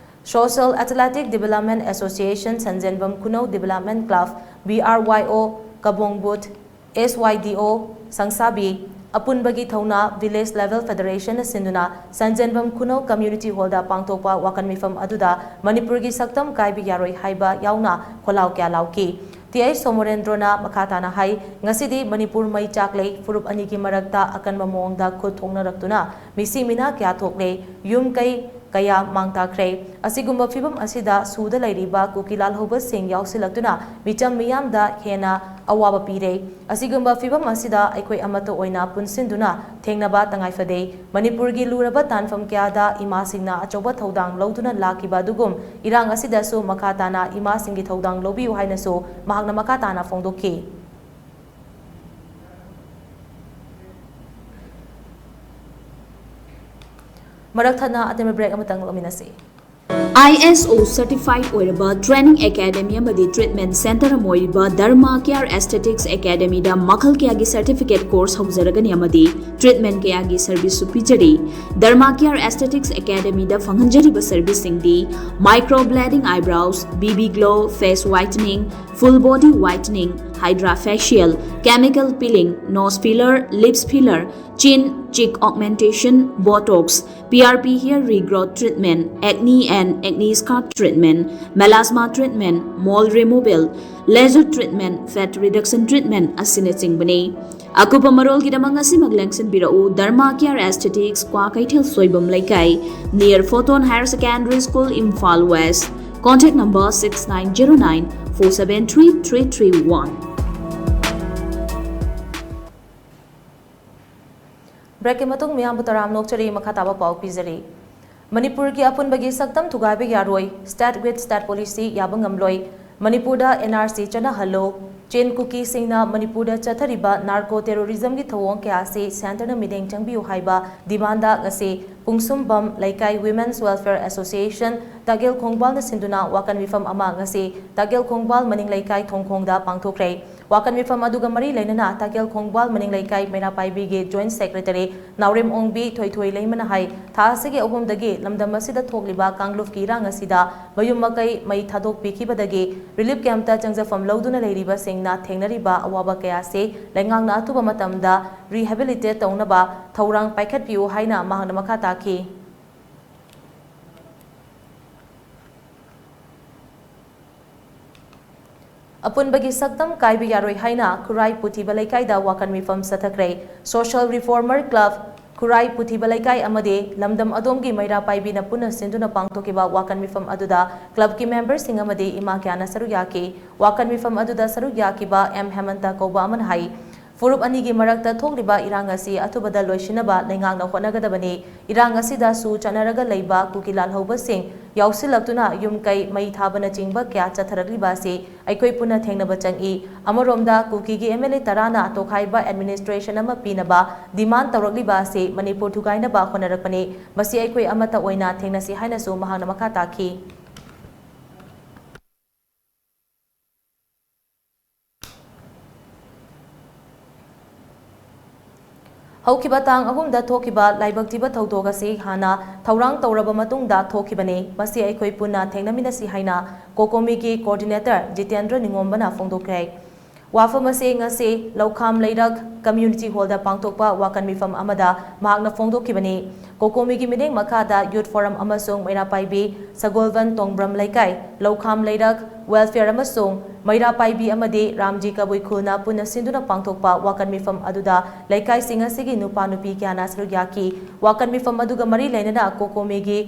Social Athletic Development Association, ꯁꯟꯖꯦꯟꯕꯝ ꯈꯨꯅꯧ Development Club, B R Y O, ꯀꯕꯣꯡꯕꯨꯠ, S Y D O, ꯁꯪꯁꯥꯕꯤ, ꯑꯄꯨꯟꯕꯒꯤ ꯊꯧꯅꯥ, Village Level Federation ꯅ ꯁꯤꯟꯗꯨꯅ ꯁꯟꯖꯦꯟꯕꯝ ꯈꯨꯅꯧ Community Hall ꯗ ꯄꯥꯡꯊꯣꯛꯄ ꯋꯥꯀꯟ ꯃꯤꯐꯝ ꯑꯗꯨꯗ ꯃꯅꯤꯄꯨꯔꯒꯤ ꯁꯛꯇꯝ ꯀꯥꯏꯕ ꯌꯥꯔꯣꯏ ꯍꯥꯏꯕ ꯌꯥꯎꯅ ꯈꯣꯜꯂꯥꯎ ꯀꯌꯥ ꯂꯥꯎꯈꯤ꯫ ꯇꯤ ꯑꯩꯆ ꯁꯣꯃꯣꯔꯦꯟꯗ꯭ꯔꯣꯅ ꯃꯈꯥ ꯇꯥꯅ ꯍꯥꯏ, ꯉꯁꯤꯗꯤ ꯃꯅꯤꯄꯨꯔ ꯃꯩ ꯆꯥꯛꯂꯦ, ꯐꯨꯔꯨꯞ ꯑꯅꯤꯒꯤ ꯃꯔꯛꯇ ꯑꯀꯟꯕ ꯃꯑꯣꯡꯗ ꯈꯨꯠ ꯊꯣꯛꯅꯔꯛꯇꯨꯅ ꯃꯤꯁꯤ ꯃꯤꯅꯥ ꯀꯌꯥ ꯊꯣꯛꯂꯦ, ꯌꯨꯝ ꯀꯩ ꯀꯌꯥ ꯃꯥꯡ ꯇꯥꯛꯈ꯭ꯔꯦ꯫ ꯑꯁꯤꯒꯨꯝꯕ ꯐꯤꯕꯝ ꯑꯁꯤꯗ ꯁꯨꯗ ꯂꯩꯔꯤꯕ ꯀꯨꯀꯤ ꯂꯥꯜꯍꯧꯕꯁꯤꯡ ꯌꯥꯎꯁꯤꯜꯂꯛꯇꯨꯅ ꯃꯤꯆꯝ ꯃꯤꯌꯥꯝꯗ ꯍꯦꯟꯅ ꯑꯋꯥꯕ ꯄꯤꯔꯦ꯫ ꯑꯁꯤꯒꯨꯝꯕ ꯐꯤꯕꯝ ꯑꯁꯤꯗ ꯑꯩꯈꯣꯏ ꯑꯃꯠꯇ ꯑꯣꯏꯅ ꯄꯨꯟꯁꯤꯟꯗꯨꯅ ꯊꯦꯡꯅꯕ ꯇꯉꯥꯏ ꯐꯗꯦ꯫ ꯃꯅꯤꯄꯨꯔꯒꯤ ꯂꯨꯔꯕ ꯇꯥꯟꯐꯝ ꯀꯌꯥꯗ ꯏꯃꯥꯁꯤꯡꯅ ꯑꯆꯧꯕ ꯊꯧꯗꯥꯡ ꯂꯧꯗꯨꯅ ꯂꯥꯛꯈꯤꯕ ꯑꯗꯨꯒꯨꯝ ꯏꯔꯥꯡ ꯑꯁꯤꯗꯁꯨ ꯃꯈꯥ ꯇꯥꯅ ꯏꯃꯥꯁꯤꯡꯒꯤ ꯊꯧꯗꯥꯡ ꯂꯧꯕꯤꯌꯨ ꯍꯥꯏꯅꯁꯨ ꯃꯍꯥꯛꯅ ꯃꯈꯥ ꯇꯥꯅ ꯐꯣꯡꯗꯣꯛꯈꯤ꯫ ꯃꯔꯛ ꯊꯠꯅ ꯑꯇꯦꯟꯕ break ꯑꯃꯇꯪ ꯂꯧꯃꯤꯟꯅꯁꯤ꯫ ꯑꯥꯏ ꯑꯦꯁ ꯑꯣ certified ꯑꯣꯏꯔꯕ training academy ꯑꯃꯗꯤ treatment center ꯑꯃ ꯑꯣꯏꯔꯤꯕ Dharma Care Aesthetics Academy ꯗ ꯃꯈꯜ ꯀꯌꯥꯒꯤ certificate course ꯍꯧꯖꯔꯒꯅꯤ ꯑꯃꯗꯤ treatment ꯀꯌꯥꯒꯤ service ꯁꯨ ꯄꯤꯖꯔꯤ꯫ Dharma Care Aesthetics Academy ꯗ ꯐꯪꯍꯟꯖꯔꯤꯕ service ꯁꯤꯡꯗꯤ microblading eyebrows, B B glow, face whitening, full body whitening, hydra facial, chemical peeling, nose filler, lips filler, chin, cheek augmentation, botox, P R P hair regrowth treatment, acne and acne scar treatment, melasma treatment, mole removal, laser treatment, fat reduction treatment ꯑꯁꯤꯅꯆꯤꯡꯕꯅꯤ꯫ ꯑꯀꯨꯞꯄ ꯃꯔꯣꯜꯒꯤꯗꯃꯛ ꯉꯁꯤꯃꯛ ꯂꯦꯡꯁꯤꯟꯕꯤꯔꯛꯎ Dharma Care Aesthetics, Kwakeithel Soibam ꯂꯩꯀꯥꯏ, near Photon Higher Secondary School, Imphal West. Contact number six nine zero nine four seven three three three one. Break ꯀꯤ ꯃꯇꯨꯡ ꯃꯤꯌꯥꯝꯕꯨ ꯇꯔꯥꯝꯅ ꯑꯣꯛꯆꯔꯤ꯫ ꯃꯈꯥ ꯇꯥꯕ ꯄꯥꯎ ꯄꯤꯖꯔꯤ꯫ ꯃꯅꯤꯄꯨꯔꯒꯤ ꯑꯄꯨꯟꯕꯒꯤ ꯁꯛꯇꯝ ꯊꯨꯒꯥꯏꯕ ꯌꯥꯔꯣꯏ, state with state policy ꯌꯥꯕ ꯉꯝꯂꯣꯏ꯫ ꯃꯅꯤꯄꯨꯔꯗ N R C ꯆꯠꯅꯍꯜꯂꯣ꯫ ꯆꯤꯟ ꯀꯨꯀꯤꯁꯤꯡꯅ ꯃꯅꯤꯄꯨꯔꯗ ꯆꯠꯊꯔꯤꯕ narco terrorism ꯒꯤ ꯊꯧꯑꯣꯡ ꯀꯌꯥ ꯑꯁꯤ centre ꯅ ꯃꯤꯠꯌꯦꯡ ꯆꯪꯕꯤꯌꯨ ꯍꯥꯏꯕ demand ꯉꯁꯤ ꯄꯨꯡꯁꯨꯝꯕꯝ ꯂꯩꯀꯥꯏ Women's Welfare Association ꯇꯥꯀꯦꯜ ꯈꯣꯡꯕꯥꯜꯅ ꯁꯤꯟꯗꯨꯅ ꯋꯥꯀꯟ ꯃꯤꯐꯝ ꯑꯃ ꯉꯁꯤ ꯇꯥꯀꯦꯜ ꯈꯣꯡꯕꯥꯜ ꯃꯅꯤꯡ ꯂꯩꯀꯥꯏ ꯊꯣꯡꯈꯣꯡꯗ ꯄꯥꯡꯊꯣꯛꯈ꯭ꯔꯦ꯫ ꯋꯥꯀꯟ ꯃꯤꯐꯝ ꯑꯗꯨꯒ ꯃꯔꯤ ꯂꯩꯅꯅ ꯇꯥꯀꯦꯜ ꯈꯣꯡꯕꯥꯜ ꯃꯅꯤꯡ ꯂꯩꯀꯥꯏ ꯃꯩꯔꯥ ꯄꯥꯏꯕꯤꯒꯤ Joint Secretary ꯅꯥꯎꯔꯦꯝ ꯑꯣꯡꯕꯤ ꯊꯣꯏꯊꯣꯏ ꯂꯩꯃꯅ ꯍꯥꯏ, ꯊꯥ ꯑꯁꯤꯒꯤ ꯑꯍꯨꯝꯗꯒꯤ ꯂꯝꯗꯝ ꯑꯁꯤꯗ ꯊꯣꯛꯂꯤꯕ ꯀꯥꯡꯂꯨꯞꯀꯤ ꯏꯔꯥꯡ ꯑꯁꯤꯗ ꯃꯌꯨꯝ ꯃꯀꯩ ꯃꯩ ꯊꯥꯗꯣꯛꯄꯤꯈꯤꯕꯗꯒꯤ relief campꯇ ꯆꯪꯖꯐꯝ ꯂꯧꯗꯨꯅ ꯂꯩꯔꯤꯕꯁꯤꯡꯅ ꯊꯦꯡꯅꯔꯤꯕ ꯑꯋꯥꯕ ꯀꯌꯥꯁꯤ ꯂꯩꯉꯥꯛꯅ ꯑꯊꯨꯕ ꯃꯇꯝꯗ rehabilitate ꯇꯧꯅꯕ ꯊꯧꯔꯥꯡ ꯄꯥꯏꯈꯠꯄꯤꯌꯨ ꯍꯥꯏꯅ ꯃꯍꯥꯛꯅ ꯃꯈꯥ ꯇꯥꯈꯤ꯫ ꯑꯄꯨꯟꯕꯒꯤ ꯁꯛꯇꯝ ꯀꯥꯏꯕ ꯌꯥꯔꯣꯏ ꯍꯥꯏꯅ ꯈꯨꯔꯥꯏ ꯄꯨꯊꯤꯕ ꯂꯩꯀꯥꯏꯗ ꯋꯥꯀꯟ ꯃꯤꯐꯝ ꯆꯠꯊꯈ꯭ꯔꯦ꯫ Social Reformer Club ꯈꯨꯔꯥꯏ ꯄꯨꯊꯤꯕ ꯂꯩꯀꯥꯏ ꯑꯃꯗꯤ ꯂꯝꯗꯝ ꯑꯗꯣꯝꯒꯤ ꯃꯩꯔꯥ ꯄꯥꯏꯕꯤꯅ ꯄꯨꯟꯅ ꯁꯤꯟꯗꯨꯅ ꯄꯥꯡꯊꯣꯛꯈꯤꯕ ꯋꯥꯀꯟ ꯃꯤꯐꯝ ꯑꯗꯨꯗ clubꯀꯤ memberꯁꯤꯡ ꯑꯃꯗꯤ ꯏꯃꯥ ꯀꯌꯥꯅ ꯁꯔꯨꯛ ꯌꯥꯈꯤ꯫ ꯋꯥꯀꯟ ꯃꯤꯐꯝ ꯑꯗꯨꯗ ꯁꯔꯨꯛ ꯌꯥꯈꯤꯕ ꯑꯦꯝ ꯍꯦꯃꯟꯇ ꯀꯧꯕ ꯑꯃꯅ ꯍꯥꯏ, ꯐꯨꯔꯨꯞ ꯑꯅꯤꯒꯤ ꯃꯔꯛꯇ ꯊꯣꯛꯂꯤꯕ ꯏꯔꯥꯡ ꯑꯁꯤ ꯑꯊꯨꯕꯗ ꯂꯣꯏꯁꯤꯟꯅꯕ ꯂꯩꯉꯥꯛꯅ ꯍꯣꯠꯅꯒꯗꯕꯅꯤ꯫ ꯏꯔꯥꯡ ꯑꯁꯤꯗ ꯁꯨ ꯆꯠꯅꯔꯒ ꯂꯩꯕ ꯀꯨꯀꯤ ꯂꯥꯜꯍꯧꯕꯁꯤꯡ ꯌꯥꯎꯁꯤꯜꯂꯛꯇꯨꯅ ꯌꯨꯝ ꯀꯩ ꯃꯩ ꯊꯥꯕꯅꯆꯤꯡꯕ ꯀꯌꯥ ꯆꯠꯊꯔꯛꯂꯤꯕ ꯑꯁꯤ ꯑꯩꯈꯣꯏ ꯄꯨꯟꯅ ꯊꯦꯡꯅꯕ ꯆꯪꯏ꯫ ꯑꯃꯔꯣꯝꯗ ꯀꯨꯀꯤꯒꯤ MLA ꯇꯔꯥꯅ ꯇꯣꯈꯥꯏꯕ administration ꯑꯃ ꯄꯤꯅꯕ demand ꯇꯧꯔꯛꯂꯤꯕ ꯑꯁꯤ ꯃꯅꯤꯄꯨꯔ ꯊꯨꯒꯥꯏꯅꯕ ꯍꯣꯠꯅꯔꯛꯄꯅꯤ꯫ ꯃꯁꯤ ꯑꯩꯈꯣꯏ ꯑꯃꯠꯇ ꯑꯣꯏꯅ ꯊꯦꯡꯅꯁꯤ ꯍꯥꯏꯅꯁꯨ ꯃꯍꯥꯛꯅ ꯃꯈꯥ ꯇꯥꯈꯤ꯫ ꯍꯧꯈꯤꯕ ꯇꯥꯡ ꯑꯍꯨꯝꯗ ꯊꯣꯛꯈꯤꯕ ꯂꯥꯏꯕꯛ ꯊꯤꯕ ꯊꯧꯗꯣꯛ ꯑꯁꯤ ꯍꯥꯟꯅ ꯊꯧꯔꯥꯡ ꯇꯧꯔꯕ ꯃꯇꯨꯡꯗ ꯊꯣꯛꯈꯤꯕꯅꯤ꯫ ꯃꯁꯤ ꯑꯩꯈꯣꯏ ꯄꯨꯟꯅ ꯊꯦꯡꯅꯃꯤꯟꯅꯁꯤ ꯍꯥꯏꯅ ꯀꯣꯀꯣꯃꯤꯒꯤ coordinator ꯖꯤꯇꯦꯟꯗ꯭ꯔ ꯅꯤꯉꯣꯝꯕꯅ ꯐꯣꯡꯗꯣꯛꯈ꯭ꯔꯦ꯫ ꯋꯥꯐꯝ ꯑꯁꯤ ꯉꯁꯤ ꯂꯧꯈꯥꯝ ꯂꯩꯔꯛ community hallꯗ ꯄꯥꯡꯊꯣꯛꯄ ꯋꯥꯀꯟ ꯃꯤꯐꯝ ꯑꯃꯗ ꯃꯍꯥꯛꯅ ꯐꯣꯡꯗꯣꯛꯈꯤꯕꯅꯤ꯫ ꯀꯣꯀꯣꯃꯤꯒꯤ ꯃꯤꯠꯌꯦꯡ ꯃꯈꯥꯗ Youth Forum ꯑꯃꯁꯨꯡ ꯃꯩꯔꯥ ꯄꯥꯏꯕꯤ ꯁꯒꯣꯜꯕꯟ ꯇꯣꯡꯕ꯭ꯔꯝ ꯂꯩꯀꯥꯏ, ꯂꯧꯈꯥꯝ ꯂꯩꯔꯛ Welfare ꯑꯃꯁꯨꯡ ꯃꯩꯔꯥ ꯄꯥꯏꯕꯤ ꯑꯃꯗꯤ ꯔꯥꯝꯖꯤ ꯀꯕꯨꯏ ꯈꯨꯜꯅ ꯄꯨꯟꯅ ꯁꯤꯟꯗꯨꯅ ꯄꯥꯡꯊꯣꯛꯄ ꯋꯥꯀꯟ ꯃꯤꯐꯝ ꯑꯗꯨꯗ ꯂꯩꯀꯥꯏꯁꯤꯡ ꯑꯁꯤꯒꯤ ꯅꯨꯄꯥ ꯅꯨꯄꯤ ꯀꯌꯥꯅ ꯁꯔꯨꯛ ꯌꯥꯈꯤ꯫ ꯋꯥꯀꯟ ꯃꯤꯐꯝ ꯑꯗꯨꯒ ꯃꯔꯤ ꯂꯩꯅꯅ ꯀꯣꯀꯣꯃꯤꯒꯤ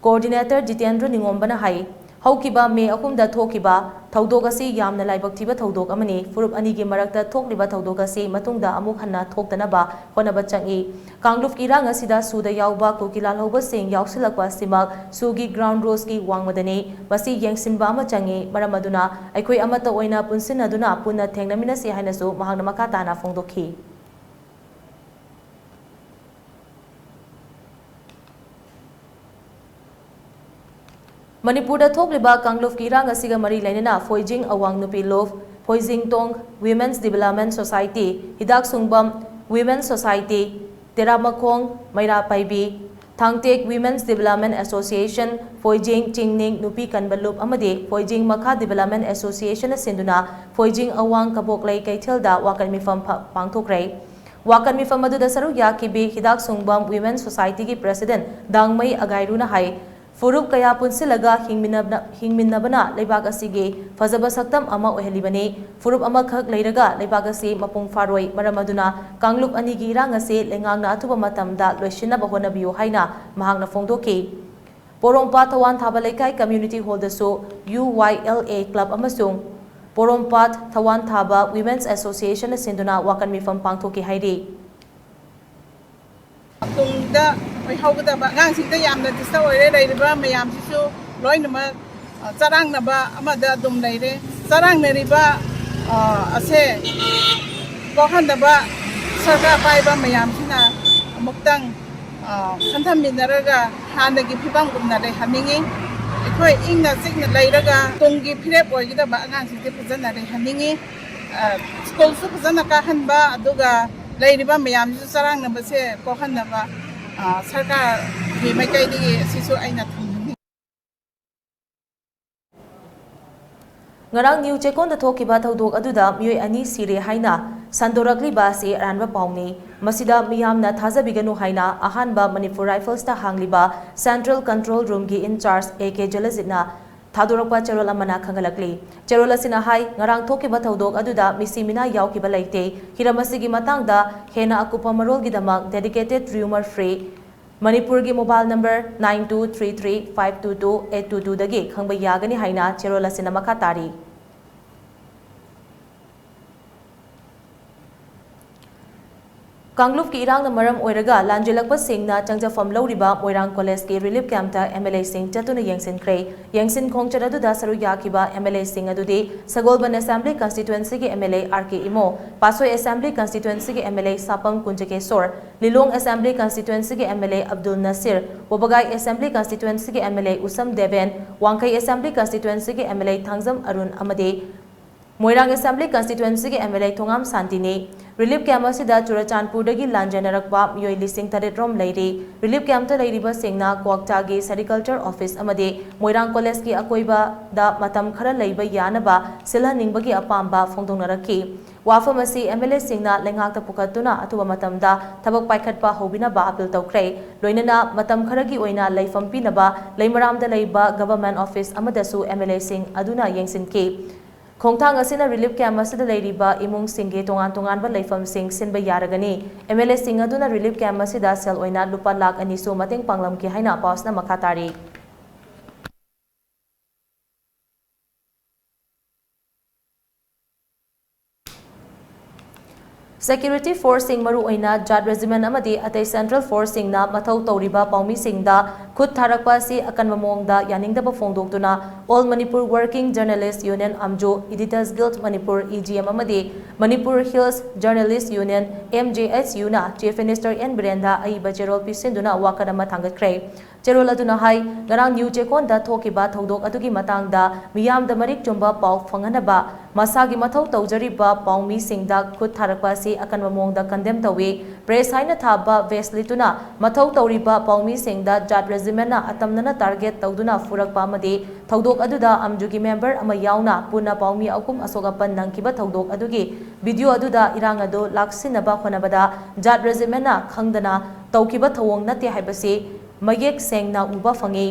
coordinator ꯖꯤꯇꯦꯟꯗ꯭ꯔ ꯅꯤꯉꯣꯝꯕꯅ ꯍꯥꯏ, ꯍꯧꯈꯤꯕ ꯃꯦ ꯑꯍꯨꯝꯗ ꯊꯣꯛꯈꯤꯕ ꯊꯧꯗꯣꯛ ꯑꯁꯤ ꯌꯥꯝꯅ ꯂꯥꯏꯕꯛ ꯊꯤꯕ ꯊꯧꯗꯣꯛ ꯑꯃꯅꯤ꯫ ꯐꯨꯔꯨꯞ ꯑꯅꯤꯒꯤ ꯃꯔꯛꯇ ꯊꯣꯛꯂꯤꯕ ꯊꯧꯗꯣꯛ ꯑꯁꯤ ꯃꯇꯨꯡꯗ ꯑꯃꯨꯛ ꯍꯟꯅ ꯊꯣꯛꯇꯅꯕ ꯍꯣꯠꯅꯕ ꯆꯪꯏ꯫ ꯀꯥꯡꯂꯨꯞ ꯏꯔꯥꯡ ꯑꯁꯤꯗ ꯁꯨꯗ ꯌꯥꯎꯕ ꯀꯨꯀꯤ ꯂꯥꯜꯍꯧꯕꯁꯤꯡ ꯌꯥꯎꯁꯤꯜꯂꯛꯄ ꯑꯁꯤꯃꯛ ꯁꯨꯒꯤ ground rules ꯀꯤ ꯋꯥꯡꯃꯗꯅꯤ꯫ ꯃꯁꯤ ꯌꯦꯡꯁꯤꯟꯕ ꯑꯃ ꯆꯪꯏ꯫ ꯃꯔꯝ ꯑꯗꯨꯅ ꯑꯩꯈꯣꯏ ꯑꯃꯠꯇ ꯑꯣꯏꯅ ꯄꯨꯟꯁꯤꯟꯅꯗꯨꯅ ꯄꯨꯟꯅ ꯊꯦꯡꯅꯃꯤꯟꯅꯁꯤ ꯍꯥꯏꯅꯁꯨ ꯃꯍꯥꯛꯅ ꯃꯈꯥ ꯇꯥꯅ ꯐꯣꯡꯗꯣꯛꯈꯤ꯫ ꯃꯅꯤꯄꯨꯔꯗ ꯊꯣꯛꯂꯤꯕ ꯀꯥꯡꯂꯨꯞꯀꯤ ꯏꯔꯥꯡ ꯑꯁꯤꯒ ꯃꯔꯤ ꯂꯩꯅꯅ ꯐꯣꯏꯖꯤꯡ ꯑꯋꯥꯡ ꯅꯨꯄꯤ ꯂꯨꯞ, ꯐꯣꯏꯖꯤꯡ ꯇꯣꯡ Women's Development Society, ꯍꯤꯗꯥꯛ ꯁꯨꯡꯕꯝ Women's Society, ꯇꯦꯔꯥꯃꯈꯣꯡ ꯃꯩꯔꯥ ꯄꯥꯏꯕꯤ, ꯊꯥꯡꯇꯦꯛ Women's Development Association, ꯐꯣꯏꯖꯤꯡ ꯆꯤꯡꯅꯤꯡ ꯅꯨꯄꯤ ꯀꯟꯕ ꯂꯨꯞ ꯑꯃꯗꯤ ꯐꯣꯏꯖꯤꯡ ꯃꯈꯥ Development Association ꯅ ꯁꯤꯟꯗꯨꯅ ꯐꯣꯏꯖꯤꯡ ꯑꯋꯥꯡ ꯀꯕꯣꯛꯂꯩ ꯀꯩꯊꯦꯜꯗ ꯋꯥꯀꯠ ꯃꯤꯐꯝ ꯐ-, ꯄꯥꯡꯊꯣꯛꯈ꯭ꯔꯦ꯫ ꯋꯥꯀꯠ ꯃꯤꯐꯝ ꯑꯗꯨꯗ ꯁꯔꯨꯛ ꯌꯥꯈꯤꯕꯤ ꯍꯤꯗꯥꯛ ꯁꯨꯡꯕꯝ Women's Society ꯒꯤ President ꯗꯥꯡꯃꯩ ꯑꯒꯥꯏꯔꯨꯅ ꯍꯥꯏ, ꯐꯨꯔꯨꯞ ꯀꯌꯥ ꯄꯨꯟꯁꯤꯜꯂꯒ ꯍꯤꯡꯃꯤꯟꯅꯕꯅ, ꯍꯤꯡꯃꯤꯟꯅꯕꯅ ꯂꯩꯕꯥꯛ ꯑꯁꯤꯒꯤ ꯐꯖꯕ ꯁꯛꯇꯝ ꯑꯃ ꯑꯣꯏꯍꯜꯂꯤꯕꯅꯤ꯫ ꯐꯨꯔꯨꯞ ꯑꯃꯈꯛ ꯂꯩꯔꯒ ꯂꯩꯕꯥꯛ ꯑꯁꯤ ꯃꯄꯨꯡ ꯐꯥꯔꯣꯏ꯫ ꯃꯔꯝ ꯑꯗꯨꯅ ꯀꯥꯡꯂꯨꯞ ꯑꯅꯤꯒꯤ ꯏꯔꯥꯡ ꯑꯁꯤ ꯂꯩꯉꯥꯛꯅ ꯑꯊꯨꯕ ꯃꯇꯝꯗ ꯂꯣꯏꯁꯤꯟꯅꯕ ꯍꯣꯠꯅꯕꯤꯌꯨ ꯍꯥꯏꯅ ꯃꯍꯥꯛꯅ ꯐꯣꯡꯗꯣꯛꯈꯤ꯫ ꯄꯣꯔꯣꯝꯄꯥꯠ ꯊꯋꯥꯟ ꯊꯥꯕ ꯂꯩꯀꯥꯏ Community Hall ꯗꯁꯨ U Y L A Club ꯑꯃꯁꯨꯡ ꯄꯣꯔꯣꯝꯄꯥꯠ ꯊꯋꯥꯟ ꯊꯥꯕ Women's Association ꯅ ꯁꯤꯟꯗꯨꯅ ꯋꯥꯀꯠ ꯃꯤꯐꯝ ꯄꯥꯡꯊꯣꯛꯈꯤ ꯍꯥꯏꯔꯤ꯫ ꯇꯨꯡꯗ ꯑꯣꯏꯍꯧꯒꯗꯕ ꯑꯉꯥꯡꯁꯤꯡꯗ ꯌꯥꯝꯅ disturb ꯑꯣꯏꯔꯦ꯫ ꯂꯩꯔꯤꯕ ꯃꯌꯥꯝꯁꯤꯁꯨ ꯂꯣꯏꯅꯃꯛ, ꯑ, ꯆꯔꯥꯡꯅꯕ ꯑꯃꯗ ꯑꯗꯨꯝ ꯂꯩꯔꯦ꯫ ꯆꯔꯥꯡꯅꯔꯤꯕ, ꯑ, ꯑꯁꯦ ꯀꯣꯛꯍꯟꯅꯕ ꯁꯔꯀꯥꯔ ꯄꯥꯏꯕ ꯃꯌꯥꯝꯁꯤꯅ ꯑꯃꯨꯛꯇꯪ, ꯑ, ꯈꯟꯊꯃꯤꯟꯅꯔꯒ ꯍꯥꯟꯅꯒꯤ ꯐꯤꯕꯝꯒꯨꯝꯅ ꯂꯩꯍꯟꯅꯤꯡꯉꯤ꯫ ꯑꯩꯈꯣꯏ ꯏꯪꯅ ꯆꯤꯛꯅ ꯂꯩꯔꯒ ꯇꯨꯡꯒꯤ ꯐꯤꯔꯦꯞ ꯑꯣꯏꯒꯗꯕ ꯑꯉꯥꯡꯁꯤꯡꯁꯦ ꯐꯖꯅ ꯂꯩꯍꯟꯅꯤꯡꯉꯤ꯫ ꯑ, ꯁ꯭ꯀꯨꯜꯁꯨ ꯐꯖꯅ ꯀꯥꯍꯟꯕ, ꯑꯗꯨꯒ ꯂꯩꯔꯤꯕ ꯃꯌꯥꯝꯁꯤꯁꯨ ꯆꯔꯥꯡꯅꯕꯁꯦ ꯀꯣꯛꯍꯟꯅꯕ, ꯑ, ꯁꯔꯀꯥꯔꯒꯤ ꯃꯥꯏꯀꯩꯗꯒꯤ ꯑꯁꯤꯁꯨ ꯑꯩꯅ ꯊꯝꯖꯅꯤꯡꯉꯤ꯫ ꯉꯔꯥꯡ ꯅ꯭ꯌꯨ ꯆꯦꯛꯀꯣꯟꯗ ꯊꯣꯛꯈꯤꯕ ꯊꯧꯗꯣꯛ ꯑꯗꯨꯗ ꯃꯤꯑꯣꯏ ꯑꯅꯤ ꯁꯤꯔꯦ ꯍꯥꯏꯅ ꯁꯟꯗꯣꯔꯛꯂꯤꯕ ꯑꯁꯤ ꯑꯔꯥꯟꯕ ꯄꯥꯎꯅꯤ꯫ ꯃꯁꯤꯗ ꯃꯤꯌꯥꯝꯅ ꯊꯥꯖꯕꯤꯒꯅꯨ ꯍꯥꯏꯅ ꯑꯍꯥꯟꯕ ꯃꯅꯤꯄꯨꯔ ꯔꯥꯏꯐꯜꯁꯇ ꯍꯥꯡꯂꯤꯕ Central Control Room ꯒꯤ in charge A K ꯖꯂꯖꯤꯠꯅ ꯊꯥꯗꯣꯔꯛꯄ ꯆꯦꯔꯣꯜ ꯑꯃꯅ ꯈꯪꯍꯜꯂꯛꯂꯤ꯫ ꯆꯦꯔꯣꯜ ꯑꯁꯤꯅ ꯍꯥꯏ, ꯉꯔꯥꯡ ꯊꯣꯛꯈꯤꯕ ꯊꯧꯗꯣꯛ ꯑꯗꯨꯗ ꯃꯤꯁꯤ ꯃꯤꯅꯥ ꯌꯥꯎꯈꯤꯕ ꯂꯩꯇꯦ꯫ ꯍꯤꯔꯝ ꯑꯁꯤꯒꯤ ꯃꯇꯥꯡꯗ ꯍꯦꯟꯅ ꯑꯀꯨꯞꯄ ꯃꯔꯣꯜꯒꯤꯗꯃꯛ dedicated rumor free ꯃꯅꯤꯄꯨꯔꯒꯤ mobile number nine two three three five two two eight two two ꯗꯒꯤ ꯈꯪꯕ ꯌꯥꯒꯅꯤ ꯍꯥꯏꯅ ꯆꯦꯔꯣꯜ ꯑꯁꯤꯅ ꯃꯈꯥ ꯇꯥꯔꯤ꯫ ꯀꯥꯡꯂꯨꯞꯀꯤ ꯏꯔꯥꯡꯅ ꯃꯔꯝ ꯑꯣꯏꯔꯒ ꯂꯥꯟꯖꯦꯜꯂꯛꯄꯁꯤꯡꯅ ꯆꯪꯖꯐꯝ ꯂꯧꯔꯤꯕ ꯃꯣꯏꯔꯥꯡ ꯀꯣꯂꯦꯖꯀꯤ ꯔꯤꯂꯤꯐ ꯀꯦꯝꯞꯇ ꯑꯦꯝ ꯑꯦꯜ ꯑꯦꯁꯤꯡ ꯆꯠꯇꯨꯅ ꯌꯦꯡꯁꯤꯟꯈ꯭ꯔꯦ꯫ ꯌꯦꯡꯁꯤꯟ ꯈꯣꯡꯆꯠ ꯑꯗꯨꯗ ꯁꯔꯨꯛ ꯌꯥꯈꯤꯕ ꯑꯦꯝ ꯑꯦꯜ ꯑꯦꯁꯤꯡ ꯑꯗꯨꯗꯤ ꯁꯒꯣꯜꯕꯟ ꯑꯦꯁꯦꯝꯕ꯭ꯂꯤ ꯀꯟꯁꯇꯤꯇ꯭ꯋꯦꯟꯁꯤꯒꯤ M L A R K Imo, Patsoi assembly ꯀꯟꯁꯇꯤꯇ꯭ꯋꯦꯟꯁꯤꯒꯤ M L A Sapam Kunjakesor, Lilong assembly ꯀꯟꯁꯇꯤꯇ꯭ꯋꯦꯟꯁꯤꯒꯤ M L A Abdul Nasir, Wabgai assembly ꯀꯟꯁꯇꯤꯇ꯭ꯋꯦꯟꯁꯤꯒꯤ M L A Usham Deben, Wangkhei assembly ꯀꯟꯁꯇꯤꯇ꯭ꯋꯦꯟꯁꯤꯒꯤ M L A Thangjam Arun ꯑꯃꯗꯤ ꯃꯣꯏꯔꯥꯡ ꯑꯦꯁꯦꯝꯕ꯭ꯂꯤ ꯀꯟꯁꯇꯤꯇ꯭ꯋꯦꯟꯁꯤꯒꯤ ꯑꯦꯝ ꯑꯦꯜ ꯑꯦ ꯊꯣꯉꯥꯝ ꯁꯥꯟꯇꯤꯅꯤ꯫ ꯔꯤꯂꯤꯐ ꯀꯦꯝꯞ ꯑꯁꯤꯗ ꯆꯨꯔꯆꯥꯟꯄꯨꯔꯗꯒꯤ ꯂꯥꯟꯖꯦꯟꯅꯔꯛꯄ ꯃꯤꯑꯣꯏ ꯂꯤꯁꯤꯡ ꯇꯔꯦꯠ ꯔꯣꯝ ꯂꯩꯔꯤ꯫ ꯔꯤꯂꯤꯐ ꯀꯦꯝꯞꯇ ꯂꯩꯔꯤꯕꯁꯤꯡꯅ ꯀ꯭ꯋꯥꯛꯇꯥꯒꯤ ꯁꯦꯔꯤꯀꯜꯆꯔ ꯑꯣꯐꯤꯁ ꯑꯃꯗꯤ ꯃꯣꯏꯔꯥꯡ ꯀꯣꯂꯦꯖꯀꯤ ꯑꯀꯣꯏꯕꯗ ꯃꯇꯝ ꯈꯔ ꯂꯩꯕ ꯌꯥꯅꯕ ꯁꯤꯜꯍꯟꯅꯤꯡꯕꯒꯤ ꯑꯄꯥꯝꯕ ꯐꯣꯡꯗꯣꯛꯅꯔꯛꯈꯤ꯫ ꯋꯥꯐꯝ ꯑꯁꯤ ꯑꯦꯝ ꯑꯦꯜ ꯑꯦꯁꯤꯡꯅ ꯂꯩꯉꯥꯛꯇ ꯄꯨꯈꯠꯇꯨꯅ ꯑꯊꯨꯕ ꯃꯇꯝꯗ ꯊꯕꯛ ꯄꯥꯏꯈꯠꯄ ꯍꯧꯕꯤꯅꯕ ꯑꯄꯤꯜ ꯇꯧꯈ꯭ꯔꯦ꯫ ꯂꯣꯏꯅꯅ ꯃꯇꯝ ꯈꯔꯒꯤ ꯑꯣꯏꯅ ꯂꯩꯐꯝ ꯄꯤꯅꯕ ꯂꯩꯃꯔꯥꯝꯗ ꯂꯩꯕ ꯒꯚꯔꯟꯃꯦꯟꯠ ꯑꯣꯐꯤꯁ ꯑꯃꯗꯁꯨ ꯑꯦꯝ ꯑꯦꯜ ꯑꯦꯁꯤꯡ ꯑꯗꯨꯅ ꯌꯦꯡꯁꯤꯟꯈꯤ꯫ ꯈꯣꯡꯊꯥꯡ ꯑꯁꯤꯅ ꯔꯤꯂꯤꯐ ꯀꯦꯝꯞ ꯑꯁꯤꯗ ꯂꯩꯔꯤꯕ ꯏꯃꯨꯡꯁꯤꯡꯒꯤ ꯇꯣꯉꯥꯟ ꯇꯣꯉꯥꯟꯕ ꯂꯩꯐꯝꯁꯤꯡ ꯁꯤꯟꯕ ꯌꯥꯔꯒꯅꯤ꯫ ꯑꯦꯝ ꯑꯦꯜ ꯑꯦꯁꯤꯡ ꯑꯗꯨꯅ ꯔꯤꯂꯤꯐ ꯀꯦꯝꯞ ꯑꯁꯤꯗ ꯁꯦꯜ ꯑꯣꯏꯅ ꯂꯨꯄꯥ ꯂꯥꯈ ꯑꯅꯤꯁꯨ ꯃꯇꯦꯡ ꯄꯥꯡꯂꯝꯈꯤ ꯍꯥꯏꯅ ꯄꯥꯎꯁꯅ ꯃꯈꯥ ꯇꯥꯔꯤ꯫ ꯁꯦꯀ꯭ꯌꯨꯔꯤꯇꯤ ꯐꯣꯔꯁꯁꯤꯡ, ꯃꯔꯨꯑꯣꯏꯅ ꯖꯥꯠ ꯔꯦꯖꯤꯃꯦꯟꯠ ꯑꯃꯗꯤ ꯑꯇꯩ ꯁꯦꯟꯇ꯭ꯔꯦꯜ ꯐꯣꯔꯁꯁꯤꯡꯅ ꯃꯊꯧ ꯇꯧꯔꯤꯕ ꯄꯥꯎꯃꯤꯁꯤꯡꯗ ꯈꯨꯠ ꯊꯥꯔꯛꯄ ꯑꯁꯤ ꯑꯀꯟꯕ ꯃꯑꯣꯡꯗ ꯌꯥꯅꯤꯡꯗꯕ ꯐꯣꯡꯗꯣꯛꯇꯨꯅ All Manipur Working Journalist Union, ꯑꯝꯖꯣ, Editors Guild Manipur, E G M, ꯑꯃꯗꯤ Manipur Hills Journalist Union, M J S ꯌꯨꯅ Chief Minister ꯑꯦꯟ ꯕꯤꯔꯦꯟꯗ ꯑꯏꯕ ꯆꯦꯔꯣꯜ ꯄꯤꯁꯤꯟꯗꯨꯅ ꯋꯥꯀꯠ ꯑꯃ ꯊꯥꯡꯒꯠꯈ꯭ꯔꯦ꯫ ꯆꯦꯔꯣꯜ ꯑꯗꯨꯅ ꯍꯥꯏ, ꯉꯔꯥꯡ ꯅ꯭ꯌꯨ ꯆꯦꯛꯀꯣꯟꯗ ꯊꯣꯛꯈꯤꯕ ꯊꯧꯗꯣꯛ ꯑꯗꯨꯒꯤ ꯃꯇꯥꯡꯗ ꯃꯤꯌꯥꯝꯗ ꯃꯔꯤꯛ ꯆꯨꯝꯕ ꯄꯥꯎ ꯐꯪꯍꯟꯅꯕ ꯃꯁꯥꯒꯤ ꯃꯊꯧ ꯇꯧꯖꯔꯤꯕ ꯄꯥꯎꯃꯤꯁꯤꯡꯗ ꯈꯨꯠ ꯊꯥꯔꯛꯄ ꯑꯁꯤ ꯑꯀꯟꯕ ꯃꯑꯣꯡꯗ ꯀꯟꯗꯦꯝ ꯇꯧꯏ꯫ ꯄ꯭ꯔꯦꯁ ꯍꯥꯏꯅ ꯊꯥꯕ ꯚꯦꯁ ꯂꯤꯠꯇꯨꯅ ꯃꯊꯧ ꯇꯧꯔꯤꯕ ꯄꯥꯎꯃꯤꯁꯤꯡꯗ ꯖꯥꯠ ꯔꯦꯖꯤꯃꯦꯟꯠꯅ ꯑꯇꯝꯅꯅ ꯇꯥꯔꯒꯦꯠ ꯇꯧꯗꯨꯅ ꯐꯨꯔꯛꯄ ꯑꯃꯗꯤ ꯊꯧꯗꯣꯛ ꯑꯗꯨꯗ ꯑꯝꯖꯨꯒꯤ ꯃꯦꯝꯕꯔ ꯑꯃ ꯌꯥꯎꯅ ꯄꯨꯟꯅ ꯄꯥꯎꯃꯤ ꯑꯍꯨꯝ ꯑꯁꯣꯛ ꯑꯄꯟ ꯅꯪꯈꯤꯕ ꯊꯧꯗꯣꯛ ꯑꯗꯨꯒꯤ ꯚꯤꯗꯤꯑꯣ ꯑꯗꯨꯗ ꯏꯔꯥꯡ ꯑꯗꯨ ꯂꯥꯛꯁꯤꯟꯅꯕ ꯍꯣꯠꯅꯕꯗ ꯖꯥꯠ ꯔꯦꯖꯤꯃꯦꯟꯠꯅ ꯈꯪꯗꯅ ꯇꯧꯈꯤꯕ ꯊꯧꯑꯣꯡ ꯅꯠꯇꯦ ꯍꯥꯏꯕꯁꯤ ꯃꯌꯦꯛ ꯁꯦꯡꯅ ꯎꯕ ꯐꯪꯏ꯫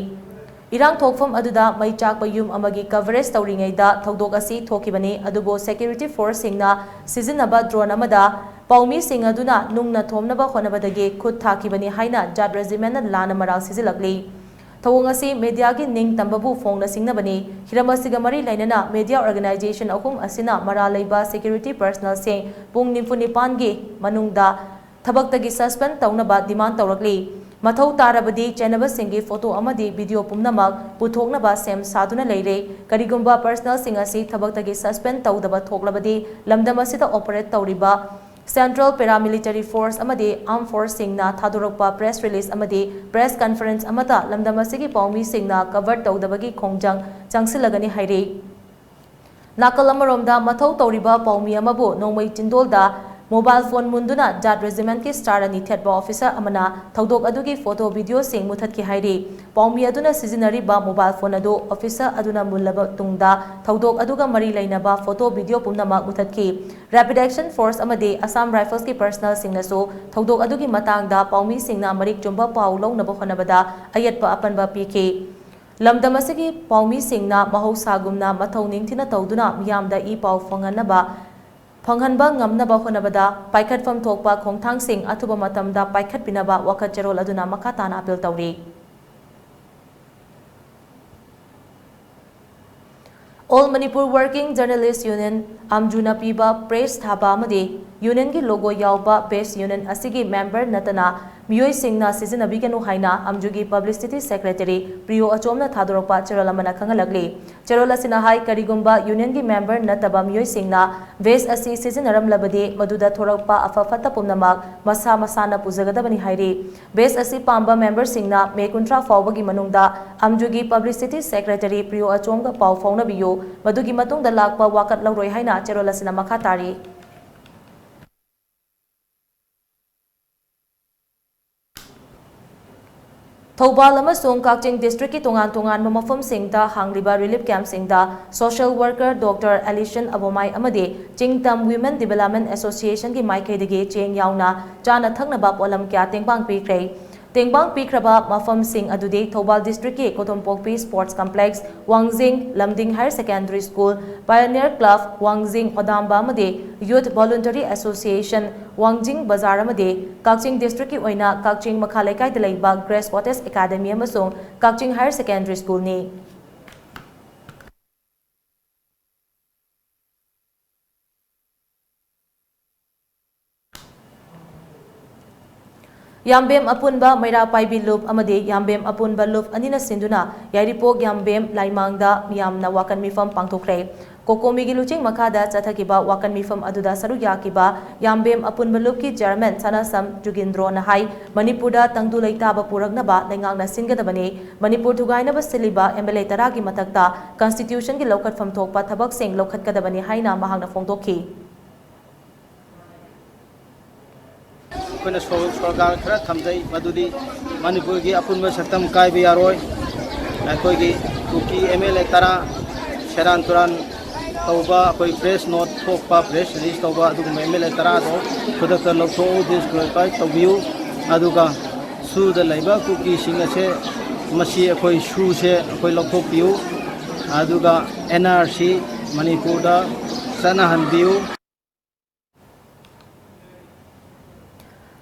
ꯏꯔꯥꯡ ꯊꯣꯛꯐꯝ ꯑꯗꯨꯗ ꯃꯩ ꯆꯥꯛꯄ ꯌꯨꯝ ꯑꯃꯒꯤ ꯀꯚꯔꯦꯖ ꯇꯧꯔꯤꯉꯩꯗ ꯊꯧꯗꯣꯛ ꯑꯁꯤ ꯊꯣꯛꯈꯤꯕꯅꯤ, ꯑꯗꯨꯕꯨ ꯁꯦꯀ꯭ꯌꯨꯔꯤꯇꯤ ꯐꯣꯔꯁꯁꯤꯡꯅ ꯁꯤꯖꯤꯟꯅꯕ ꯗ꯭ꯔꯣꯟ ꯑꯃꯗ ꯄꯥꯎꯃꯤꯁꯤꯡ ꯑꯗꯨꯅ ꯅꯨꯡꯅ ꯊꯣꯝꯅꯕ ꯍꯣꯠꯅꯕꯗꯒꯤ ꯈꯨꯠ ꯊꯥꯈꯤꯕꯅꯤ ꯍꯥꯏꯅ ꯖꯥꯠ ꯔꯦꯖꯤꯃꯦꯟꯠꯅ ꯂꯥꯟꯅ ꯃꯔꯥꯜ ꯁꯤꯖꯤꯜꯂꯛꯂꯤ꯫ ꯊꯧꯑꯣꯡ ꯑꯁꯤ ꯃꯦꯗꯤꯌꯥꯒꯤ ꯅꯤꯡꯇꯝꯕꯕꯨ ꯐꯣꯡꯅ ꯁꯤꯡꯅꯕꯅꯤ꯫ ꯍꯤꯔꯝ ꯑꯁꯤꯒ ꯃꯔꯤ ꯂꯩꯅꯅ ꯃꯦꯗꯤꯌꯥ ꯑꯣꯔꯒꯅꯥꯏꯖꯦꯁꯟ ꯑꯍꯨꯝ ꯑꯁꯤꯅ ꯃꯔꯥꯜ ꯂꯩꯕ ꯁꯦꯀ꯭ꯌꯨꯔꯤꯇꯤ ꯄꯔꯁꯅꯦꯜꯁꯤꯡ ꯄꯨꯡ ꯅꯤꯐꯨ ꯅꯤꯄꯥꯟꯒꯤ ꯃꯅꯨꯡꯗ ꯊꯕꯛꯇꯒꯤ suspend ꯇꯧꯅꯕ demand ꯇꯧꯔꯛꯂꯤ꯫ ꯃꯊꯧ ꯇꯥꯔꯕꯗꯤ ꯆꯦꯟꯅꯕꯁꯤꯡꯒꯤ photo ꯑꯃꯗꯤ video ꯄꯨꯝꯅꯃꯛ ꯄꯨꯊꯣꯛꯅꯕ ꯁꯦꯝ ꯁꯥꯗꯨꯅ ꯂꯩꯔꯦ꯫ ꯀꯔꯤꯒꯨꯝꯕ personnelꯁꯤꯡ ꯑꯁꯤ ꯊꯕꯛꯇꯒꯤ suspend ꯇꯧꯗꯕ ꯊꯣꯛꯂꯕꯗꯤ ꯂꯝꯗꯝ ꯑꯁꯤꯗ operate ꯇꯧꯔꯤꯕ Central Paramilitary Force ꯑꯃꯗꯤ Armed Forceꯁꯤꯡꯅ ꯊꯥꯗꯣꯔꯛꯄ press release ꯑꯃꯗꯤ press conference ꯑꯃꯠꯇ ꯂꯝꯗꯝ ꯑꯁꯤꯒꯤ ꯄꯥꯎꯃꯤꯁꯤꯡꯅ cover ꯇꯧꯗꯕꯒꯤ ꯈꯣꯡꯖꯪ ꯆꯪꯁꯤꯜꯂꯒꯅꯤ ꯍꯥꯏꯔꯤ꯫ ꯅꯥꯀꯜ ꯑꯃꯔꯣꯝꯗ ꯃꯊꯧ ꯇꯧꯔꯤꯕ ꯄꯥꯎꯃꯤ ꯑꯃꯕꯨ ꯅꯣꯡꯃꯩ ꯆꯤꯟꯗꯣꯜꯗ mobile phone ꯃꯨꯟꯗꯨꯅ ꯖꯥꯠ Regimentꯀꯤ star ꯑꯅꯤ ꯊꯦꯠꯄ officer ꯑꯃꯅ ꯊꯧꯗꯣꯛ ꯑꯗꯨꯒꯤ photo videoꯁꯤꯡ ꯃꯨꯊꯠꯈꯤ ꯍꯥꯏꯔꯤ꯫ ꯄꯥꯎꯃꯤ ꯑꯗꯨꯅ ꯁꯤꯖꯤꯟꯅꯔꯤꯕ mobile phone ꯑꯗꯨ officer ꯑꯗꯨꯅ ꯃꯨꯜꯂꯕ ꯇꯨꯡꯗ ꯊꯧꯗꯣꯛ ꯑꯗꯨꯒ ꯃꯔꯤ ꯂꯩꯅꯕ photo video ꯄꯨꯝꯅꯃꯛ ꯃꯨꯊꯠꯈꯤ꯫ Rapid Action Force ꯑꯃꯗꯤ Assam Riflesꯀꯤ personnelꯁꯤꯡꯅꯁꯨ ꯊꯧꯗꯣꯛ ꯑꯗꯨꯒꯤ ꯃꯇꯥꯡꯗ ꯄꯥꯎꯃꯤꯁꯤꯡꯅ ꯃꯔꯤꯛ ꯆꯨꯝꯕ ꯄꯥꯎ ꯂꯧꯅꯕ ꯍꯣꯠꯅꯕꯗ ꯑꯌꯦꯠꯄ ꯑꯄꯟꯕ ꯄꯤꯈꯤ꯫ ꯂꯝꯗꯝ ꯑꯁꯤꯒꯤ ꯄꯥꯎꯃꯤꯁꯤꯡꯅ ꯃꯍꯧꯁꯥꯒꯨꯝꯅ ꯃꯊꯧ ꯅꯤꯡꯊꯤꯅ ꯇꯧꯗꯨꯅ ꯃꯤꯌꯥꯝꯗ ꯏ ꯄꯥꯎ ꯐꯪꯍꯟꯅꯕ, ꯐꯪꯍꯟꯕ ꯉꯝꯅꯕ ꯍꯣꯠꯅꯕꯗ ꯄꯥꯏꯈꯠꯐꯝ ꯊꯣꯛꯄ ꯈꯣꯡꯊꯥꯡꯁꯤꯡ ꯑꯊꯨꯕ ꯃꯇꯝꯗ ꯄꯥꯏꯈꯠꯄꯤꯅꯕ ꯋꯥꯀꯠ ꯆꯦꯔꯣꯜ ꯑꯗꯨꯅ ꯃꯈꯥ ꯇꯥꯅ appeal ꯇꯧꯔꯤ꯫ All Manipur Working Journalist Union, ꯑꯝꯖꯨꯅ ꯄꯤꯕ press ꯊꯥꯕ ꯑꯃꯗꯤ unionꯒꯤ logo ꯌꯥꯎꯕ badge union ꯑꯁꯤꯒꯤ member ꯅꯠꯇꯅ ꯃꯤꯑꯣꯏꯁꯤꯡꯅ ꯁꯤꯖꯤꯟꯅꯕꯤꯒꯅꯨ ꯍꯥꯏꯅ ꯑꯝꯖꯨꯒꯤ publicity secretary ꯄ꯭ꯔꯤꯌꯣ ꯑꯆꯣꯝꯅ ꯊꯥꯗꯣꯔꯛꯄ ꯆꯦꯔꯣꯜ ꯑꯃꯅ ꯈꯪꯍꯜꯂꯛꯂꯤ꯫ ꯆꯦꯔꯣꯜ ꯑꯁꯤꯅ ꯍꯥꯏ, ꯀꯔꯤꯒꯨꯝꯕ unionꯒꯤ member ꯅꯠꯇꯕ ꯃꯤꯑꯣꯏꯁꯤꯡꯅ badge ꯑꯁꯤ ꯁꯤꯖꯤꯟꯅꯔꯝꯂꯕꯗꯤ ꯃꯗꯨꯗ ꯊꯣꯔꯛꯄ ꯑꯐ ꯐꯠꯇ ꯄꯨꯝꯅꯃꯛ ꯃꯁꯥ ꯃꯁꯥꯅ ꯄꯨꯖꯒꯗꯕꯅꯤ ꯍꯥꯏꯔꯤ꯫ Badge ꯑꯁꯤ ꯄꯥꯝꯕ memberꯁꯤꯡꯅ May ꯀꯨꯟꯊ꯭ꯔꯥ ꯐꯥꯎꯕꯒꯤ ꯃꯅꯨꯡꯗ ꯑꯝꯖꯨꯒꯤ publicity secretary ꯄ꯭ꯔꯤꯌꯣ ꯑꯆꯣꯝꯒ ꯄꯥꯎ ꯐꯥꯎꯅꯕꯤꯌꯨ꯫ ꯃꯗꯨꯒꯤ ꯃꯇꯨꯡꯗ ꯂꯥꯛꯄ ꯋꯥꯀꯠ ꯂꯧꯔꯣꯏ ꯍꯥꯏꯅ ꯆꯦꯔꯣꯜ ꯑꯁꯤꯅ ꯃꯈꯥ ꯇꯥꯔꯤ꯫ ꯊꯧꯕꯥꯜ ꯑꯃꯁꯨꯡ ꯀꯛꯆꯤꯡ districtꯀꯤ ꯇꯣꯉꯥꯟ ꯇꯣꯉꯥꯟꯕ ꯃꯐꯝꯁꯤꯡꯗ ꯍꯥꯡꯂꯤꯕ relief campꯁꯤꯡꯗ social worker Doctor Alison ꯑꯕꯣꯃꯥꯏ ꯑꯃꯗꯤ ꯆꯤꯡꯇꯝ Women Development Associationꯒꯤ ꯃꯥꯏꯀꯩꯗꯒꯤ ꯆꯦꯡ ꯌꯥꯎꯅ ꯆꯥꯅ ꯊꯛꯅꯕ ꯄꯣꯠꯂꯝ ꯀꯌꯥ ꯇꯦꯡꯕꯥꯡ ꯄꯤꯈ꯭ꯔꯦ꯫ ꯇꯦꯡꯕꯥꯡ ꯄꯤꯈ꯭ꯔꯕ ꯃꯐꯝꯁꯤꯡ ꯑꯗꯨꯗꯤ ꯊꯧꯕꯥꯜ districtꯀꯤ ꯀꯣꯊꯣꯝꯄꯣꯛꯄꯤ Sports Complex, ꯋꯥꯡꯖꯤꯡ, ꯂꯝꯗꯤꯡ Higher Secondary School, Pioneer Club, ꯋꯥꯡꯖꯤꯡ ꯑꯣꯗꯥꯝꯕ ꯑꯃꯗꯤ Youth Voluntary Association, ꯋꯥꯡꯖꯤꯡ ꯕꯖꯥꯔ ꯑꯃꯗꯤ ꯀꯛꯆꯤꯡ districtꯀꯤ ꯑꯣꯏꯅ ꯀꯛꯆꯤꯡ ꯃꯈꯥ ꯂꯩꯀꯥꯏꯗ ꯂꯩꯕ Grace Cottage Academy ꯑꯃꯁꯨꯡ ꯀꯛꯆꯤꯡ Higher Secondary Schoolꯅꯤ꯫ ꯌꯥꯝꯕꯦꯝ ꯑꯄꯨꯟꯕ, ꯃꯩꯔꯥ ꯄꯥꯏꯕꯤ ꯂꯨꯞ ꯑꯃꯗꯤ ꯌꯥꯝꯕꯦꯝ ꯑꯄꯨꯟꯕ ꯂꯨꯞ ꯑꯅꯤꯅ ꯁꯤꯟꯗꯨꯅ ꯌꯥꯏꯔꯤꯄꯣꯛ ꯌꯥꯝꯕꯦꯝ ꯂꯥꯏꯃꯥꯡꯗ ꯃꯤꯌꯥꯝꯅ ꯋꯥꯀꯟ ꯃꯤꯐꯝ ꯄꯥꯡꯊꯣꯛꯈ꯭ꯔꯦ꯫ ꯀꯣꯀꯣꯃꯤꯒꯤ ꯂꯨꯆꯤꯡ ꯃꯈꯥꯗ ꯆꯠꯊꯈꯤꯕ ꯋꯥꯀꯟ ꯃꯤꯐꯝ ꯑꯗꯨꯗ ꯁꯔꯨꯛ ꯌꯥꯈꯤꯕ ꯌꯥꯝꯕꯦꯝ ꯑꯄꯨꯟꯕ ꯂꯨꯞꯀꯤ ꯆꯦꯌꯔꯃꯦꯟ ꯁꯅꯥꯁꯝ ꯖꯨꯒꯤꯟꯗ꯭ꯔꯣꯅ ꯍꯥꯏ, ꯃꯅꯤꯄꯨꯔꯗ ꯇꯪꯗꯨ ꯂꯩꯇꯥꯕ ꯄꯨꯔꯛꯅꯕ ꯂꯩꯉꯥꯛꯅ ꯁꯤꯟꯒꯗꯕꯅꯤ꯫ ꯃꯅꯤꯄꯨꯔ ꯊꯨꯒꯥꯏꯅꯕ ꯁꯤꯜꯂꯤꯕ ꯑꯦꯝ ꯑꯦꯜ ꯑꯦ ꯇꯔꯥꯒꯤ ꯃꯊꯛꯇ ꯀꯟꯁꯇꯤꯇ꯭ꯌꯨꯁꯟꯒꯤ ꯂꯧꯈꯠꯐꯝ ꯊꯣꯛꯄ ꯊꯕꯛꯁꯤꯡ ꯂꯧꯈꯠꯀꯗꯕꯅꯤ ꯍꯥꯏꯅ ꯃꯍꯥꯛꯅ ꯐꯣꯡꯗꯣꯛꯈꯤ꯫ ꯑꯩꯈꯣꯏꯅ ꯁꯣ-, ꯁꯣꯔꯀꯥꯔ ꯈꯔ ꯊꯝꯖꯩ, ꯃꯗꯨꯗꯤ ꯃꯅꯤꯄꯨꯔꯒꯤ ꯑꯄꯨꯟꯕ ꯁꯛꯇꯝ ꯀꯥꯏꯕ ꯌꯥꯔꯣꯏ꯫ ꯑꯩꯈꯣꯏꯒꯤ ꯀꯨꯀꯤ ꯑꯦꯝ ꯑꯦꯜ ꯑꯦ ꯇꯔꯥ ꯁꯦꯔꯥꯟ ꯇꯨꯔꯥꯟ ꯇꯧꯕ, ꯑꯩꯈꯣꯏ ꯄ꯭ꯔꯦꯁ ꯅꯣꯠ ꯊꯣꯛꯄ, ꯄ꯭ꯔꯦꯁ ꯔꯤꯂꯤꯁ ꯇꯧꯕ, ꯑꯗꯨꯒꯨꯝꯕ ꯑꯦꯝ ꯑꯦꯜ ꯑꯦ ꯇꯔꯥꯗꯣ ꯈꯨꯗꯛꯇ ꯂꯧꯊꯣꯛꯎ, ꯗꯤꯁꯀ꯭ꯋꯥꯂꯤꯐꯥꯏ ꯇꯧꯕꯤꯌꯨ꯫ ꯑꯗꯨꯒ ꯁꯨꯗ ꯂꯩꯕ ꯀꯨꯀꯤꯁꯤꯡ ꯑꯁꯦ, ꯃꯁꯤ ꯑꯩꯈꯣꯏ ꯁꯨꯁꯦ ꯑꯩꯈꯣꯏ ꯂꯧꯊꯣꯛꯄꯤꯌꯨ꯫ ꯑꯗꯨꯒ ꯑꯦꯟ ꯑꯥꯔ ꯁꯤ ꯃꯅꯤꯄꯨꯔꯗ ꯆꯠꯅꯍꯟꯕꯤꯌꯨ꯫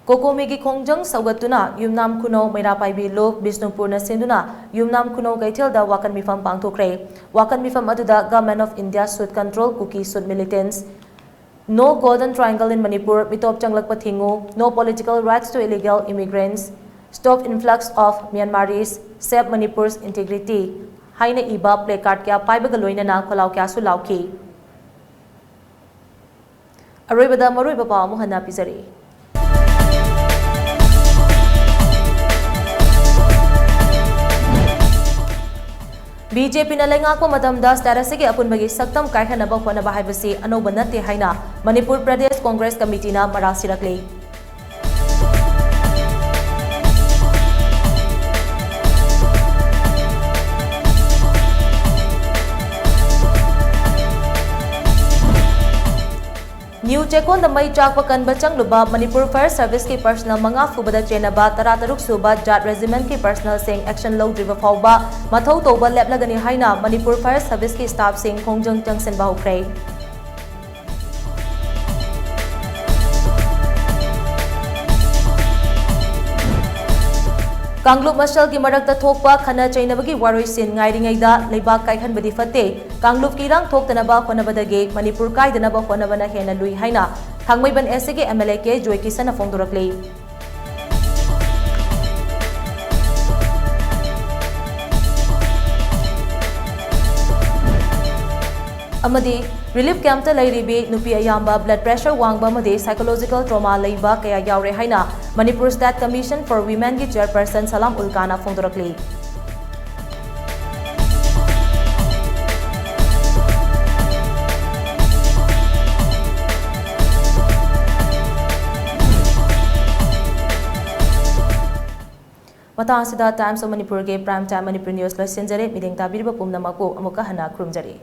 ꯀꯣꯀꯣꯃꯤꯒꯤ ꯈꯣꯡꯖꯪ ꯁꯧꯒꯠꯇꯨꯅ ꯌꯨꯝꯅꯥꯝ ꯈꯨꯅꯧ ꯃꯩꯔꯥ ꯄꯥꯏꯕꯤ ꯂꯨꯞ ꯕꯤꯁꯅꯨꯄꯨꯔꯅ ꯁꯤꯟꯗꯨꯅ ꯌꯨꯝꯅꯥꯝ ꯈꯨꯅꯧ ꯀꯩꯊꯦꯜꯗ ꯋꯥꯀꯟ ꯃꯤꯐꯝ ꯄꯥꯡꯊꯣꯛꯈ꯭ꯔꯦ꯫ ꯋꯥꯀꯟ ꯃꯤꯐꯝ ꯑꯗꯨꯗ Government of India should control Kuki should militants, No Golden Triangle in Manipur, ꯃꯤꯇꯣꯞ ꯆꯪꯂꯛꯄ ꯊꯤꯡꯉꯨ, No political rights to illegal immigrants, Stop influx of Myanmaris, Save Manipur's integrity ꯍꯥꯏꯅ ꯏꯕ placard ꯀꯌꯥ ꯄꯥꯏꯕꯒ ꯂꯣꯏꯅꯅ ꯈꯣꯜꯂꯥꯎ ꯀꯌꯥꯁꯨ ꯂꯥꯎꯈꯤ꯫ ꯑꯔꯣꯏꯕꯗ ꯃꯔꯨꯑꯣꯏꯕ ꯄꯥꯎ ꯑꯃꯨꯛ ꯍꯟꯅ ꯄꯤꯖꯔꯛꯏ꯫ ꯕꯤ ꯖꯦ ꯄꯤꯅ ꯂꯩꯉꯥꯛꯄ ꯃꯇꯝꯗ state ꯑꯁꯤꯒꯤ ꯑꯄꯨꯟꯕꯒꯤ ꯁꯛꯇꯝ ꯀꯥꯏꯍꯟꯅꯕ ꯍꯣꯠꯅꯕ ꯍꯥꯏꯕꯁꯤ ꯑꯅꯧꯕ ꯅꯠꯇꯦ ꯍꯥꯏꯅ ꯃꯅꯤꯄꯨꯔ ꯄ꯭ꯔꯗꯦꯁ ꯀꯣꯡꯒ꯭ꯔꯦꯁ ꯀꯃꯤꯇꯤꯅ ꯃꯔꯥꯜ ꯁꯤꯔꯛꯂꯤ꯫ ꯅ꯭ꯌꯨ ꯆꯦꯛꯀꯣꯟꯗ ꯃꯩ ꯆꯥꯛꯄ ꯀꯟꯕ ꯆꯪꯂꯨꯕ ꯃꯅꯤꯄꯨꯔ Fire Serviceꯀꯤ personnel ꯃꯉꯥ ꯐꯨꯕꯗ ꯆꯦꯟꯅꯕ ꯇꯔꯥꯇꯔꯨꯛ ꯁꯨꯕ ꯖꯥꯠ regimentꯀꯤ personnelꯁꯤꯡ action ꯂꯧꯗ꯭ꯔꯤꯕ ꯐꯥꯎꯕ ꯃꯊꯧ ꯇꯧꯕ ꯂꯦꯞꯂꯒꯅꯤ ꯍꯥꯏꯅ ꯃꯅꯤꯄꯨꯔ Fire Serviceꯀꯤ staffꯁꯤꯡ ꯈꯣꯡꯖꯪ ꯆꯪꯁꯤꯟꯕ ꯍꯧꯈ꯭ꯔꯦ꯫ ꯀꯥꯡꯂꯨꯞ ꯃꯁꯦꯜꯒꯤ ꯃꯔꯛꯇ ꯊꯣꯛꯄ ꯈꯠꯅ ꯆꯩꯅꯕꯒꯤ ꯋꯥꯔꯣꯏꯁꯤꯟ ꯉꯥꯏꯔꯤꯉꯩꯗ ꯂꯩꯕꯥꯛ ꯀꯥꯏꯍꯟꯕꯗꯤ ꯐꯠꯇꯦ꯫ ꯀꯥꯡꯂꯨꯞꯀꯤ ꯏꯔꯥꯡ ꯊꯣꯛꯇꯅꯕ ꯍꯣꯠꯅꯕꯗꯒꯤ ꯃꯅꯤꯄꯨꯔ ꯀꯥꯏꯗꯅꯕ ꯍꯣꯠꯅꯕꯅ ꯍꯦꯟꯅ ꯂꯨꯏ ꯍꯥꯏꯅ ꯊꯥꯡꯃꯩꯕꯟ ꯑꯦꯁ ꯁꯤꯒꯤ ꯑꯦꯝ ꯑꯦꯜ ꯑꯦ ꯀꯦ ꯖꯣꯏꯀꯤꯁꯟꯅ ꯐꯣꯡꯗꯣꯔꯛꯂꯤ꯫ ꯑꯃꯗꯤ ꯔꯤꯂꯤꯐ ꯀꯦꯝꯞꯇ ꯂꯩꯔꯤꯕꯤ ꯅꯨꯄꯤ ꯑꯌꯥꯝꯕ ꯕ꯭ꯂꯗ ꯄ꯭ꯔꯦꯁꯔ ꯋꯥꯡꯕ ꯑꯃꯗꯤ ꯁꯥꯏꯀꯣꯂꯣꯖꯤꯀꯦꯜ ꯇ꯭ꯔꯣꯃꯥ ꯂꯩꯕ ꯀꯌꯥ ꯌꯥꯎꯔꯦ ꯍꯥꯏꯅ ꯃꯅꯤꯄꯨꯔ ꯁ꯭ꯇꯦꯠ ꯀꯃꯤꯁꯟ ꯐꯣꯔ ꯋꯤꯃꯦꯟꯒꯤ ꯆꯦꯌꯔꯄꯔꯁꯟ ꯁꯂꯥꯝ ꯎꯜ ꯀꯥꯅ ꯐꯣꯡꯗꯣꯔꯛꯂꯤ꯫ ꯃꯇꯥꯡ ꯑꯁꯤꯗ Times of ꯃꯅꯤꯄꯨꯔꯒꯤ Prime Time ꯃꯅꯤꯄꯨꯔ ꯅ꯭ꯌꯨꯁ ꯂꯣꯏꯁꯤꯟꯖꯔꯦ꯫ ꯃꯤꯠꯌꯦꯡ ꯇꯥꯕꯤꯔꯤꯕ ꯄꯨꯝꯅꯃꯛꯄꯨ ꯑꯃꯨꯛꯀ ꯍꯟꯅ ꯈꯨꯔꯨꯝꯖꯔꯤ꯫